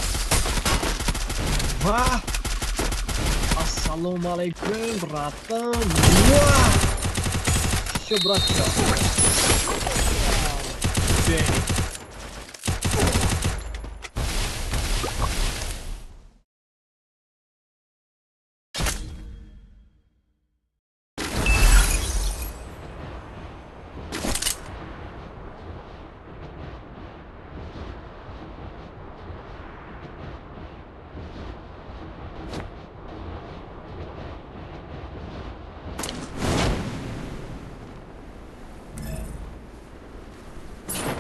Ва! Ассалому алейкум, братан. Ва! Всё, братка. Бенг.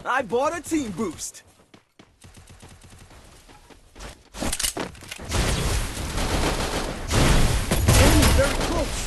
I bought a team boost. Enemy very close.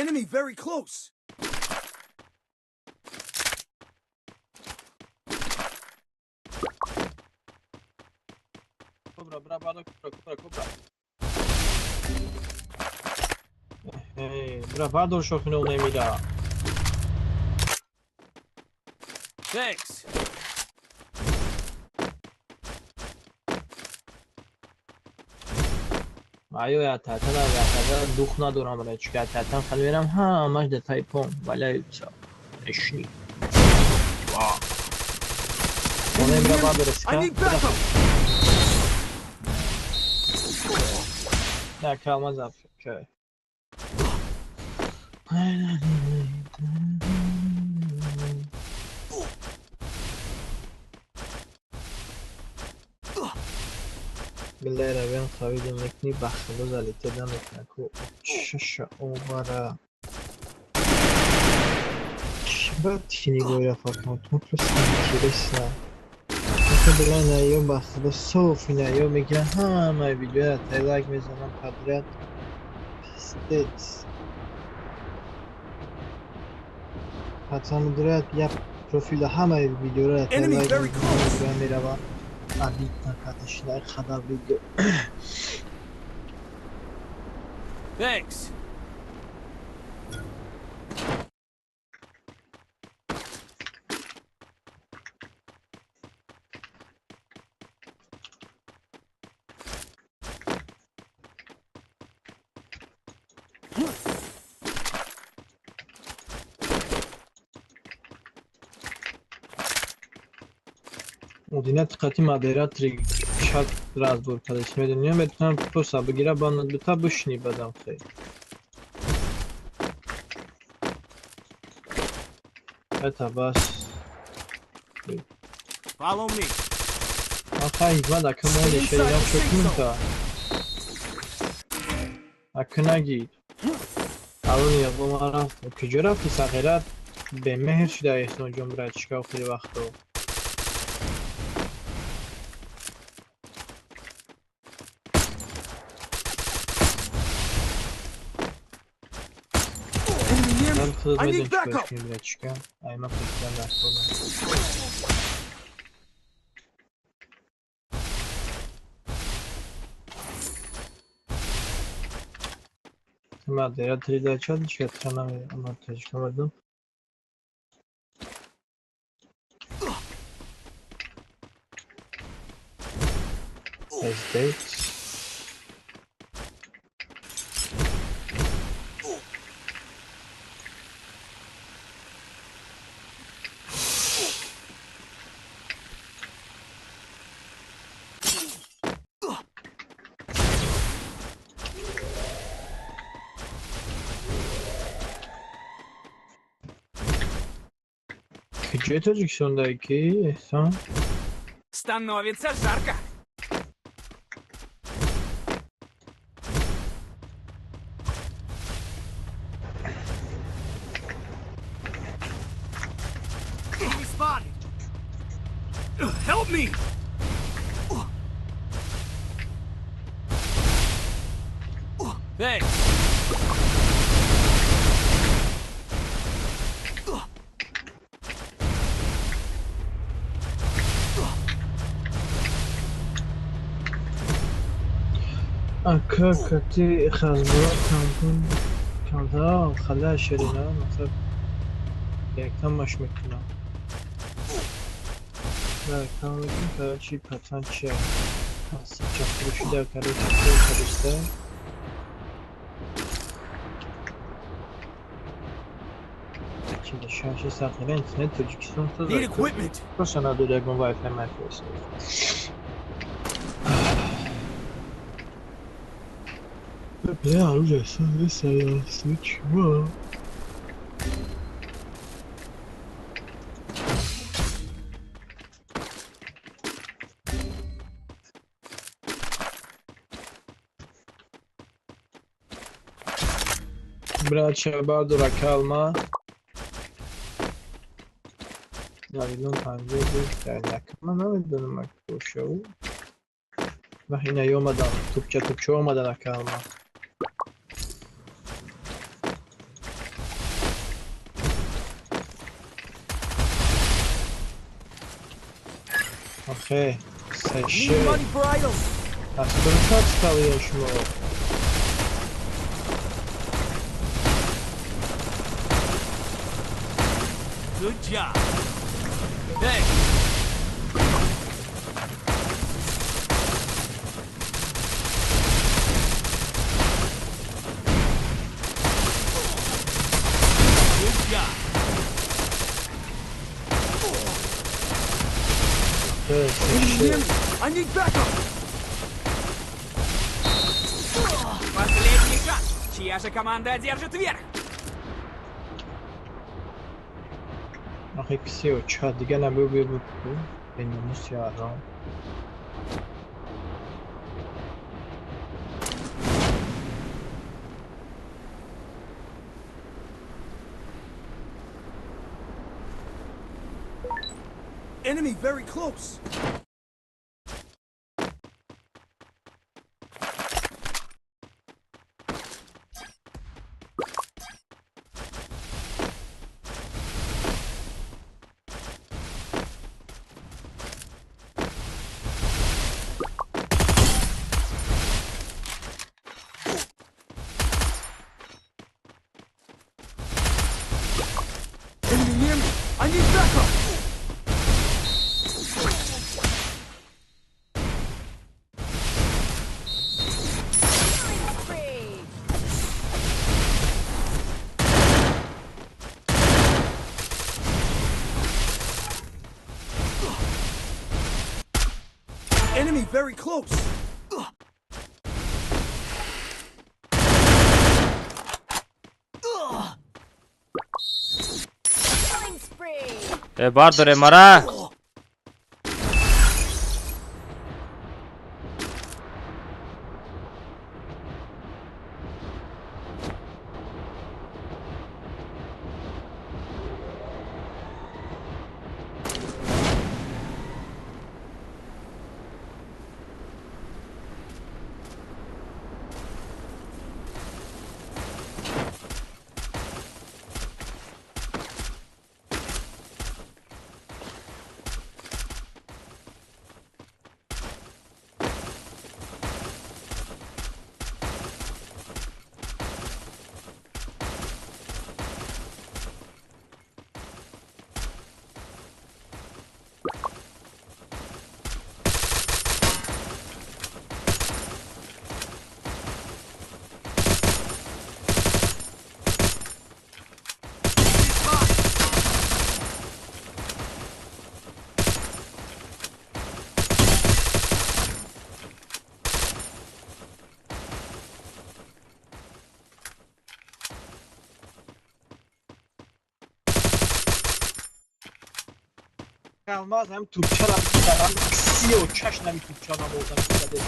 Enemy very close. Кобра, бра, бара, кобра, кобра, кобра. Бра, бардор шохинол немира. Thanks. Айо я татана я татана дух надорам бра чика татан хали мерам ҳамаш да тайпон валяются. Эшни. Онем бра бардор I need backup. Да, kalmaz abi. Билла равиан хавидем мекни бахшудо залитеда мекнаку шаша овара. Чиба тинигоя факмат просто интересно. Била на её бахшудо соф на её мегиран ҳамаи видеоя лайк мезанам подряд. Пиздец. Пацан дурят я профиля ҳамаи видеоро Enemy лайк very close. мезанам мерава. Обидно, конечно, хабар видео. Thanks. Одина қати модератори шат разбор кардаш медонӣ метавонам просто бигира бана дута бишни бадам хей. Это бас. Follow me. Аха ҳикмат ака моли шеринам шокунта. Ака нагир. Алон яғо мара куҷо рафти сағират? Бемеҳр шуда Эҳсонҷон братишка охири вақто. Enemy near Ман me. худат I медонӣ need чӣ кор backup. кунӣ братишка. Ай ман фикрам дар кор. Модератори дар чат чиқадр намедонам тоҷика мардум. Пиздец. Куҷои Тоҷикистонда ки Эҳсон? Становится жарко. Enemy spotted. Help me! Thanks. Ака кати хазбура камтун камтар хала ширина мақсад яктамаш мекунам. Яктам мекунам короче пацан че ча фурӯшида короче кадиста. Чилшаши сақира интернет Тоҷикистон Need equipment. Просто надо ягон Wi-Fi мефирстад. Бля, оружие чего? Брат, бардора калма. Навидон панҷоҳ дар якма намедонам акошау. Ва ина омадан, тупча тупча омадан акалма. Охе, сеше. Аз куҷо читалия шумо? Good job. Thanks. Good job. I need backup. Последний шанс. Чья же команда одержит верх? Охе, киси оча дига набу бу бу. Беномус ярам. Enemy very close. Enemy near me. I need backup. Enemy very close. Бардоре мара. Алмаз ҳам тӯпчара бизанам, сиё чашм ҳами тӯпча намозам зада.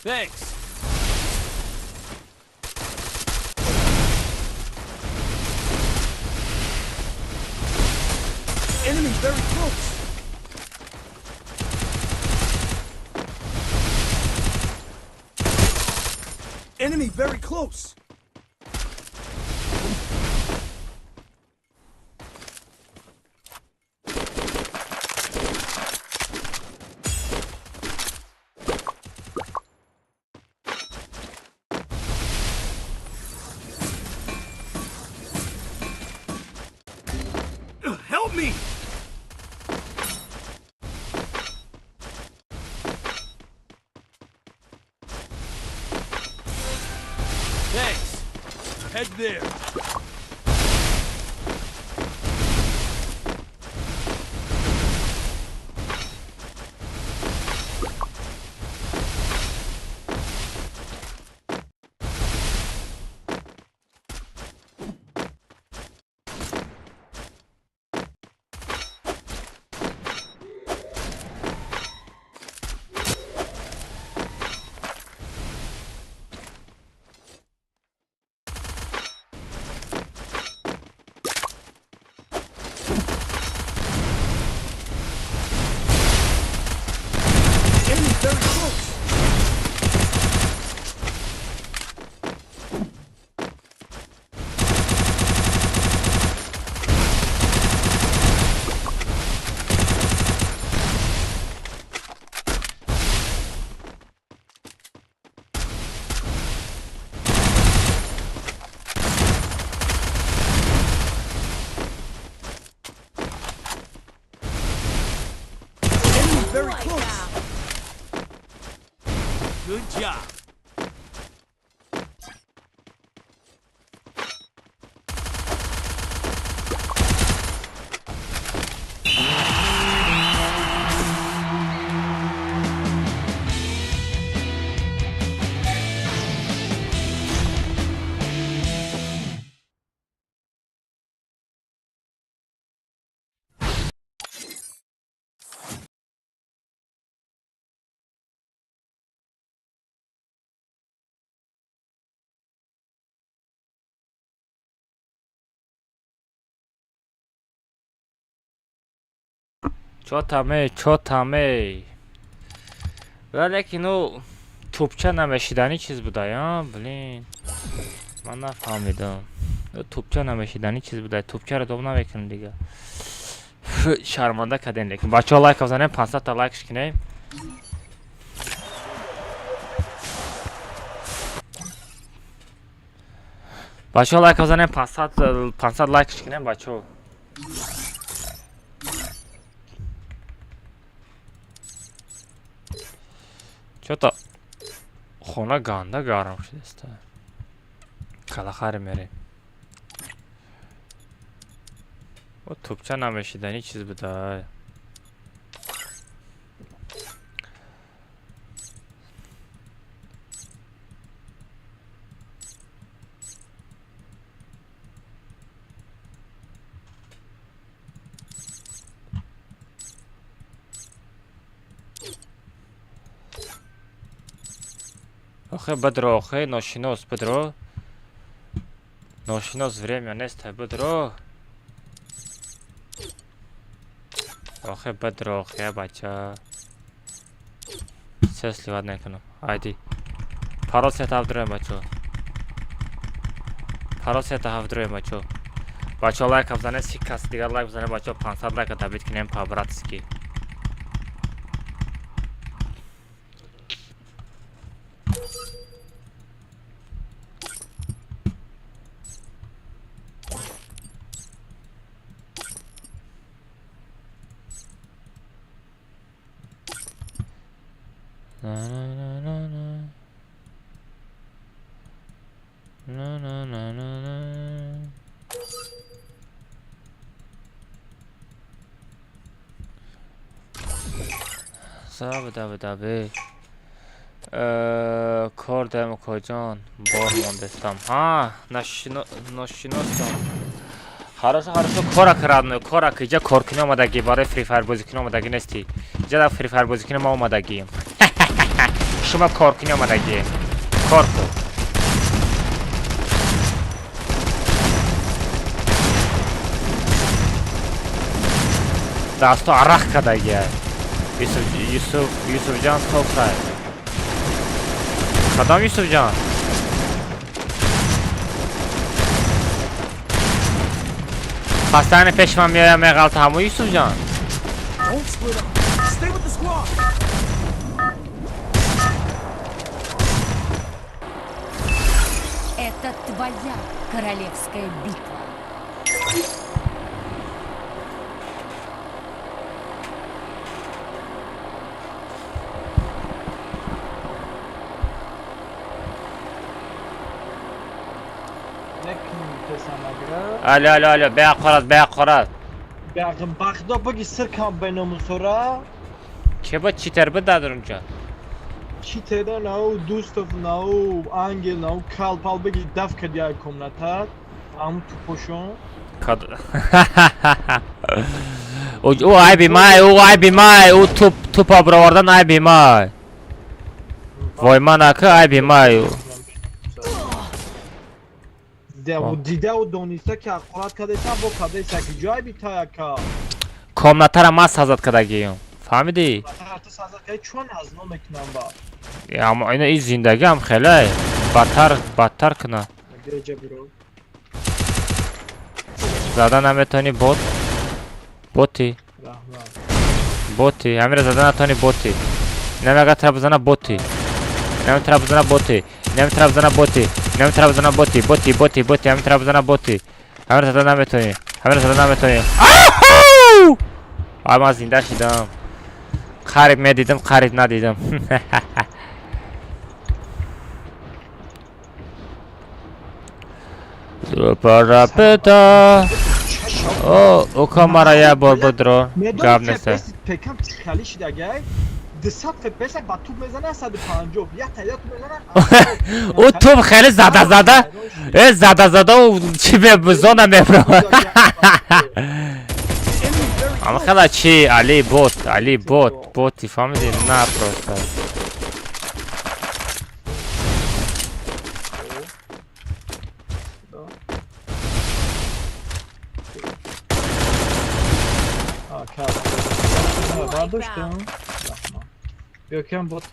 Thanks. Enemy very close. Enemy very close. Help me! Head there. Enemy very close. Enemy very close. Good job. Чотаме, чотаме. Валекин ӯ тӯпча намешидани чиз буда, я, блин. Ман нафаҳмидам. Ӯ тӯпча намешидани чиз буда. Тӯпчаро доб намекунем дига. Шарманда кардем лекин. Бачаҳо, лайк бизанем, 500 та лайкш кинем. Бачаҳо, лайк бизанем, 500 500 лайкш кинем, бачаҳо. Чё-то хона ганда гарм шудааст. Калахари мерем. О, тӯпча намешидани чиз буда. Охе, бадро, охе, ношинос, бадро. Ношинос, время нест, бадро. Охе, бадро, охе, бача. Се сливать накунам. Айди. Парол сета ҳафт бачо. Парол сета ҳафт бачо. Бачо, лайк бизанед, 30 кас дигар лайк бизанед, бачо, 500 лайка добить кунем по-братски. На-на-на-на. На-на-на-на-на. Саб-даб-дабе. Кор дам коҷон бор мондестам. Ҳа, ношиносам. Хорошо, хорошо, корак, родной, корак, иҷа коркунӣ омадагӣ, барои Free Fire бозикунӣ омадагӣ нестӣ. Иҷа дар Free Fire бозикунӣ ма омадагием. Шумо коркунӣ омадагӣ. Кор кун. Дасто арақ кардагия. Юсуф, Юсуф, Юсуфҷон софай. Кадом Юсуфҷон? Пастани пеши ман меоям, меғалта, ҳамо Юсуфҷон. Don't split up. Stay with the squad. Это твоя королевская битва. кадесам агра. Алё, алё, алё, беақорат, беақорат. Бахдо буги сиркам беномусора. Ке ба читер буд дар унҷа? Читера нау дӯстов нау ангел нау калпал буги даф кади ай комнатат. Ам тупошон. Кад. Ӯ айби май, ӯ айби май, ӯ туп тупа бировардан айби май. Вой ман ака айби май. Дидау дониста ки аққурат кадесам бо кадеса ки ҷой битаяка. Комнатара ман сазад кардагиюм. Фаҳмидӣ? Ту сазад кади чун аз ном мекунам ба. Аммо ина ин зиндагӣ ҳам хеле бадтар бадтар куна. Деҷа биро. Зада наметавонӣ бот. Боти. Раҳмат. Боти. Ҳамира зада натавонӣ боти. Инам агар тара бизана боти. Инам тара бизана боти. Инам тара бизана боти. Инам тара бизана боти. Боти, боти, боти. Ҳамин тара бизана боти. Ҳамира зада наметавонӣ. Ҳамира зада наметавонӣ. Аху! Ай ман зинда шидам. Қариб медидам, қариб надидам. Парапета. О, ока мара я бор бодро. Гап нест. Пекам хали шидагай. 200 FPS ба туп мезана 150. Як та як мезана. Ӯ туп хеле зада зада. Э зада зада ӯ чи зона мебро. Enemy very Ама close. хела чи Али бот, Али бот, боти фаҳмиди? На просто. Бардоштам. Ёкам бот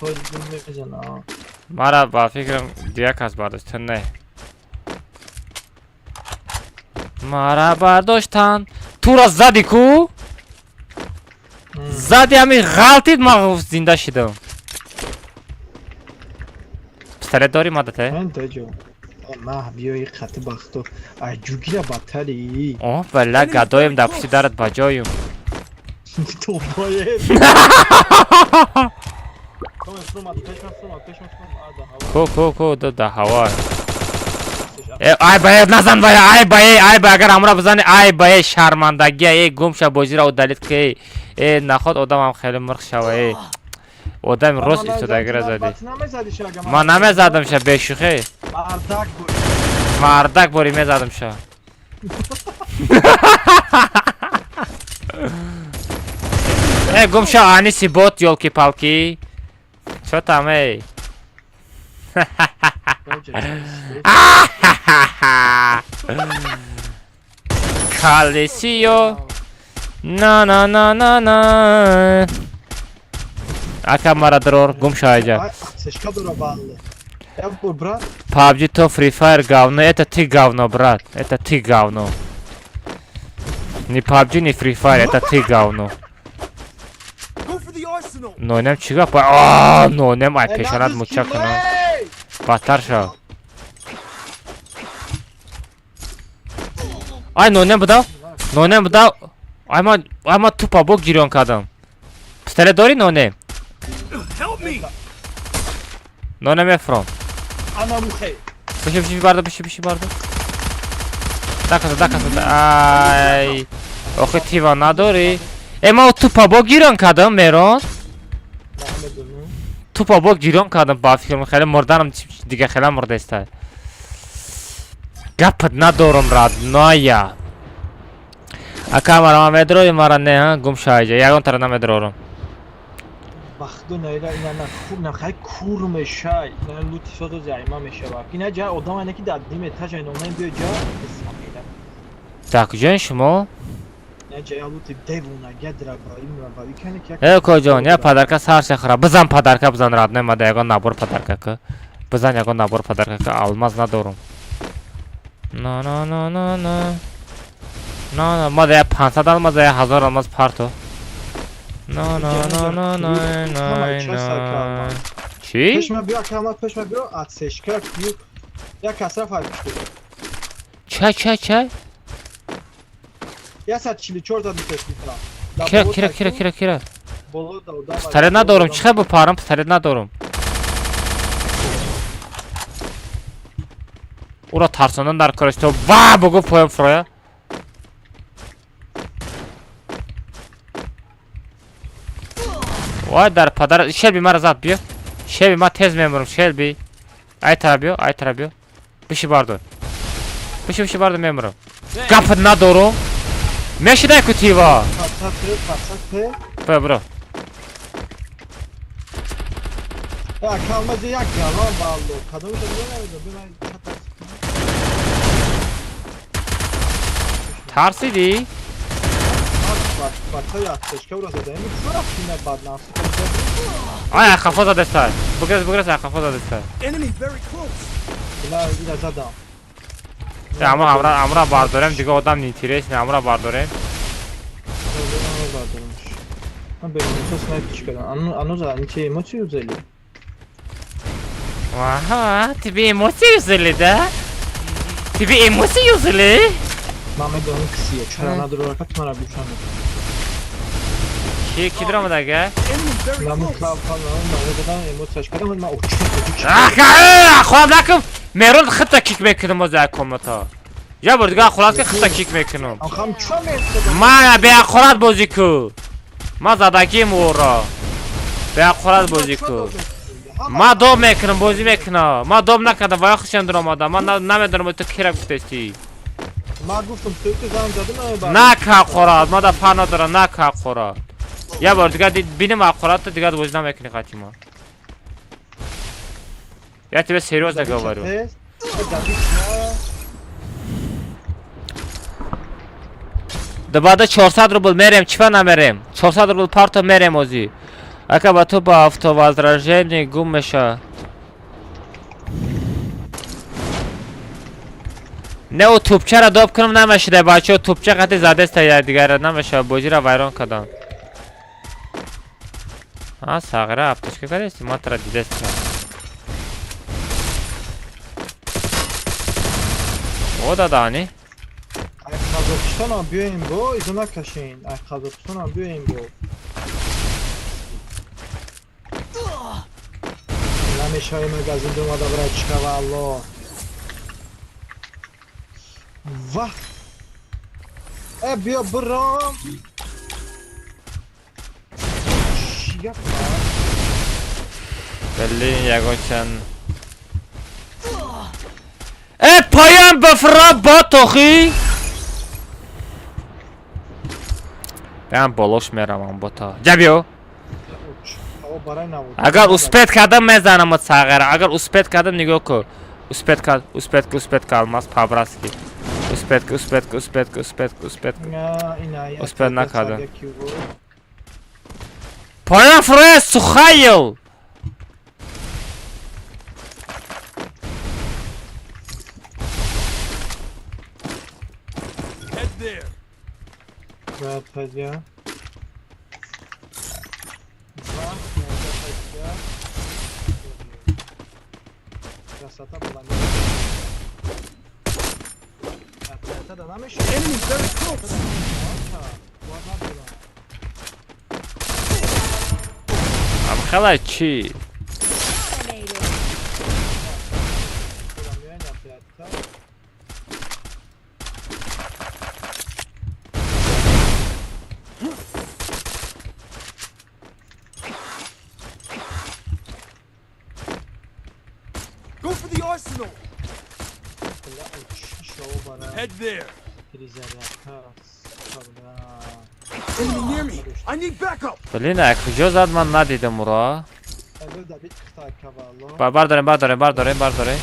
мезана. Мара ба фикрам дигар кас бардошт, ту не. Мара бардоштанд. Тура зади ку? Зади ҳамин ғалтид ман зинда шидам. Пистолет дорӣ мадате? Ман даҷо. Маҳ биёи хати бахто. Ай ҷугира баттари. О, валла гадоем дар пушти дарат ба ҷоюм. Тобое. Ку ку ку ду да ҳаво. Э ай ба назан ба ай ба ай ба агар ҳамра бизани ай ба э шармандагия э гум ша бозиро удалить ки э наход одамам хеле мурх шава э. Одам рост истодагира зади. Ман намезадам ша бешӯхӣ. Мардак буд. Мардак бори мезадам ша. Э гум ша аниси бот ёлки-палки. Чо там эй? Калесио. На на на на на. Ака мара дрор гум шайҷа. Сешка дора балле. Я бур брат. PUBG то Free Fire говно, это ты говно, брат. Это ты говно. Не PUBG, не Free Fire, это ты говно. Go for the arsenal. Нонем чӣ гап? А, нонем ай пешонат муча кунам. Бадтар шав. Ай нонем будав? Нонем будав? Ай ман ай ман тупа бо гирён кардам. Пистолет дорӣ нонем? Help me. Нонем мефуром. Ана мухе. Биши биши бардо биши биши бардо. Дакаса дакаса. Ай. Охи тива надорӣ? Э ман тупа бо гирён кардам мерон. Тупа бо гирён кардам ба фикрам хеле мурданам дига хеле мурдаиста. Гапат надорам родная. Ака мара ман медрои мара не ҳа гум шайҷа ягон тара намедрорам. Бахту наира ина на хуб на хай кур мешай. На лути сото займа мешава. Ина ҷа одам ана ки дар диме тажа номен биё ҷа. Дар куҷои шумо? На ҷа лути девона гадра ба имра ба икане ки. Э коҷон, я подарка сар шахра. Бизан подарка бизан родной мада ягон набор подарка ка. Бизан ягон набор подарка ка алмаз надорум. На на на на на. На на мада я 500 алмаз я 1000 алмаз парто. На на на на на на на. Чӣ? Пешма биё акамат пешма биё атсешка ку я касра фарқ шуд. Ча ча ча? 144 та дутеслита. Кира кира кира кира кира. Боло да одам. Пистолет надорум. Чӣ хел бипарам? Пистолет надорум. Уро тарсондан дар кораш то ва бугу поён фуроя. Вай дар падар Шелби мара зад биё. Шелби ман тез мемурам Шелби. Ай тара биё, ай тара биё. Биши бардор. Биши биши бардор мемурам. Гап надорум. Мешидай ку тива. Бро бро. Я калмази як галон балло. Кадом шо бина тарсиди? Ай, хафо задестай. Бугрез, бугрез, ай хафо задестай. Амра, амра, амра бардорем, дига одам неинтересный, амра бардорем. Ага, тебе эмоции взяли, да? Тебе эмоции взяли? Ман медонам кисие, чаро надоракат мара гӯшам. Ки ки дромадага? Ман ман эмоцияш кардам, ман очи. Аха, хоб накун. Мерон хитта кик мекунам оз як комната. Я бор дига хулас ки хитта кик мекунам. Ахам чо мефтодам? Ман беақурат бозӣ ку. Ман задагим ӯро. Беақурат бозӣ ку. Ман доб мекунам, бозӣ мекунам. Ман доб накардам, вая хушам дромадам. Ман намедонам ту кира гуфтести. Ман гуфтам ту занг задам. На кақурат, ман да фар надорам, на кақурат. Я бор дига бинем ақурат, дига бозӣ намекунӣ қати ма. Я тебе серьезно говорю. Дубада 400 рубл мерем, чива намерем? 400 рубл парто мерем озӣ. Ака ба ту ба автовозражение гум меша. Не о тупчара доб кунам намешида бачаҳо, тупча қати задеста якдигарра намеша, бозиро вайрон кардам. А сағира автошка кардести, ман тара дидестам. О дадани. Ай Қазоқистонам биёем бо, изо накашен. Ай Қазоқистонам биёем бо. Намешавем магазин домада брачка валло. Вах! Э биё биром. Чия Блин, ягончан. Э поён бифро ботохи. Бям болош меравам бота. Ҷа биё. Агар успет кардам мезанам от сағира. Агар успет кардам нигоҳ кун. Успет кард, успет ки, успет ки алмаз по-братски. Успет ки, успет ки, успет ки, успет ки, успет ки. Успет накардам. Поён фуроя сухайл. Амхала чи? Go for the arsenal. Head there. Enemy near me. I need backup. Блин, а куҷо зад ман надидам уро. Бардорем, бардорем, бардорем, бардорем.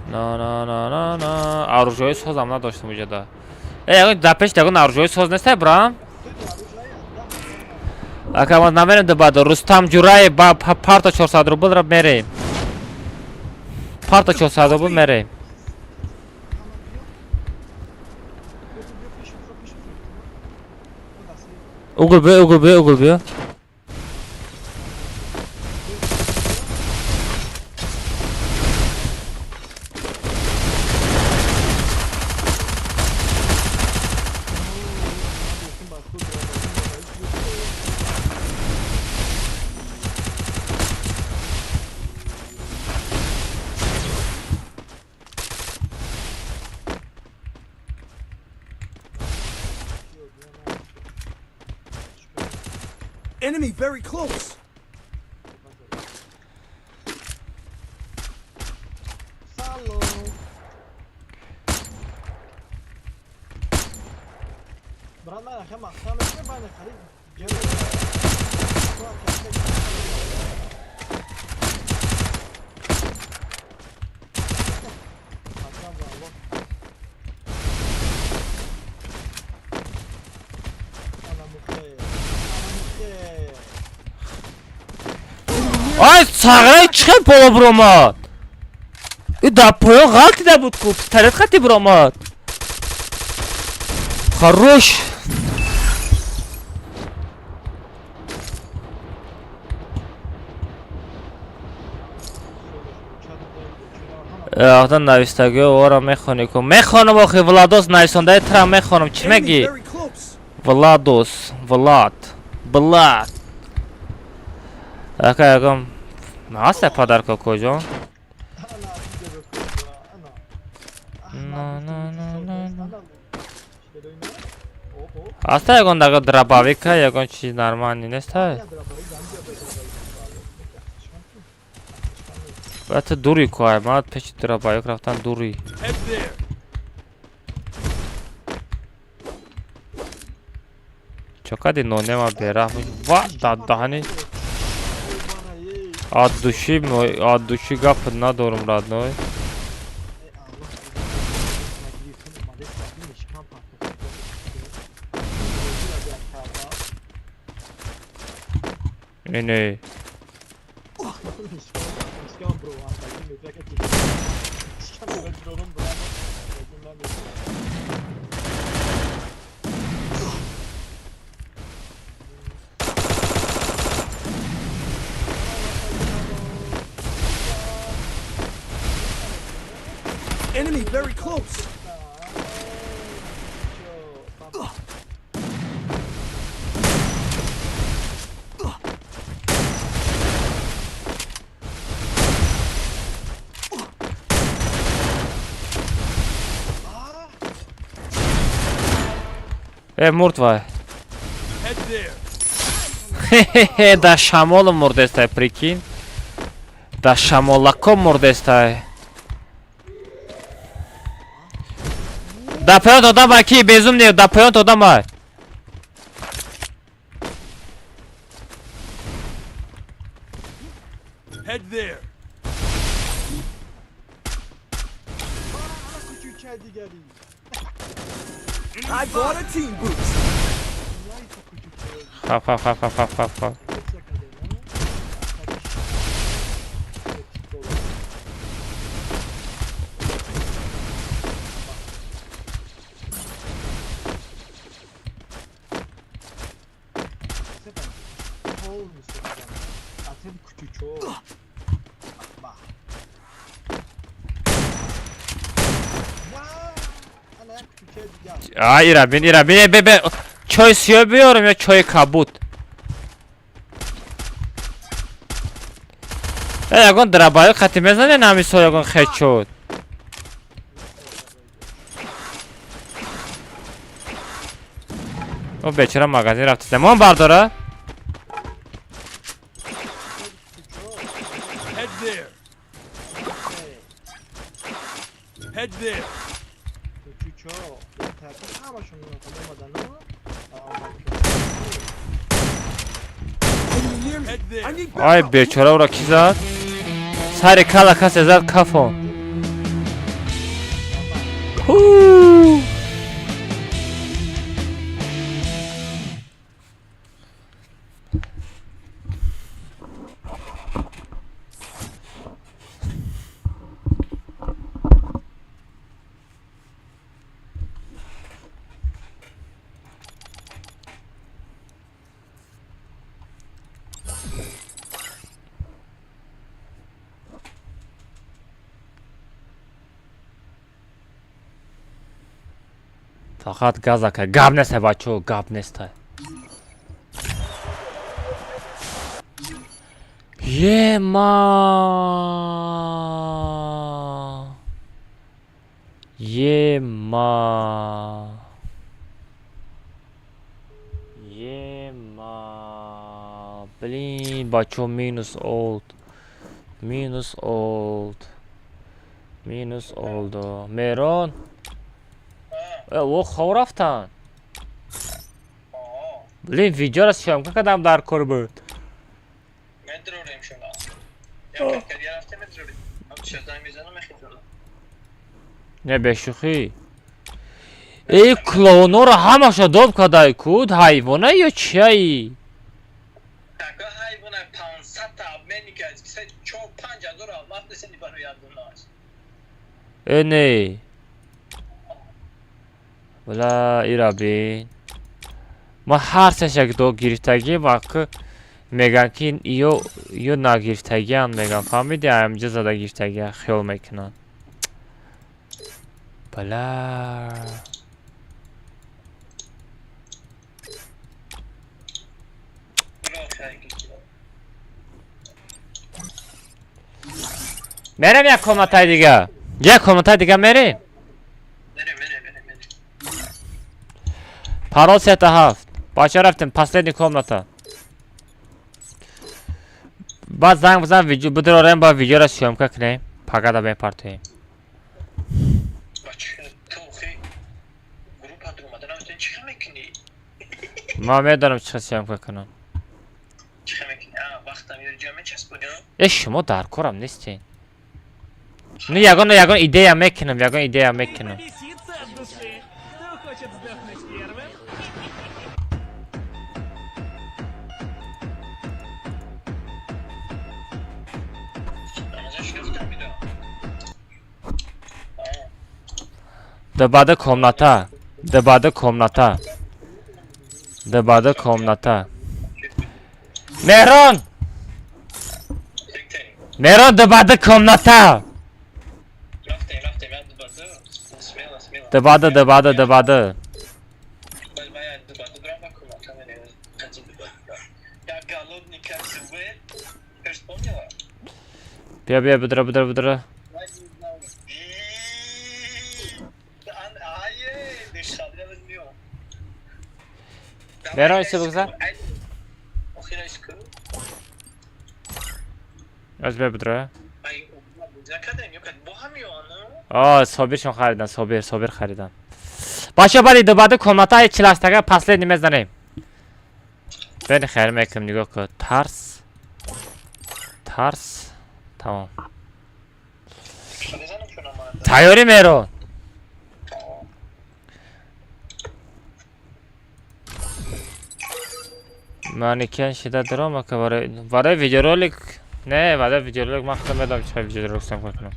На на на на на. Оружие созам надоштам уҷада. Э, ягон дар пеш ягон оружие соз нестай, брам? Ака ма намерем дубада. Рустам Ҷураев ба парто 400 рублро мерем. Парто 400 рубл мерем. Угол биё, угол биё, угол биё. Enemy very close. Салом. Брат, ман ахе махсам мекунам, ман харид ҷело. Қасам ба Аллоҳ. Ана мухе. Ана мухе. Ай, сағрай чӣ хел боло биромад? И дар поён ғалтида буд ку, пистолет хати биромад. Хорош. Ахдан навистагиҳо ора мехонӣ ку. Мехонам охи, Владос, нависондаи тра мехонам. Чӣ Enemy мегӣ? very close. Владос, Влад, Блад. Ака ягон ҳаста подарка коҷон? Ана видео куҷо, ана. На, на, на, на, на. Чӣ на? О, о. Ҳаста ягон дага дробовика, ягон чиз нормальный нестай? Я дробовик, ам ҷо дробовик. Бояд ту дури ку, ай ман пеши дробовик рафтан дури. Head there. Чо кади нонема бераҳм? Ва дар даҳани от души от души гап надорум, родной. Ине. Enemy very close. Э, мурд вай. Head there. Хе-хе-хе, дар шамолу мурдестай, прикинь. Дар шамолако мурдестай. Дар поёнт одам ай, ки безум не, дар поёнт одам ай. Head there. Кучучай дигари. I bought a team boost. Хап, хап, хап, хап, хап, хап, хап. А, ира бин, ира бин, бе, бе. Чой сиё биёрам ё чои кабуд? Э, ягон дробовик хати мезанед ҳамисо ягон хедшот. О, бечора магазин рафта. Мон бардора? Head there. Head there. Кучучо ҳамашон омадану. Enemy near me. Head there. I need Ай, backup. бечора ӯро ки зад? Сари кала касе зад кафон. Ҳу! Фақат газака гап нестай, бачо, гап нестай. Ема! Ема! Ема! Блин, бачо, минус олд. Минус олд. Минус олдо. Меҳрон. О, хоб рафтан. Блин, видеоро съёмка кардам, дар кор буд. Медрорем шуна. Як кадия рафте медрорем. Ам чиза мезанам мехезам. Не, бешӯхӣ. Эй, клоунора ҳамаша доб кадай куд, ҳайвона ё чияи? Така ҳайвона 500 та обменника аз 4 5 ҳазор алмаз несени барои ядунаш. Э, не. Бла, ира бин. Ма ҳар сешак до гирифтагӣ ва к меган ки ё нагирифтагиан меган, фаҳмиди, амҷа зада гирифтагиан хиёл мекунанд. Бла. Мерем як комнатаи дига. Як комнатаи дига мерем. Парол 3-7. Бача, рафтем, последний комната. Баъд занг бизан, видео бидорем, ба видеоро съёмка кунем. Пагада мепартоем. Бача, ту хи группа омада наметони, чӣ мекунӣ? Ман медонам чӣ съёмка кунам. Чӣ мекунӣ? А, вақтам ёри ҷамъ мечаспонӣ? Э, шумо дар корам нестен. Ну, ягон идея мекунам, ягон идея мекунам. Повеситься от души. Кто хочет сдохнуть первым? Намаза шинохтам бидо. Дабада комната. Дабада комната. Дабада комната. Меҳрон! Меҳрон, дабада комната. Рафтем, рафтем, я дубада. Смело, смело. Дабада, дабада, дабада. Бал мая дубада брам ба комната мене. Хаджи дубада. Я голодный как зверь. Ты вспомнила? Бия, бия, бидра, бидра, бидра. Ае, дишадра мио. Меҳрон, чӣ бигзар? Охираш ку? Аз бия, бидра. Ай, накардем, ё бо ҳам ё ана? А, Собиршон харидан, Собир, Собир харидан. Бача, баъди дубада комната чилаштага последний мезанем. Бени, хайр мекунем, нигоҳ кун. Тарс. Тарс. Тамом. Мезанам шуна ман. Тайёрӣ, Меҳрон? Манекен шида дарома ка барои видеоролик, не, барои видеоролик ман худам медонам чӣ видеоролик съёмка кунам.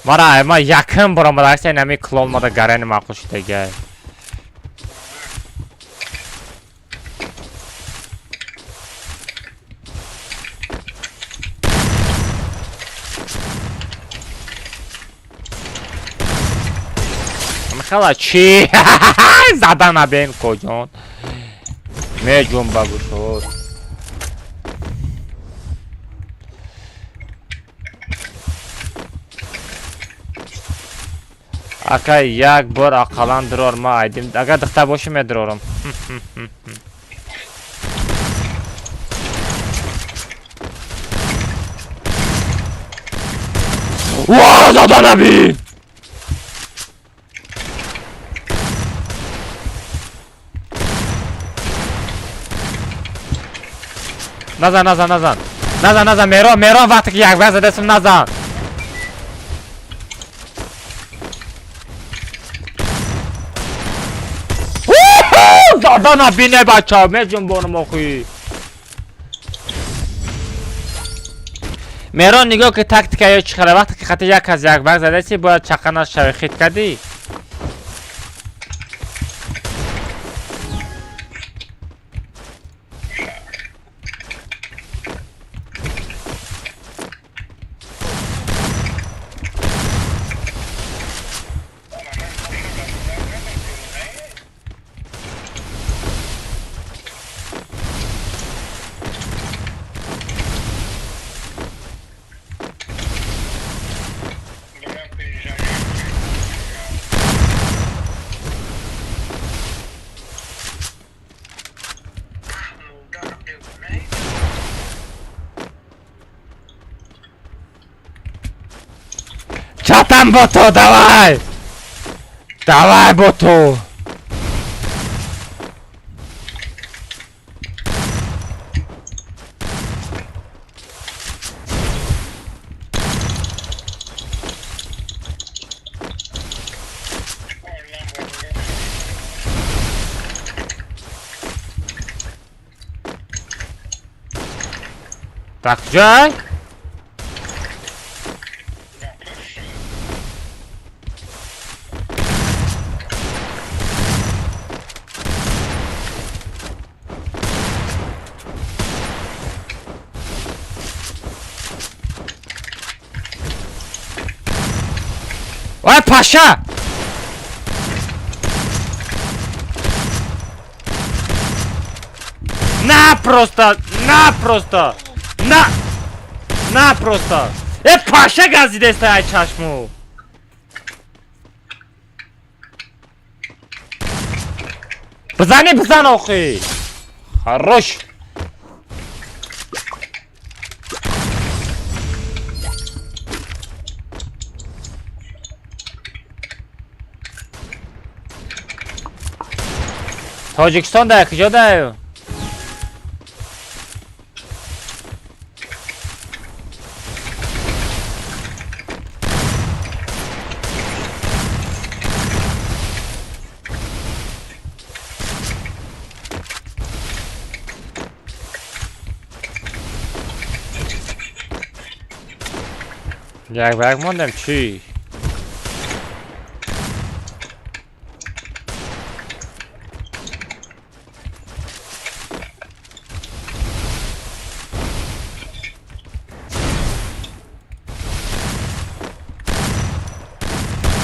Мара ма якм бор омада аста инами клон мада гарани маъқул шудагай. Михала чӣ? Зада набен коҷон. Меҷунба гӯшод. Ака, як бор ақаллан дурор, ма айдим. Агар духтар бошӣ, медурорам. Ва, зада набин! Назан, назан, назан. Назан, назан, Меҳрон, Меҳрон, вақте ки як вақт задасим, назан. Зада набине, бача, меҷунбонам охи. Меҳрон, нигоҳ ки тактика ё чӣ хела, вақте ки хати як аз як вақт задаси, бояд чақа нашавӣ, хит кардӣ? Чё там, боту, давай! Давай, боту! Так, ҷай? Ой, Паша! На просто! На просто! На! На просто! Э, Паша газидеста ай чашму! Бизани, бизан охи! Хорош! Тоҷикистон дар куҷо даю? Як ба як мондем чӣ?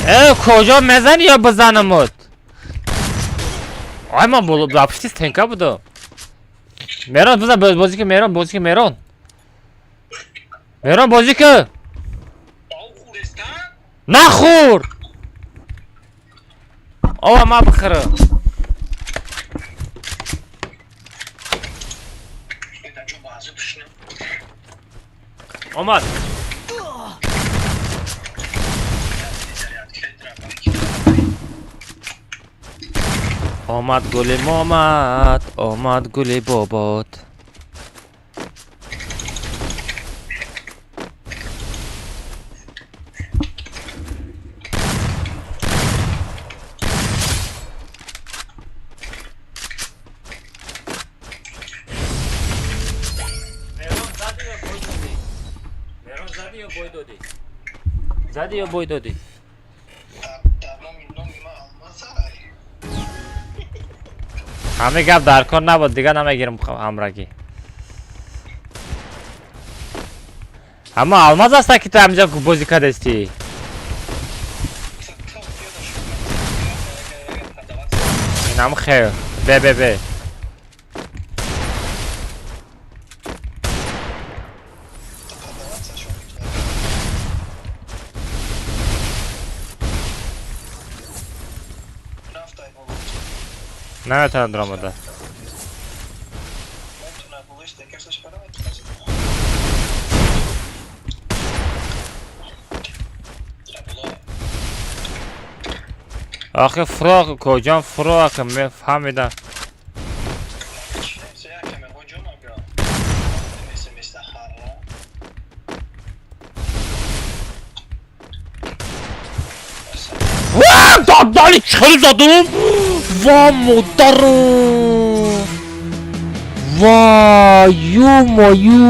Э, куҷо мезанӣ ё бизанамут? Ай, ман ба пушти стенка будам. Мерон, бизан, бозӣ ки, Мерон, бозӣ ки, Мерон. Мерон, бозӣ ки. Нахӯр! Ова ман бихӯрам. Омад. Омад гули момад, омад гули бобод. Зади ё бой додӣ? Ҳамин гап дар кор набуд, дигар намегирам ҳамрагӣ. Аммо алмаз аста ки ту ҳаминҷа бозӣ кардастӣ. Инам хел. Бе, бе, бе. Наметавонад даромада. Охи фуроқ куҷон фуроқ фаҳмидам. Додали чӣ задум? Ва модару! Ва ё-моё!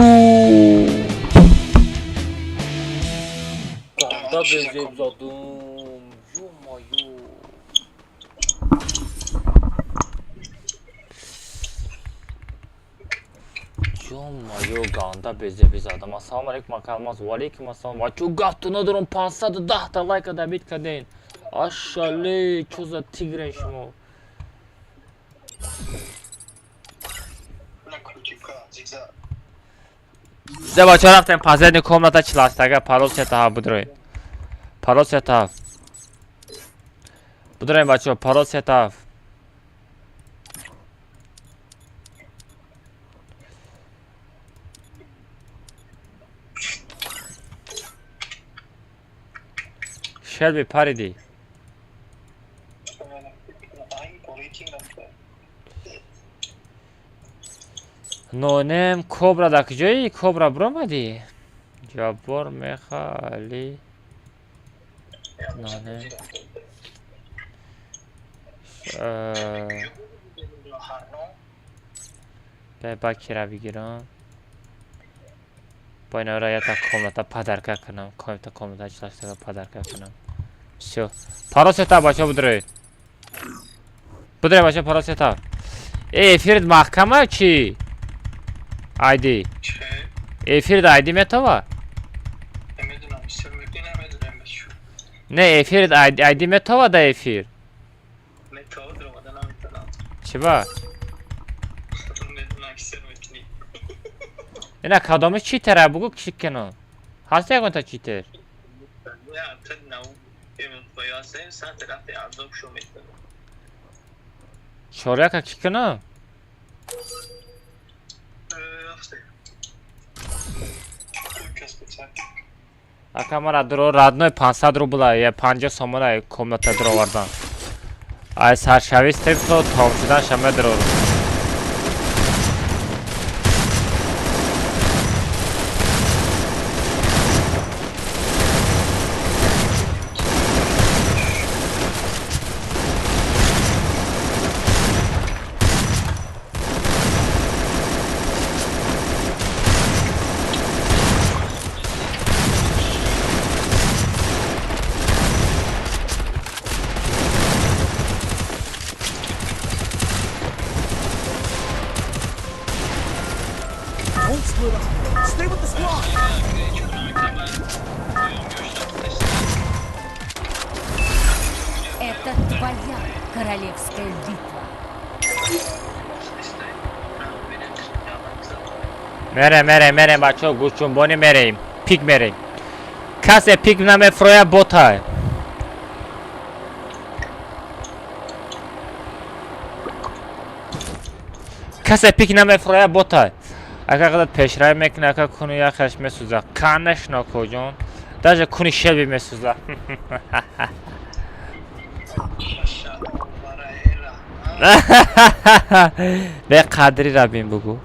Ганда безеб задум! Ё-моё! Ё-моё, ганда безеб задам. Ассалому алайкум, ака Алмаз. Ва алайкум ассалом. Ва чӯ гафту надорам, 510 та лайка добит кардем. Ашале, чё за тигрен шумо? Зе бача рафтем последний комната 48-ага, парол 37 будроем. Парол 37. Будроем бачо, парол 37. Шелби паридӣ. Нонем кобра дар куҷои кобра биромадӣ? Ҷаббор меха али нонем. Ба кира бигирам. Бо инора ята комната подарка кунам. Комната комната члаштага подарка кунам. Всё. Паросета бача будре. Будре бача паросета. Э, эфирит маҳкама чи? Айди. Эфирит айди метова? Не, эфирит айди метова да эфир. Чи ба? Ина кадомиш читера бугу кишик кено. Ҳаст ягонта читер? Чоряка ки кунам? Ака мара дуро родной 500 рубла я 50 сомона комната дуровардан. Ай саршави стрим то том шудан шама дурор. Stay with the squad. Это твоя королевская битва. Мерем, мерем, мерем, бачо, гӯшчунбонӣ мерем. Пик мерем. Касе пик намефроя бота. Касе пик намефроя бота. Ака қадар пешравӣ мекунӣ, ака куни яхаш месӯза. Конечно, коҷон. Даже куни шелби месӯза. Бе қадри рабин бугу.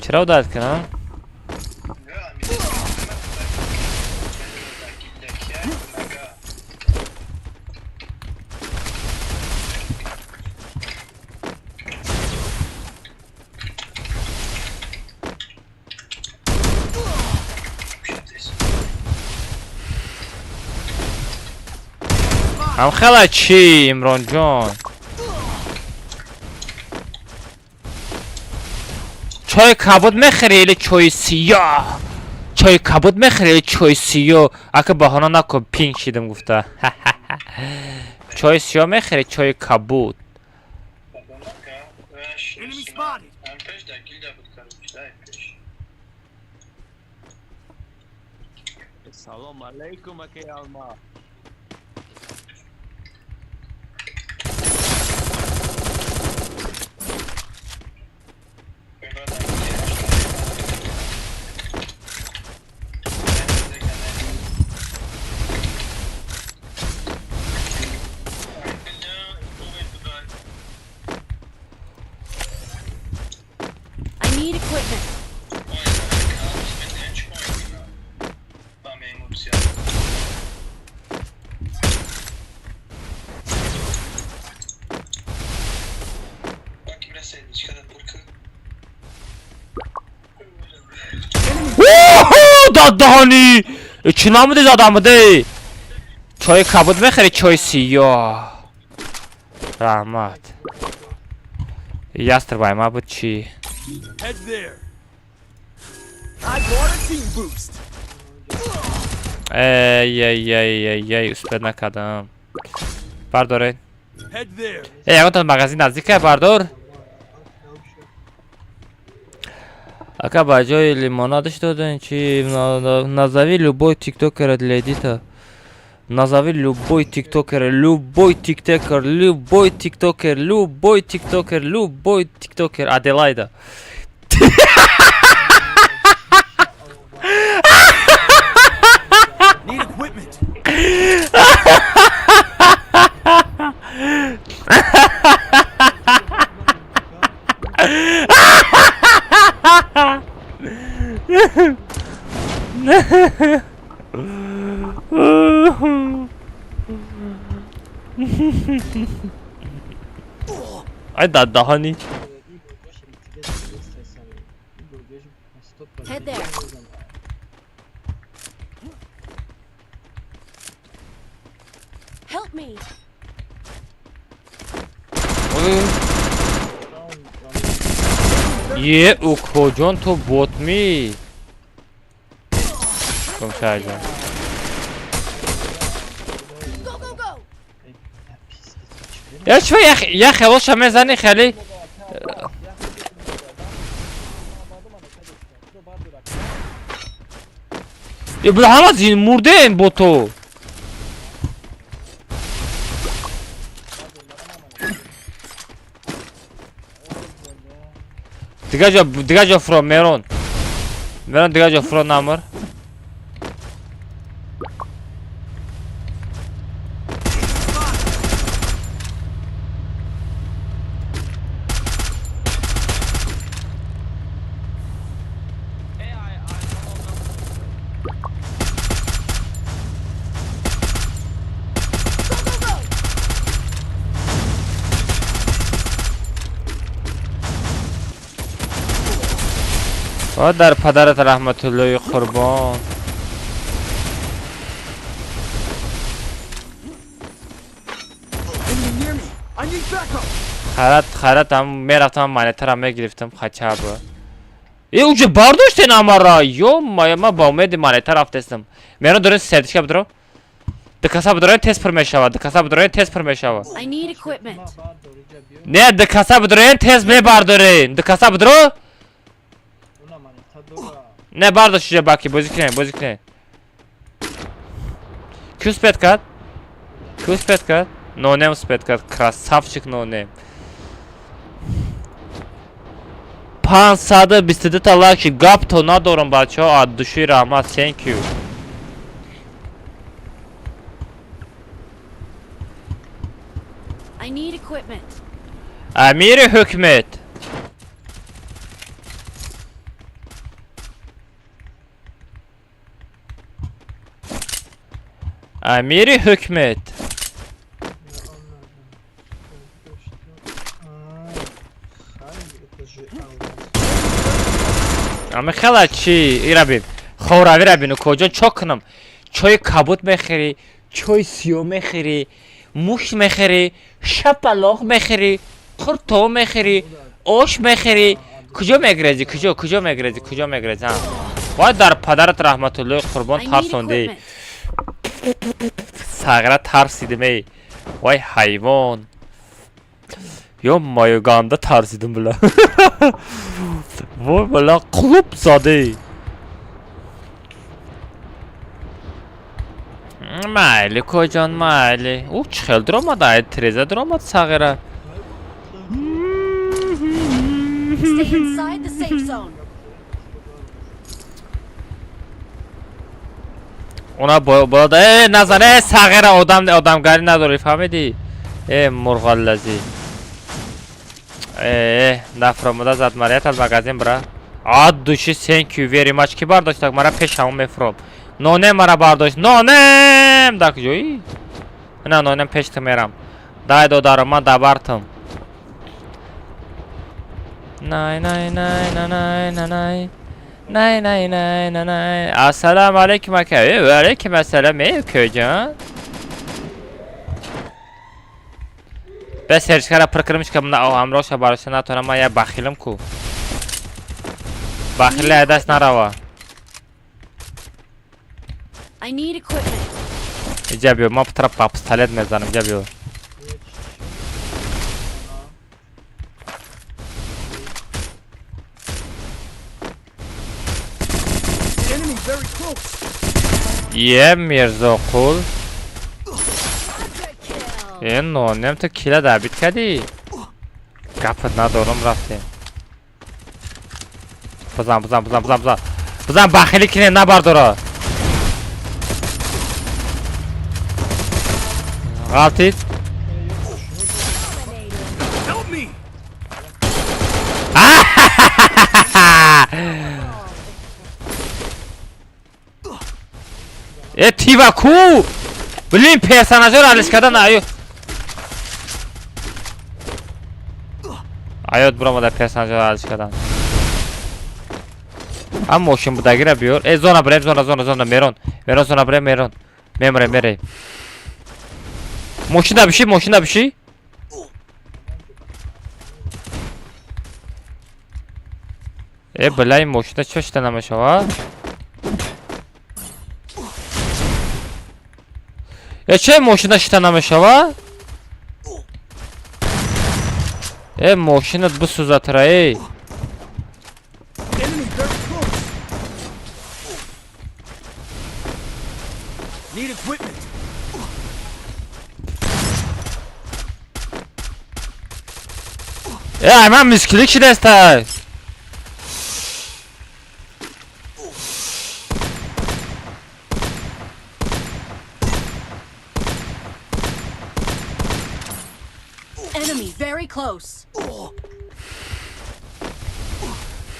Чаро удалить кунам? Ҳамхела чӣ, Имронҷон? Чойи кабуд мехӯрӣ или чойи сиёҳ? Чойи кабуд мехӯрӣ или чойи сиёҳ? Ака баҳона накун, пинг шидам гуфта. Чойи сиёҳ мехӯрӣ, чойи кабуд? Enemy spotted. Салом алейкум, акай Алма. I need equipment. Дадаҳани! Чӣ намуди задамуди? Чойи кабуд мехӯрӣ, чойи сиёҳ? Раҳмат. Ястрбай ма буд чӣ? Head there. I bought a team boost. Эй, эй, эй, эй, эй, успеть накардам. Бардоред. Head there. Э, ягонта магазин наздика бардор. Ака ба ҷои лимонадаш доден чи? Назови любой тиктокера для эдита. Назови любой тиктокера, любой тиктокер, любой тиктокер, любой тиктокер, любой тиктокер. Аделаида. Ай дадаҳани. Head there. Help me. Е, укоҷон, ту ботми? Гумшаҷон. Go, go, go. Я чё, я хелоша мезани хеле. Е, бля, ҳама зин мурдем бото. Дига ҷо фуро, Мерон. Мерон, дига ҷо фуро намр. Go, go, go. О, дар падарат раҳматуллои қурбон. Enemy near me. I need backup. Харат, харат, ҳам мерафтам, монетара мегирифтам хотя бы. Е, уже бардоштен амара. Ё-моё, ман ба умеди монета рафтестам. Мерон, дорен сердечка бидро. Дикаса бидроен тез пур мешавад. Дикаса бидроен тез пур мешавад. I need equipment. Не, дикаса бидроен тез мебардорен. Дикаса бидро. Не, бардошт уже баки, бозӣ кунем, бозӣ кунем. Ки успеть кард? Ки успеть кард? Нонем успеть кард. Красавчик нонем. 522 та лайк шид. Гап то надорам, бачаҳо, от души раҳмат, thank you. I need equipment. Амири ҳукмет. Амири ҳукмет. Ами хела чи ира бин. Хоравира бин, куҷо чо кунам? Чои кабуд мехӯрӣ, чои сиёҳ мехӯрӣ, муш мехӯрӣ, шапалоқ мехӯрӣ, қурто мехӯрӣ, ош мехӯрӣ. Куҷо мегрезӣ? Куҷо, куҷо мегрезӣ? Куҷо мегрезӣ? Ҳа. Вай дар падарат раҳматуллои қурбон I need тарсондӣ. equipment. Сағира тарсидим эй. Вай ҳайвон. Ё моюганда тарсидим била. Вой била қулуб задӣ. Майли, коҷон, майли. Ӯ чӣ хел дуромад? Ай треза дуромад сағира. Stay inside the safe zone. Она бояд э назан э сағира одам одамгарӣ надорӣ, фаҳмидӣ? Э мурғаллазӣ. Э нафромуда зад мара ятал магазин бра. От души thank you very much ки бардоштак мара пеш ҳамон мефуром. Нонем мара бардошт. Нонем дар куҷоӣ? На нонем пеш ту мерам. Дай додарам ман дабартам. Най най най най най най най. Най най най най най. Ассалому алейкум ака. Э, ва алейкум ассалом э укаҷон. Бе серчкара пур кунам ки ҳамроҳша бароша натонам ман як бахилам ку. Бахили ай даст нарава. I need equipment. Иҷа биё, ман тара ба пистолет мезанам, иҷа биё. Enemy very close. Е Мирзоқул. Quadra kill. Е нонем ту кила дабит кардӣ? Гапат надорам рафтем. Бизан, бизан, бизан, бизан, бизан. Бизан бахилӣ кине набардора. Ғалтид? Help me. Э, тива ку! Блин, персонажҳоро алиш кардан аю. Аёд буромада персонажҳоро алиш кардан. Ҳам мошин будагира биёр. Э, зона бирем, зона, зона, зона, Мерон. Мерон, зона бирем, Мерон. Мемрем, мерем. Мошина биши, мошина биши. Э, бля, ин мошина чо шида намешава? Э, чо ин мошина шида намешава? Э, мошинат бисӯзатра, эй. Enemy very close. Need equipment. Э, ай ман мискилик шидаста. Enemy very close.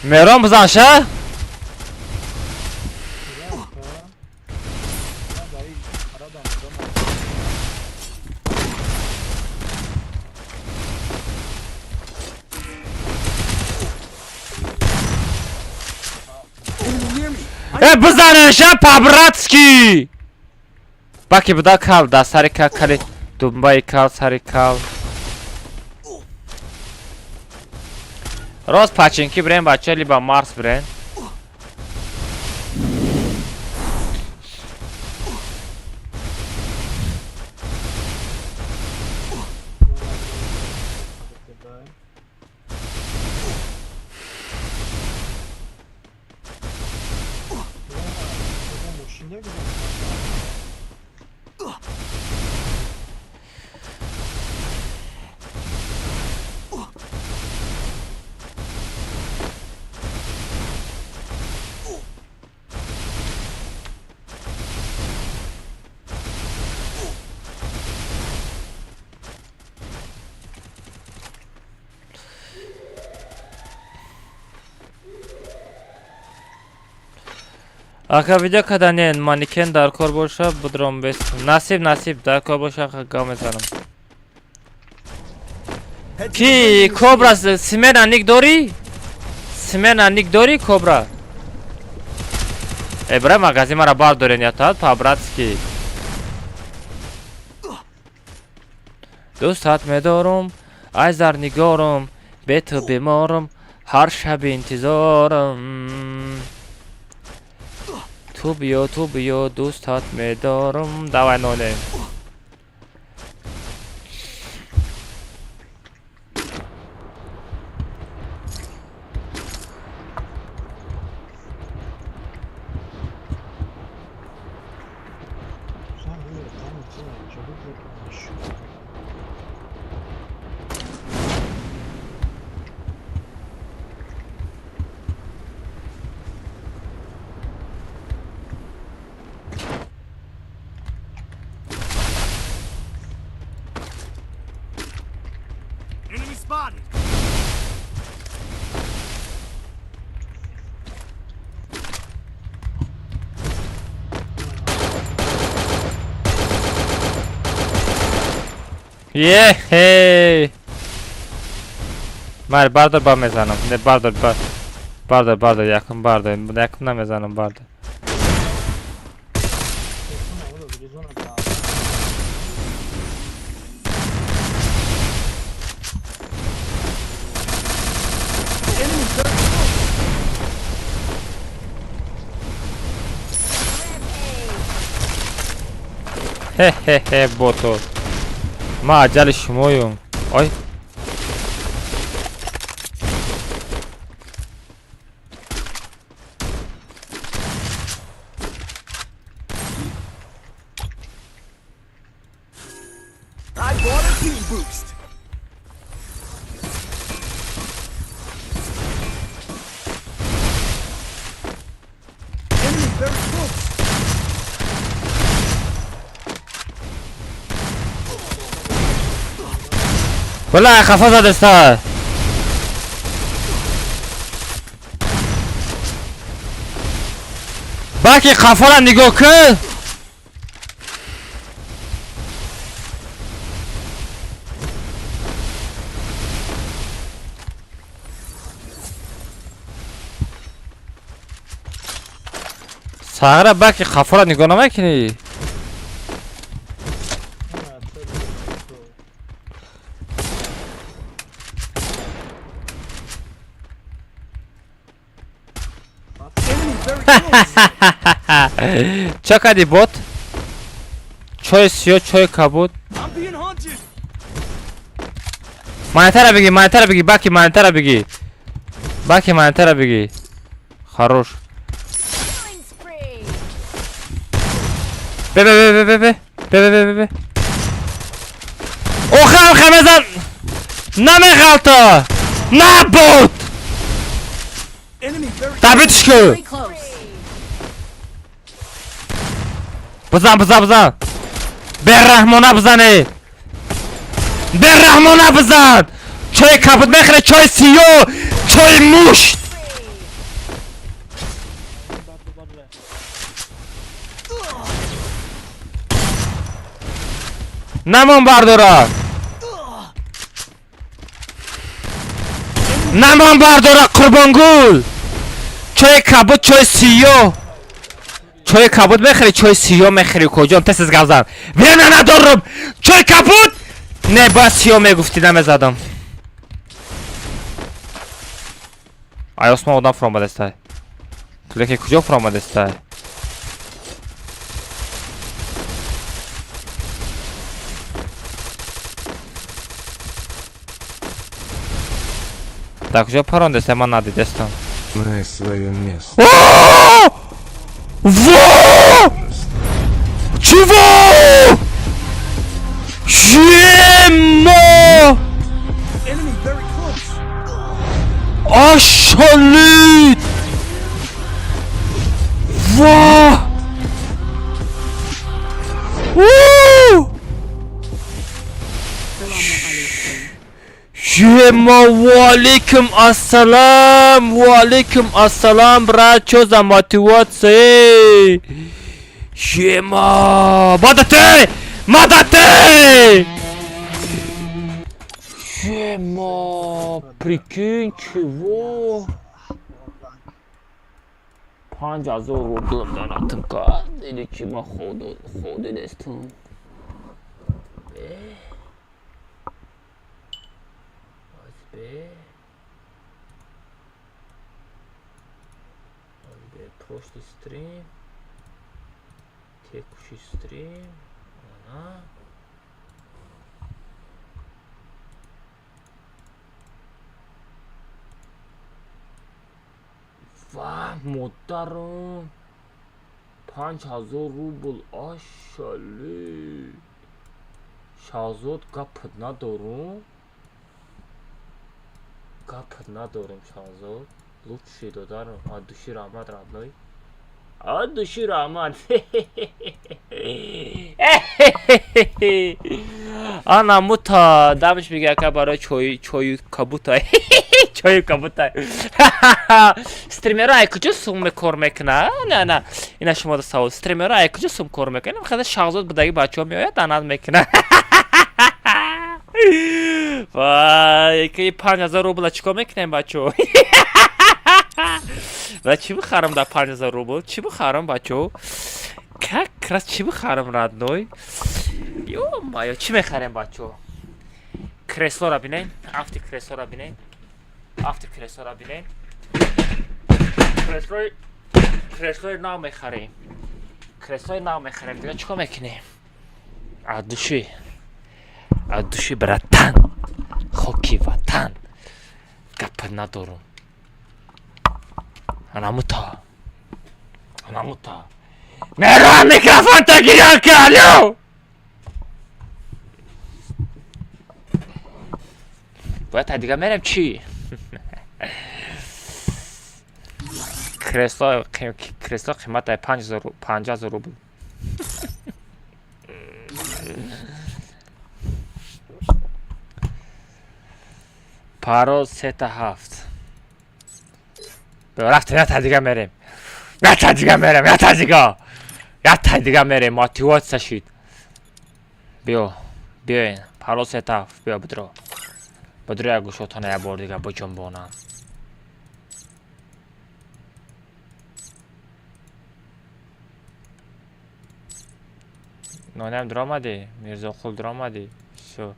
Мерон бизан ша? Enemy near me. Э, бизанеша по-братски! Баки буда кал, да сари кал, кали думбаи кал, сари кал. Рост пачинки бирем, бача, либо Марс бирем. Мошин як. Ака видео каданен манекен дар кор боша, будром бес. Насиб, насиб, дар кор боша, га мезанам. Head to Ки the vending кобра machine. смена ник дорӣ? Смена ник дорӣ кобра? Э, бира магазин мара бардорен ятад по-братски. Дӯстат медорум, ай зарнигорум, бе ту беморум, ҳар шаб интизорам. Ту биё, ту биё, дӯстат медорум. Давай ноне. Enemy spotted. Е-хей! Мар бардор ба мезанам. Не бардор ба. Бардор, бардор, якум бардор. Якум намезанам бардор. Enemy very close. Хе-хе-хе, бото. Ма аҷали шумоюм. Ой. I bought a team boost. Enemy very close. Бля, хафа задаста. Баки хафара нигоҳ кун. Сағра баки қафора нигоҳ намекунӣ? Чо кардӣ бот? Чои сиёҳ, чои кабуд. Монетара бигӣ, монетара бигӣ, баки монетара бигӣ. Баки монетара бигӣ. Хорош. Бе бе бе бе бе бе бе бе бе. Охам хамезан. Намеғалта. Набуд. Табитш ку. Бизан бизан бизан. Бераҳмона бизане. Бераҳмона бизан. Чои кабуд мехӯре, чои сиёҳ, чои мушт. Намон бардора. Намон бардора Қурбонгул. Чои кабуд, чои сиёҳ. Чои кабуд мехӯри, чои сиёҳ мехӯри куҷон? Тез тез гап зан. Вена надорам. Чои кабуд? Не, бояд сиёҳ мегуфтӣ, намезадам. Ай Осмон одам фуромадестай. Лекин куҷо фуромадестай? Дар куҷо парондестай, ман надидестам. Знай свое место. Во! Чего? Емо! Ашалит! Во! Ема, валейкум ассалам, валейкум ассалам, брат, чё за мотивация? Ема, мадате, мадате! Ема, прикинь, чего? 5000 рублам донатым кард, или чи ма ходу нестам. Прошлый стрим, текущий стрим, она. Ва, модарам, 5000 рубл, ашали. Шаҳзод гап надорум. Гап надорум, Шаҳзод. Лучший додарам. От души раҳмат, родной. От души раҳмат. Ана мута дамш мега ака барои чой, чою кабута. Чою кабута. Стримера ай куҷо сум кор мекуна? На, на. Ина шумо да савол. Стримера ай куҷо сум кор мекуна? Ина хада Шаҳзод будаги бачаҳо меояд, анад мекуна. Вай, ки 5000 рубла чикор мекунем бачаҳо? Ва чӣ бихарам дар 5000 рубл? Чӣ бихарам бачаҳо? Как раз чӣ бихарам, родной? Ё-моё, чӣ мехарем бачаҳо? Креслора бинен, афти креслора бинен. Афти креслора бинен. Креслои, креслои нав мехарем. Креслои нав мехарем. Дига чикор мекунем? От души. От души, братан. Хоки ватан. Гап надорум. Анамута. Анамута. Мерам микрофон та гирён ки, алло! Бояд та дига мерем чӣ? Кресло, кресло қимата 5000 рубл. Парол 3-7. Рафтем, я та дига мерем. Я та дига мерем, я та дига. Я та дига мерем, мотиватсия шид. Биё, биёен. Парол 3-7, биё бидро. Бидро як гӯшотона як бор дига ҷунбонам. Нонем дуромадӣ, Мирзоқул дуромадӣ. Всё.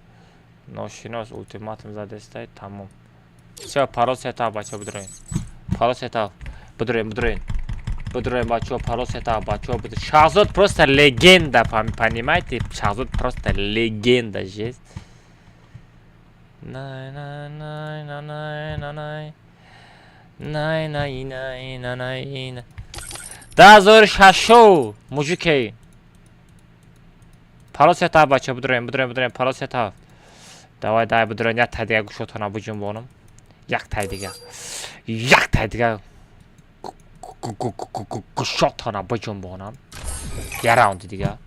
Ношинос ултиматум задестай, тамом. Всё, парол сетав, бачаҳо, бидроен. Парол сетав. Бидроен, бидроен. Бидроен, бачаҳо, парол сетав, бачаҳо, бидроен. Шахзод просто легенда, понимаете? Шахзод просто легенда, жесть. Най най най най най най най най най най най. 2006 мужики. Парол сетав, бачаҳо, бидроен, бидроен, бидроен, парол сетав. Давай, давай, бидроен, як тай дига гӯшотона буҷунбонам. Як тай дига. Як тай дига гӯшотона буҷунбонам. Я раунди дига.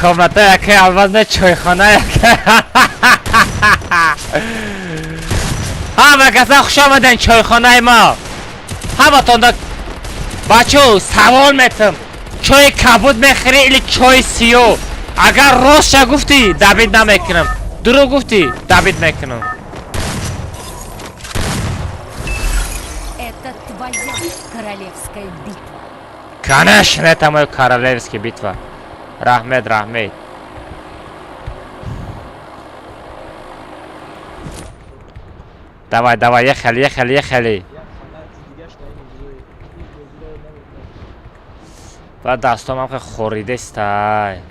Комната яке албаз не чойхона яке. Ҳама каса хуш омаден чойхонаи мо. Ҳаматонда бачо савол метам. Чои кабуд мехӯрӣ или чои сиёҳ? Агар ростша гуфтӣ, дабид намекунам. Дурӯғ гуфтӣ, дабид мекунам. Это твоя королевская битва. Конечно, это моя королевская битва. Раҳмет, раҳмет. Давай, давай, ехали, ехали, ехали. Ба дастом ҳам хоридестай.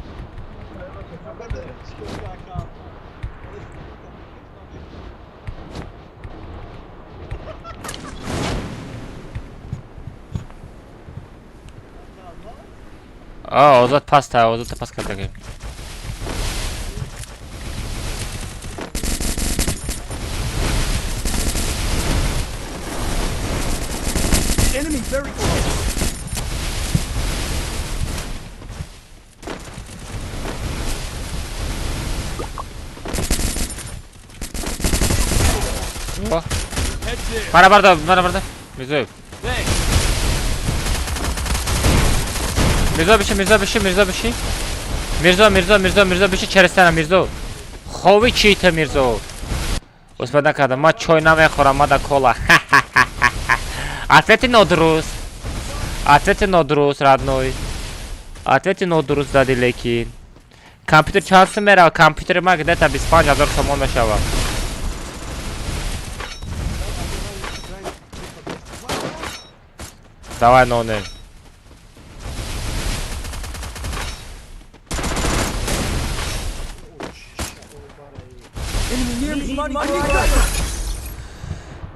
Озод паста, озод пас кардаги. Enemy very close. Мара барда, мара барда. Мирзоев. Мирзо биши, Мирзо биши, Мирзо биши. Мирзо, Мирзо, Мирзо, Мирзо биши черестана, Мирзо. Хови чита, Мирзо. Успед накардам. Ма чой намехӯрам, ма да кола. Ответи нодуруст. Ответи нодуруст, родной. Ответи нодуруст дади лекин. Компютер чанд сум мерава? Компютери ма где-то 25 ҳазор сомон мешавад. Давай, ноне.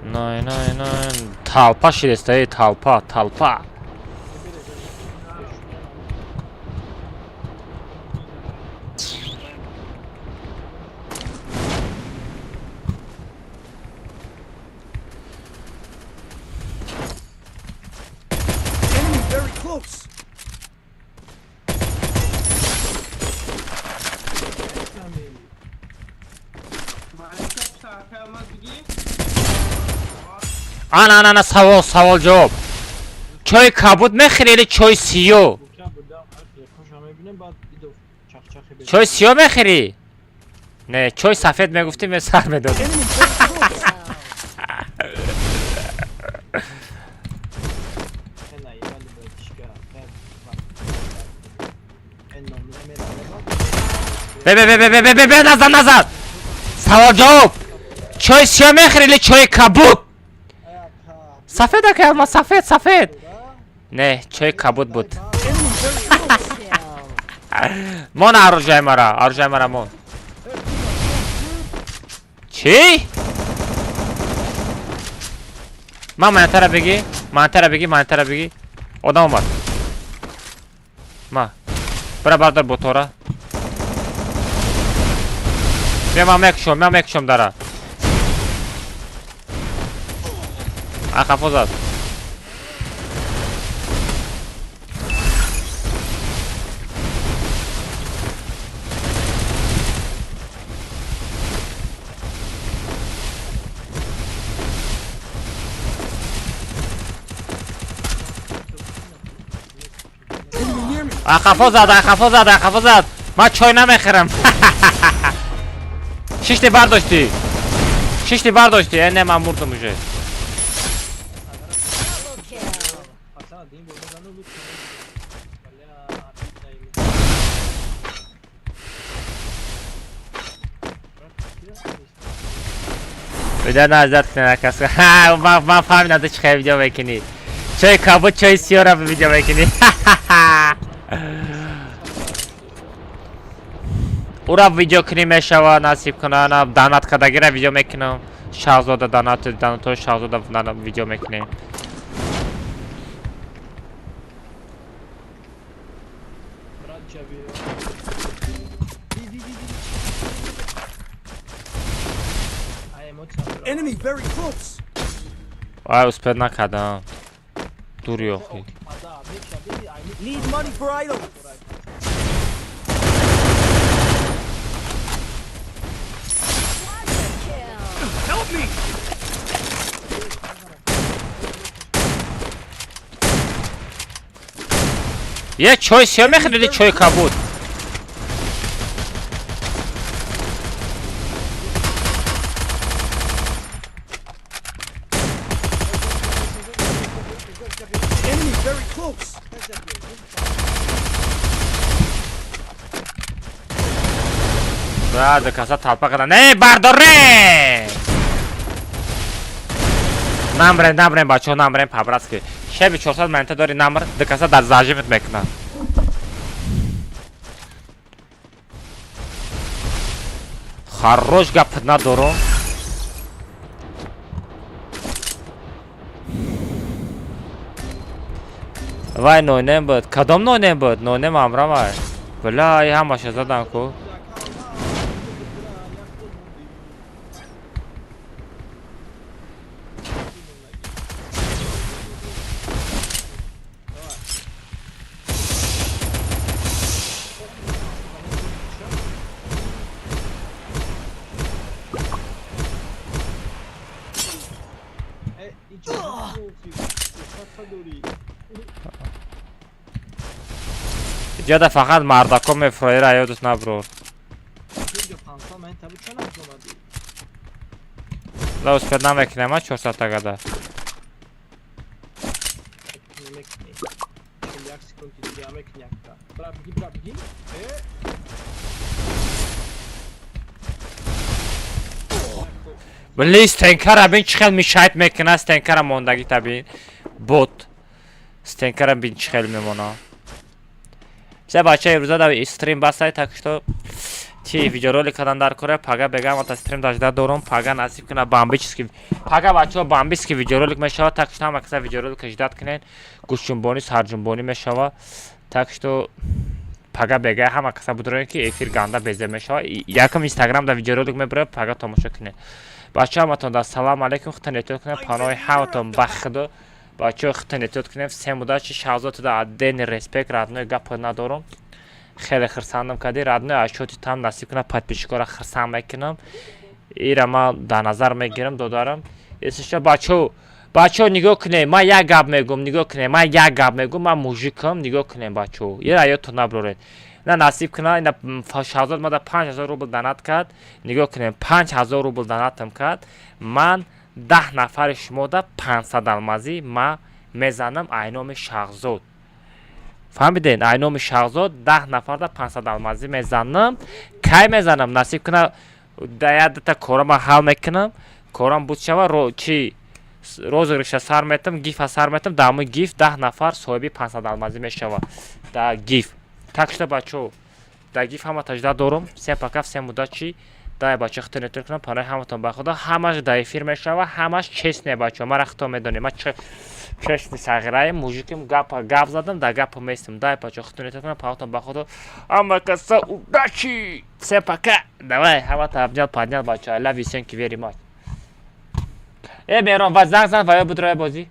Най, най, най. Толпа шидеста, эй, толпа, толпа. Enemy very close. Ана, ана, ана, савол, савол, ҷавоб. Чои кабуд мехӯрӣ или чои сиёҳ? Чои сиёҳ мехӯрӣ? Не, чои сафед мегуфтӣ, мен сар медодам. Enemy very close. Бе, бе, бе, бе, бе, бе, бе, назад, назад. Савол, ҷавоб. Чои сиёҳ мехӯрӣ или чои кабуд? Сафед ака, ма сафед, сафед. Не, чои кабуд буд. Enemy very close. Мон оружие мара, оружие мара мон. Чӣ? Ман манатара бигӣ, манатара бигӣ, манатара бигӣ. Одам омад. Ма. Бира бардор ботора. Бия ман мекушом, ман мекушом дара. Ақафо зад. Ақафо зад, ақафо зад, ақафо зад. Ман чой намехӯрам. Шишти бардошти. Шишти бардошти. Э, не, ман мурдам уже. Double kill. Пацан, дин бо зану лут. Бля, отлично ему. Видео назад кунед акас. Ха, ман фаҳмидам ту чӣ хел видео мекунӣ. Чой кабуд, чои сиёра видео мекунӣ. Ура видео кунӣ мешава, насиб куна, на данат кардагира видео мекунам. Шаҳзода данат, данатои Шаҳзода видео мекунем. Брат Джабир. Ди, ди, ди, ди. Ай, эмоция. Enemy very close. Ай, успед накардам. Дури охи. Ада, меша, биди, ай, Need money for items. Quadra kill. Help me. Е, чой сиё мехӯрди, чой кабуд? Enemy very close. Баъд каса талпа карда. Не, бардоре! Намрем, намрем, бачаҳо, намрем, по-братски. Шеби 400 манта дори намр, ду каса дар зажимет мекунад. Хорош, гап надорум. Вай нойнем буд. Кадом нойнем буд? Нойнем амрам вай. Бля, ай ҳамаша задан ку. Э, иҷо, дори. Ҷода фақат мардако мефроира, ёдут наброр. Инҷо 500 ман табу ча нафромадӣ? Ла успед намекунем, а 400 тагада. Намекунӣ. 41 секунди дига мекунӣ якта. Бра биги, бра биги. Э. Бли, стенкара бин чӣ хел мешайт мекуна, стенкара мондагӣ табин. Бот. Стенкара бин чӣ хел мемона. Все, бача, имрӯза да стрим бастай, так что чи видеоролик кардан дар кора, пага бегам ата стрим дажда дорум, пага насиб куна бомбический. Пага, бачаҳо, бомбический видеоролик мешава, так что ҳама каса видеоролик ждать кунед. Гӯшҷунбонӣ, сарҷунбонӣ мешава. Так что пага бега ҳама каса будроем ки эфир ганда безе мешава. Якам Инстаграм да видеоролик мебарад, пага тамошо кунед. Бачаҳо, ҳаматон да салам алейкум, худтон эҳтиёт кунед, паноҳи ҳаматон ба худо. Бачаҳо, худтон эҳтиёт кунед, всем удачи, Шаҳзод туда отдельный респект, родной, гапо надорум. Хеле хирсандам кардӣ, родной, ашоти там насиб кунад, подписчикора хирсанд мекунам. Ира ман дар назар мегирам, додарам. Если что, бачаҳо, бачаҳо, нигоҳ кунед, ман як гап мегӯм, нигоҳ кунед, ман як гап мегӯм, ман мужикам, нигоҳ кунед, бачаҳо. Ира ёдтон наброред. На насиб кунад, ина Шаҳзод мада 5000 рубл донат кард. Нигоҳ кунед, 5000 рубл донатам кард. Ман 10 нафари шумода 500 алмазӣ ма мезанам айноми Шаҳзод. Фаҳмидед? Айноми Шаҳзод 10 нафарда 500 алмазӣ мезанам. Кай мезанам? Насиб кунад, да як дута корама ҳал мекунам. Корам буд шава, чи розыгрыша сар метам, гифа сар метам, дар ҳамун гиф 10 нафар соҳиби 500 алмазӣ мешава. Да гиф. Так что, бачаҳо, дар гиф ҳама тажда дорум. Всем пока, всем удачи. Дай бача худтон эҳтиёт кунам, паноҳи ҳаматон ба худо. Ҳамаш дар эфир мешава, ҳамаш честне, бачаҳо. Мара худтон медонед. Ман честный сағираем, мужиким, гапа гап задам, дар гапа местам. Дай бачаҳо, худтон эҳтиёт кунам, паноҳтон ба худо. Ҳама каса удачи! Всем пока. Давай, ҳамата обнял, поднял, бачаҳо. I love you, thank you very much. Э, Меҳрон, ва занг зан ва ё будроя бозӣ.